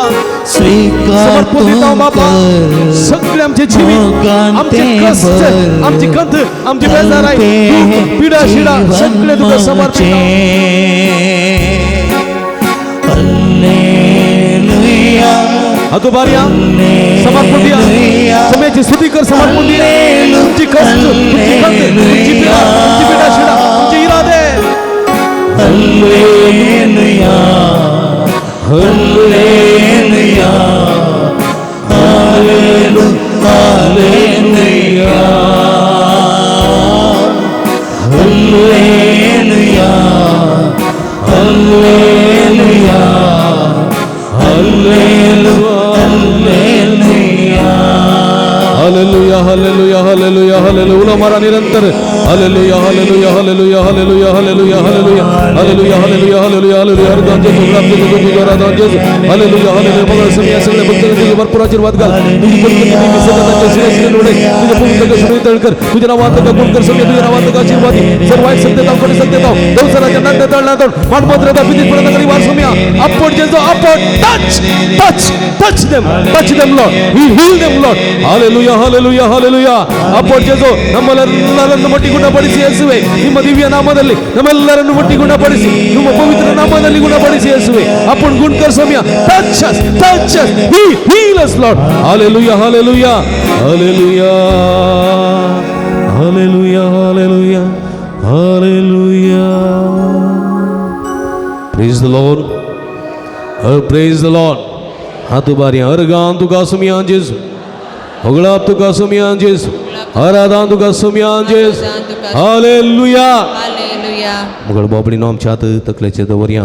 स्वीकार समर्पण दिता बापा तुंकर सगळे आमचे जीवित आमचे कष्ट आमची खंत आमची बेजार आहे दुःख, पिडा शिडा सगळे तुका समर्पित हल्लेलुया हातो बारया समर्पण दिया समयाची स्तुती कर समर्पण दिया तुमची कष्ट तुमची खंत तुमची पिडा तुमची पिडा शिडा तुमचे इरादे hallelujah hallelujah hallelujah hallelujah hallelujah hallelujah hallelujah hallelujah hallelujah hallelujah उलो मारा निरंतर hallelujah hallelujah hallelujah hallelujah hallelujah hallelujah hallelujah hallelujah hallelujah hallelujah हर दान जेसू गुलाब जेसू तुझी जोरा दान जेसू हालेलुया हालेलुया मंगळ समय सगळे भक्तांना तुझे भरपूर आशीर्वाद घाल तुझी पवित्र नेहमी सदा त्यांच्या शिरे शिरे लोळे तुझ्या पवित्र सुरू कर तुझ्या नावात गुण कर समय तुझ्या नावात आशीर्वाद सर्व वाईट सत्य ताव कडे सत्य ताव दवसराच्या नंतर तळणार मानपत्र पितीत पडत वार समिया अपॉट जेसू अपॉट touch touch touch them touch them Lord he heal them Lord hallelujah hallelujah hallelujah upward Jesu ನಮ್ಮೆಲ್ಲರನ್ನು ಮುಟ್ಟಿ ಗುಣಪಡಿಸಿ ಯೇಸುವೆ ನಿಮ್ಮ ದಿವ್ಯ ನಾಮದಲ್ಲಿ ನಮ್ಮೆಲ್ಲರನ್ನು ಮುಟ್ಟಿ ಗುಣಪಡಿಸಿ ನಿಮ್ಮ ಪವಿತ್ರ ನಾಮದಲ್ಲಿ ಗುಣಪಡಿಸಿ ಯೇಸುವೆ ಅಪ್ಪನ್ ಗುಣಕರ್ ಸಮಯ touch us touch us he heal us Lord hallelujah hallelujah hallelujah hallelujah hallelujah hallelujah praise the Lord praise the Lord हात उबारी अर्गान तुका सुमियान जेजू होगळाप तुका सुमियान जेजू आराधान तुका सुमियान जेजू हालेलुया हालेलुया मगळ बाबडी आमच्या हात तकलेचे दवरया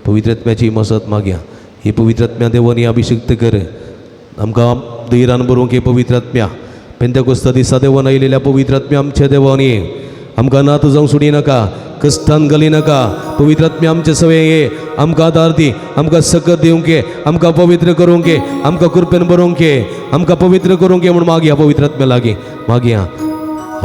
पवित्रत्म्याची मसत मागया ही पवित्रत्म्या देवानी अभिषिक्त कर आमकां धैर्यान बरोवंक ही पवित्रत्म्या पेंतेकोस्ता दिसा देवान आयिल्ल्या पवित्रत्म्या आमच्या देवानी आमकां नात जावंक सोडी नाका कश्टान घाली नाका पवित्रत्म्या आमचे सवय ये आमकां आदार दी आमकां सकत दिवंक ये आमकां पवित्र करूंक ये आमकां कृपेन बरोवंक ये आमकां पवित्र करूंक ये म्हूण मागया पवित्रत्म्या लागीं मागया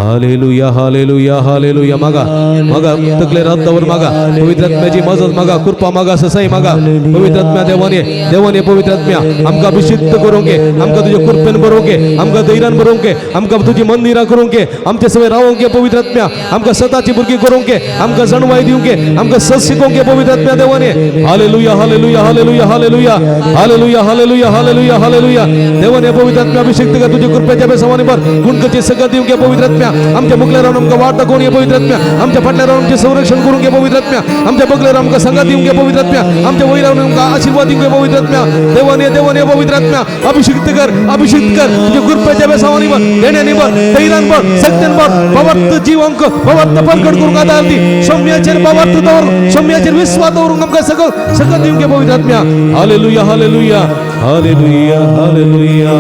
हालेलुया हालेलुया हालेलुया मागा मागा तकले रात दवर मागा पवित्रात्म्याची मदत मागा कृपा मागा ससाई मागा पवित्रात्म्या देवाने देवाने पवित्रात्म्या आमकां अभिषिक्त करूंक ये आमकां तुझे कृपेन बरोवंक ये आमकां धैर्यान बरोवंक ये आमकां तुजी मंदिरां करूंक ये आमचे सगळे रावंक ये पवित्रात्म्या आमकां सताची भुरगीं करूंक ये आमकां जाणवाय दिवंक ये आमकां सत शिकोवंक ये पवित्रात्म्या देवाने hallelujah hallelujah hallelujah hallelujah hallelujah hallelujah hallelujah hallelujah देवाने पवित्रात्म्या अभिषिक्त कर तुझ्या कृपेच्या बेसवाने भर गुणकचे सगळं दिवंक ये पवित्रात्म्या आमच्या मुखल्या राहून आमकां वाट दाखोवन ये पवित्रात्म्या आमच्या फाटल्या राहून आमचे संरक्षण करूंक ये पवित्रात्म्या आमच्या बगल्या राहून आमकां संगात दिवंक ये पवित्रात्म्या आमच्या वयर राहून आमकां आशीर्वाद दिवंक ये पवित्रात्म्या देवाने देवाने पवित्रात्म्या अभिषिक्त कर अभिषिक्त कर तुझ्या कृपेच्या बेसवाने भर देण्याने भर धैर्यान भर सत्यान भर भावार्थ जीव आमकां भावार्थ परगट करूंक आदार दी सौम्याचेर भावार्थ दवर सौम्याचेर विश्वास दवरूंक आमकां सगळं सगळं दिवंक ये पवित्रात्म्या hallelujah hallelujah hallelujah hallelujah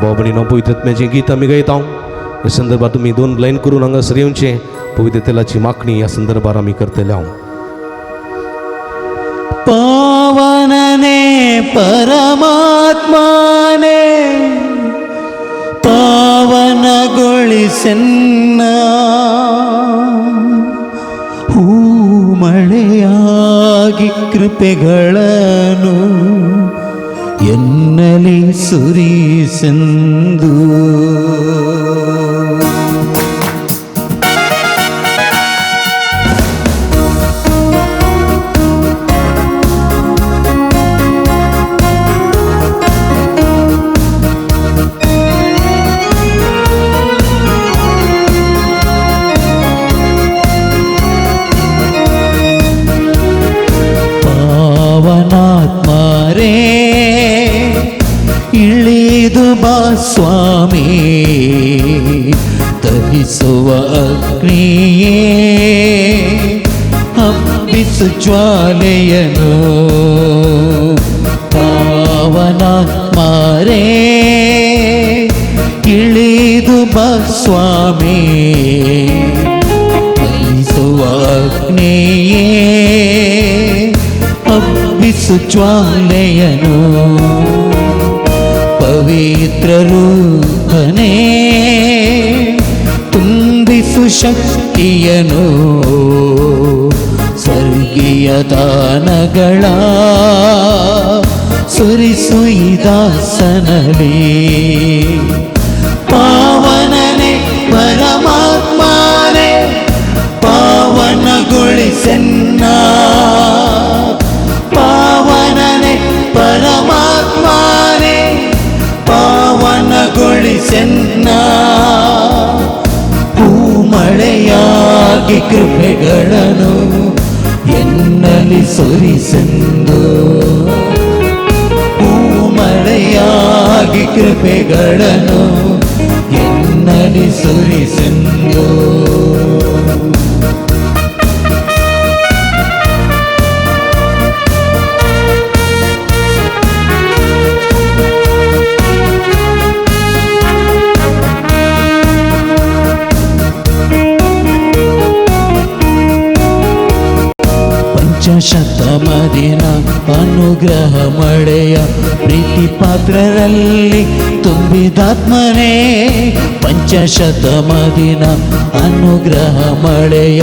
भाव भयणीनो पवित्रत्म्याचें गीत आमी गायता ह्या संदर्भात तुमी दोन लायन करून हांगासर येवचें पवित्र तेलाची मागणी ह्या संदर्भार आमी करतले हांव पावनने परमात्माने ಪಾವನಗೊಳಿಸೆನ್ನ ಹೂ ಮಳೆಯಾಗಿ ಕೃಪೆಗಳನ್ನು ಎನ್ನಲಿ ಸುರಿಸೆಂದು. ಪಾವನಾತ್ಮರೇ ಬಾ ಸ್ವಾಮಿ, ದಹಿಸುವ ಅಗ್ನಿಯೇ ಹಬ್ಬಿಸು ಜ್ವಾಲೆಯನು. ಪಾವನಾತ್ಮರೇ ಇಳಿದು ಬಾ ಸ್ವಾಮಿ, ದಹಿಸುವ ಅಗ್ನಿಯೇ ಹಬ್ಬಿಸು ಜ್ವಾಲೆಯನು. ಪವಿತ್ರ ರೂಪನೇ ತುಂಬಿಸು ಶಕ್ತಿಯನು, ಸ್ವರ್ಗೀಯ ದಾನಗಳ ಸುರಿಸು ಈ ದಾಸನಲ್ಲಿ. ಪಾವನನೆ ಪರಮಾತ್ಮನೇ ಪಾವನಗೊಳಿಸೆನ್ನ, ಪಾವನನೆ ಪರಮಾತ್ಮನೇ ಪಾವನಗೊಳಿಸೆನ್ನ. ಹೂಮಳೆಯಾಗಿ ಕೃಪೆಗಳನ್ನು ಎನ್ನಲ್ಲಿ ಸುರಿಸೆಂದು, ಹೂಮಳೆಯಾಗಿ ಕೃಪೆಗಳನ್ನು ಎನ್ನಲ್ಲಿ ಸುರಿಸೆಂದು. ಪಂಚಶತಮದಿನ ಅನುಗ್ರಹ ಮಳೆಯ ಪ್ರೀತಿ ಪಾತ್ರರಲ್ಲಿ ತುಂಬಿದಾತ್ಮನೇ, ಪಂಚಶತಮದಿನ ಅನುಗ್ರಹ ಮಳೆಯ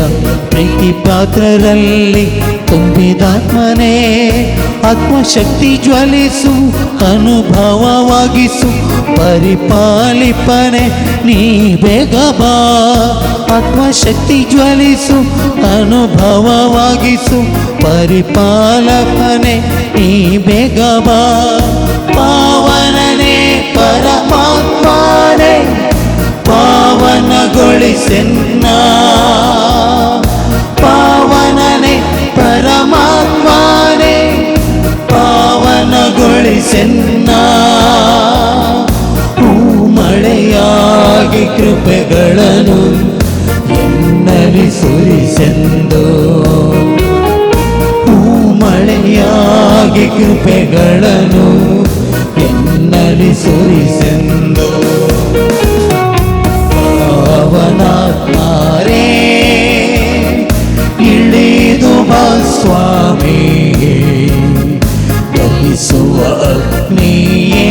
ಪ್ರೀತಿ ಪಾತ್ರರಲ್ಲಿ ತುಂಬಿದಾತ್ಮನೇ. ಆತ್ಮಶಕ್ತಿ ಜ್ವಲಿಸು ಅನುಭವವಾಗಿಸು ಪರಿಪಾಲಿಪನೆ ನೀ ಬೇಗ ಬಾ. ಆತ್ಮಶಕ್ತಿ ಜ್ವಲಿಸು ಅನುಭವವಾಗಿಸು ಪರಿಪಾಲಕನೆ ನೀ ಬೇಗ ಬಾ. ಪಾವನನೆ ಪರಮಾತ್ಮನೇ ಪಾವನಗೊಳಿಸೆನ್ನ, ಪಾವನನೆ ಪರಮಾತ್ಮನೇ ಪಾವನಗೊಳಿಸೆನ್ನ. ಹೂಮಳೆಯಾಗಿ ಕೃಪೆಗಳನ್ನು ಎನ್ನಲ್ಲಿ ಸುರಿಸೆಂದು, ಹೂಮಳೆಯಾಗಿ ಕೃಪೆಗಳನ್ನು ಎನ್ನಲ್ಲಿ ಸುರಿಸೆಂದು. ಪಾವನಾತ್ಮರೇ ಇಳಿದು ಬಾ ಸ್ವಾಮಿ, ದಹಿಸುವ ಅಗ್ನಿಯೇ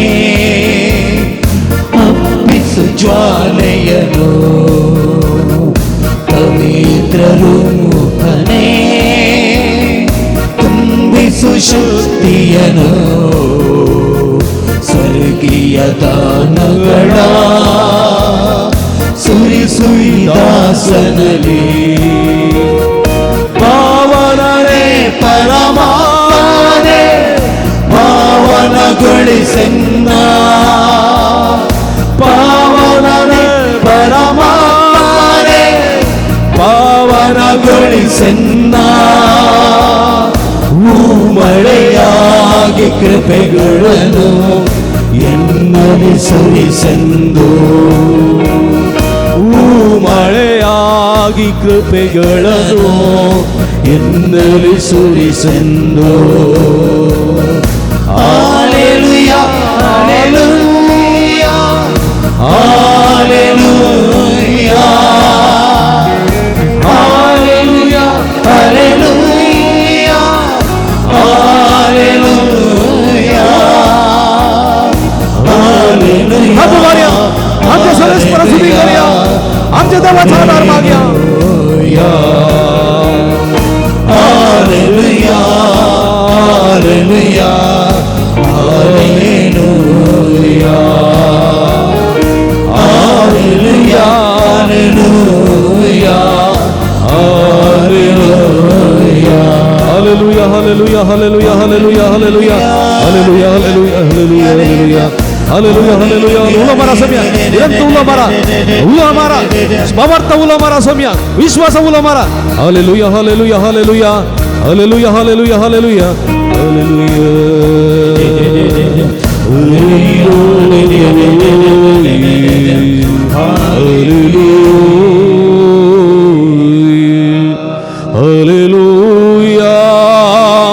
ಹಬ್ಬಿಸು ಜ್ವಾಲೆಯನು. ಪವಿತ್ರ ರೂಪನೇ ತುಂಬಿಸು ಶಕ್ತಿಯನು, ಸ್ವರ್ಗೀಯ ದಾನಗಳ ಸುರಿಸು ಈ ದಾಸನಲ್ಲಿ. ಪಾವನನೇ ಪರಮಾತ್ಮನೇ ಪಾವನಗೊಳಿಸೆನ್ನ, ಪಾವನನೇ ಪರಮಾತ್ಮನೇ ಪಾವನಗೊಳಿಸೆನ್ನ. ಹೂಮಳೆಯಾಗಿ ಕೃಪೆಗಳನ್ನು ಎನ್ನಲ್ಲಿ ಸುರಿಸೆಂದು, ಹೂಮಳೆಯಾಗಿ ಕೃಪೆಗಳನ್ನು ಎನ್ನಲ್ಲಿ ಸುರಿಸೆಂದು. Hallelujah, hallelujah, hallelujah, hallelujah, hallelujah, hallelujah, hallelujah. हात उबारया, आमच्या सर्वेस्परा स्तुती करूया, आमच्या देवाचा आधार मागया. Hallelujah, hallelujah, hallelujah, hallelujah, hallelujah, hallelujah. Hallelujah, hallelujah, hallelujah, hallelujah, hallelujah, hallelujah, hallelujah, hallelujah, hallelujah, hallelujah, hallelujah. उलो मारा सम्या, निरंतर उलो मारा, उलो मारा, बाबार्थ उलो मारा सम्या, विश्वास उलो मारा. Hallelujah, hallelujah, hallelujah, hallelujah, hallelujah, hallelujah, hallelujah. Hallelujah,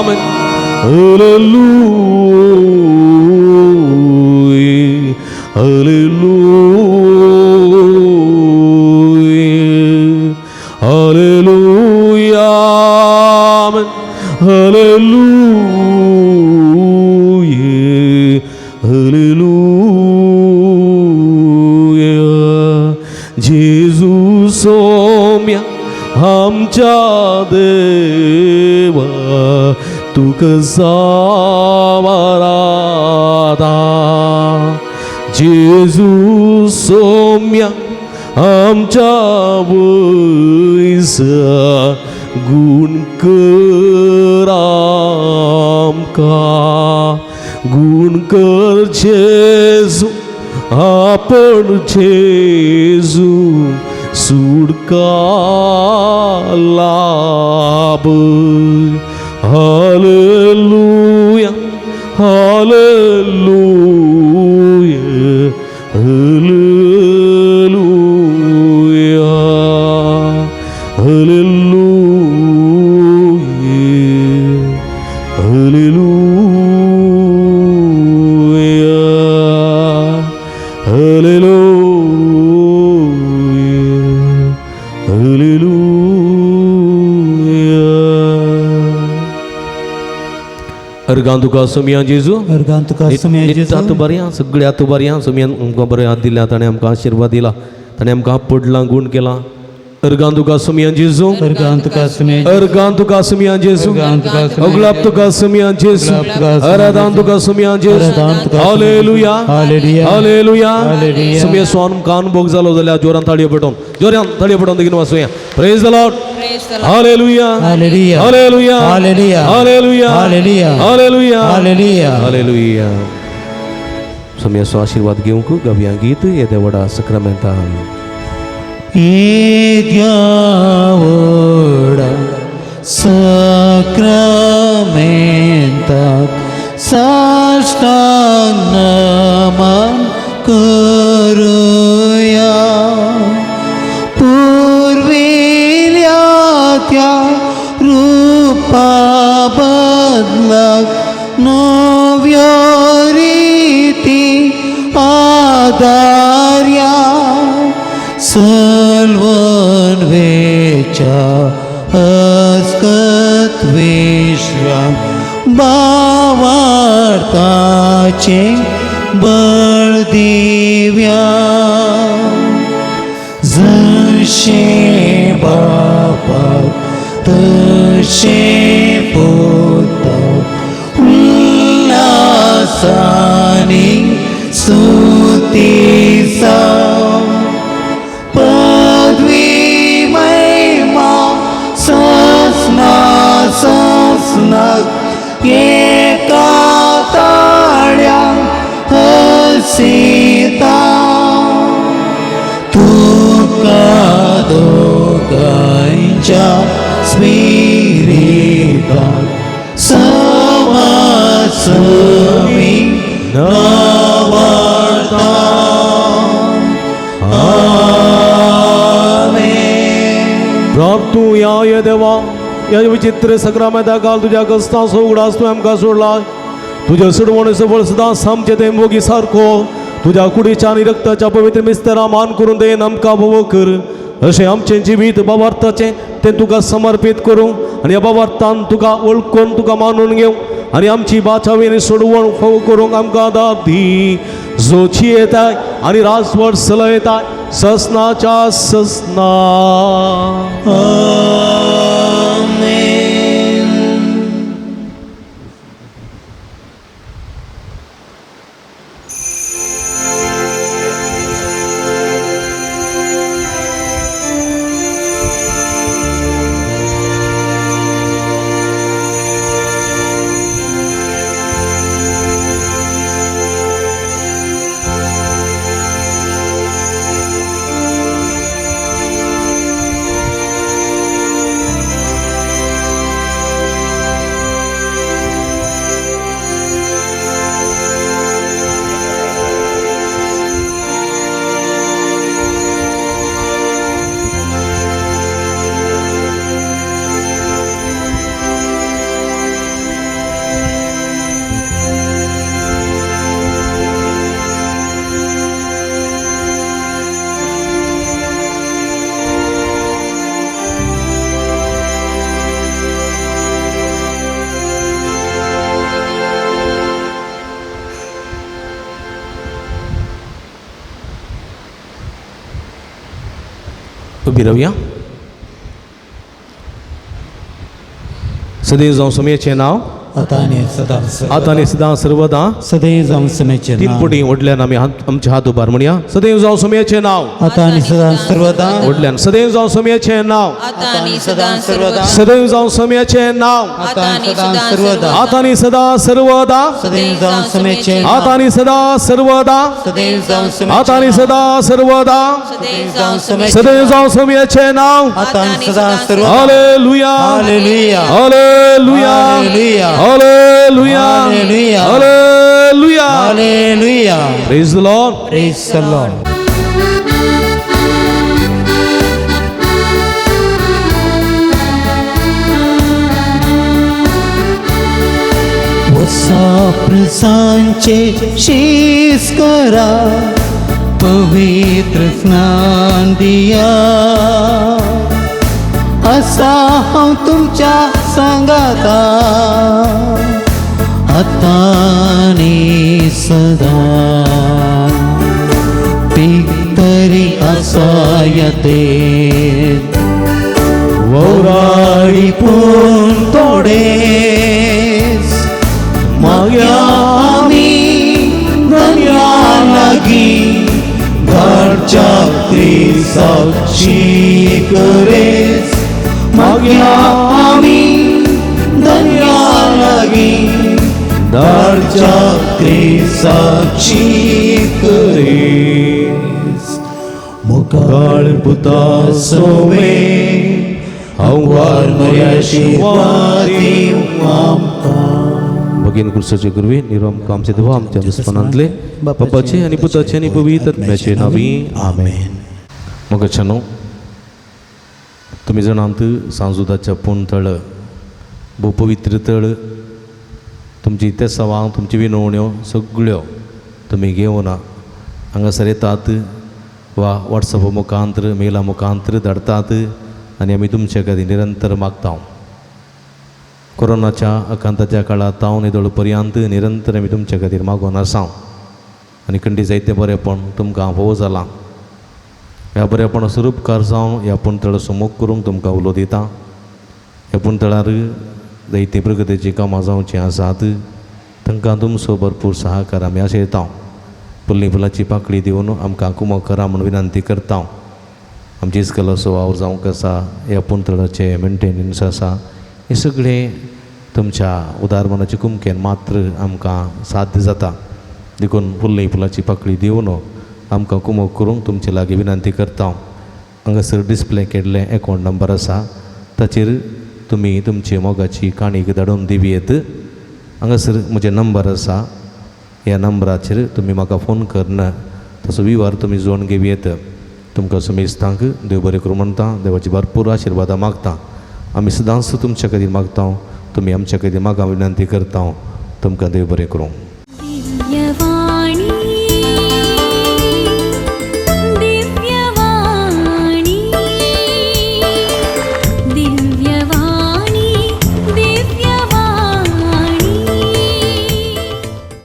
amen. Hallelujah, hallelujah, hallelujah, amen. Hallelujah, hallelujah. जेजू सोम्या आमच्या देवा तुका सावारादा. जेजू सोम्या आमच्या वयसा गुण कर आमकां, गुण कर जेजू आपण जेजू सुडका लाभ. Hallelujah, hallelujah, hallelujah, hallelujah, hallelujah, hallelujah, hallelujah. अर्गां तुका सोमया जेजू, अर्गां तुका सोमया जेजू. आतां बरें आहा, सगळें आतां बरें आहा. सोमयान आमकां बरें हात दिल्या, ताणें आमकां आशिर्वाद दिला, ताणें आमकां पडलां गुण केला. अर्गां तुका सोमया जेजू, अर्गां तुका सोमया, अर्गां तुका सोमया जेजू, अर्गां तुका सोमया, अगलाप तुका सोमया जेजू, अगलाप तुका सोमया आराधान तुका सोमया जेजू. आराधान तुका सोमया. Hallelujah, hallelujah, hallelujah. हालेलुया. सोमया स्वान कान भोग जालो जाल्यार जोरान ताळयो पेटोवन, जोरान ताळयो पेटोवन बेगीन वाचुया. Praise the Lord. Praise the Lord. Hallelujah, hallelujah, hallelujah, hallelujah, hallelujah, hallelujah, hallelujah, hallelujah. Hallelujah. सोमयाचो आशिर्वाद घेवंक गावया गीत येद्या व्हडा सक्रामेंतान. येद्या व्हडा सक्रामेंताक साष्टांग नमन करुया. पुर्विल्या त्या रुपा बदलाक नव्यो रिती आदार्या. सलवन वेच्या अस्कत विश्राम बावार्ताचे बळ दिव्या. जशें बापाक तशें पुताक उल्हासानी स्तुतीसा. पदवी महिमा ससना ससनाक एका ताळ्या हसिता. तुका दोगांच्या स्पिरिताक समासमी नावार्ता. आमेन. प्रार्थू या ये देवा, ह्या विचित्र सक्रामेंता काल तुज्या कस्ता उगडास तूं आमकां सोडला. तुज्या सोडवणेचो बळ सदांच आमचे ते मोगी सारको तुज्या कुडीच्या आनी रक्ताच्या पवित्र मिस्तरा मान करून देन आमकां भोव कर. अशें आमचें जिवीत बाबार्थाचें तें तुका समर्पीत करूं आनी ह्या बाबार्थान तुका वळखून तुका मानून घेवं आनी आमची बाचावी आनी सोडवण फोव करूंक आमकां आदार दी. जोची येताय आनी राजवट चलयताय ससनाच्या ससना. आमेन. उबी रावया. सदैव जावं सोमयेचें नांव आतां आनी सदां आतां आनी सदां सर्वदां. सदैव जावं समेचें तीन नांव. पुटी व्हडल्यान आमी हात आमचे हात उबार म्हणया. सदैव जावं सोमयेचें नांव. आतां आनी सदां सर्वदां. व्हडल्यान सदैव जावं सोमयेचें नांव. आतां आनी सदां सर्वदा. सदैव जावं सोमयेचें नांव. आतां आनी सदां सर्वदा. आतां आनी सदां सर्वदा. सदैव जावं समेचें नांव. आतां आनी सदां सर्वदा. सदैव जावं समेचें आतां आनी सदां सर्वदा. सदैव जावं समेचें. सदैव जावं सोमयेचें नांव. आतां आनी सदां सर्वदा. Hallelujah. Hallelujah. Hallelujah. Hallelujah. Hallelujah. Hallelujah. Hallelujah. Hallelujah. Praise the Lord. Praise the Lord. प्रसांचे शीस करा, पवित्र स्नान दिया. असा हांव तुमच्या सांगाता आतां आनी सदां. तरी आसा येते वराडी पूण थोडेच मागया आमी धन्या लागीं घरच्या साक्षी करेस. मागया आमी धन्या लागीं दारच्या साक्षी करेस. मुखाळ पुता सोवे हांव मर्याशिवादी आमकां. भगिनी क्रुसाचे गुरवी निरोम आमचे देवा आमच्या दुस्पनांतले बापाचे आनी पुताचे आनी पवित्र आत्म्याचे नांवी आमेन. मोगाच्यानो, तुमी जाणात सांजुदाच्या पूण तळ भोव पवित्र तळ. तुमची तेसावां तुमची विनवण्यो सगळ्यो तुमी घेवन हांगासर येतात वा वॉट्सॅप मुखांतर मेला मुखांतर धाडतात आनी आमी तुमचे खातीर निरंतर मागता. कोरोनाच्या आकांताच्या काळांत हांव निदळ पर्यंत निरंतर आमी तुमचे खातीर मागून आसा आनी खंडी जायते बरेपण तुमकां भोव जालां. ह्या बरेपणाचो उपकार जावन ह्या पुणतळ सुमूख करूंक तुमकां उलो दिता. ह्या पुणतळार जायती प्रगतीचीं कामां जावचीं आसात, तांकां तुमचो भरपूर सहकार आमी आशयता. फुल्ली फुलाची पाकळी दिवन आमकां कुमक करा म्हूण विनंती करता. आमची इस्कलाचो वावर जावंक आसा, ह्या पुणतळाचें मेंटेनन्स आसा, हें सगळें तुमच्या उदार मनाचे कुमकेन मात्र आमकां साध्य जाता. देखून फुल्ली फुलाची पाकळी दिवन आमकां कुमक करूंक तुमचे लागीं विनंती करता. हांगासर डिस्प्ले केल्लें एकावंट नंबर आसा, ताचेर तुमी तुमची मोगाची काणीक धाडून दिवयेत. हांगासर म्हजें नंबर आसा, ह्या नंबराचेर तुमी म्हाका फोन करून तसो विवार तुमी जोडून घेवयेत. तुमकां समेस्तांक देव बरें करूं म्हणटा, देवाची भरपूर आशिर्वादां मागता. आमी सदांच तुमच्या खातीर मागता, तुमी आमच्या खातीर मागा विनंती करता. तुमकां देव बरें करूं. दिव्यवाणी.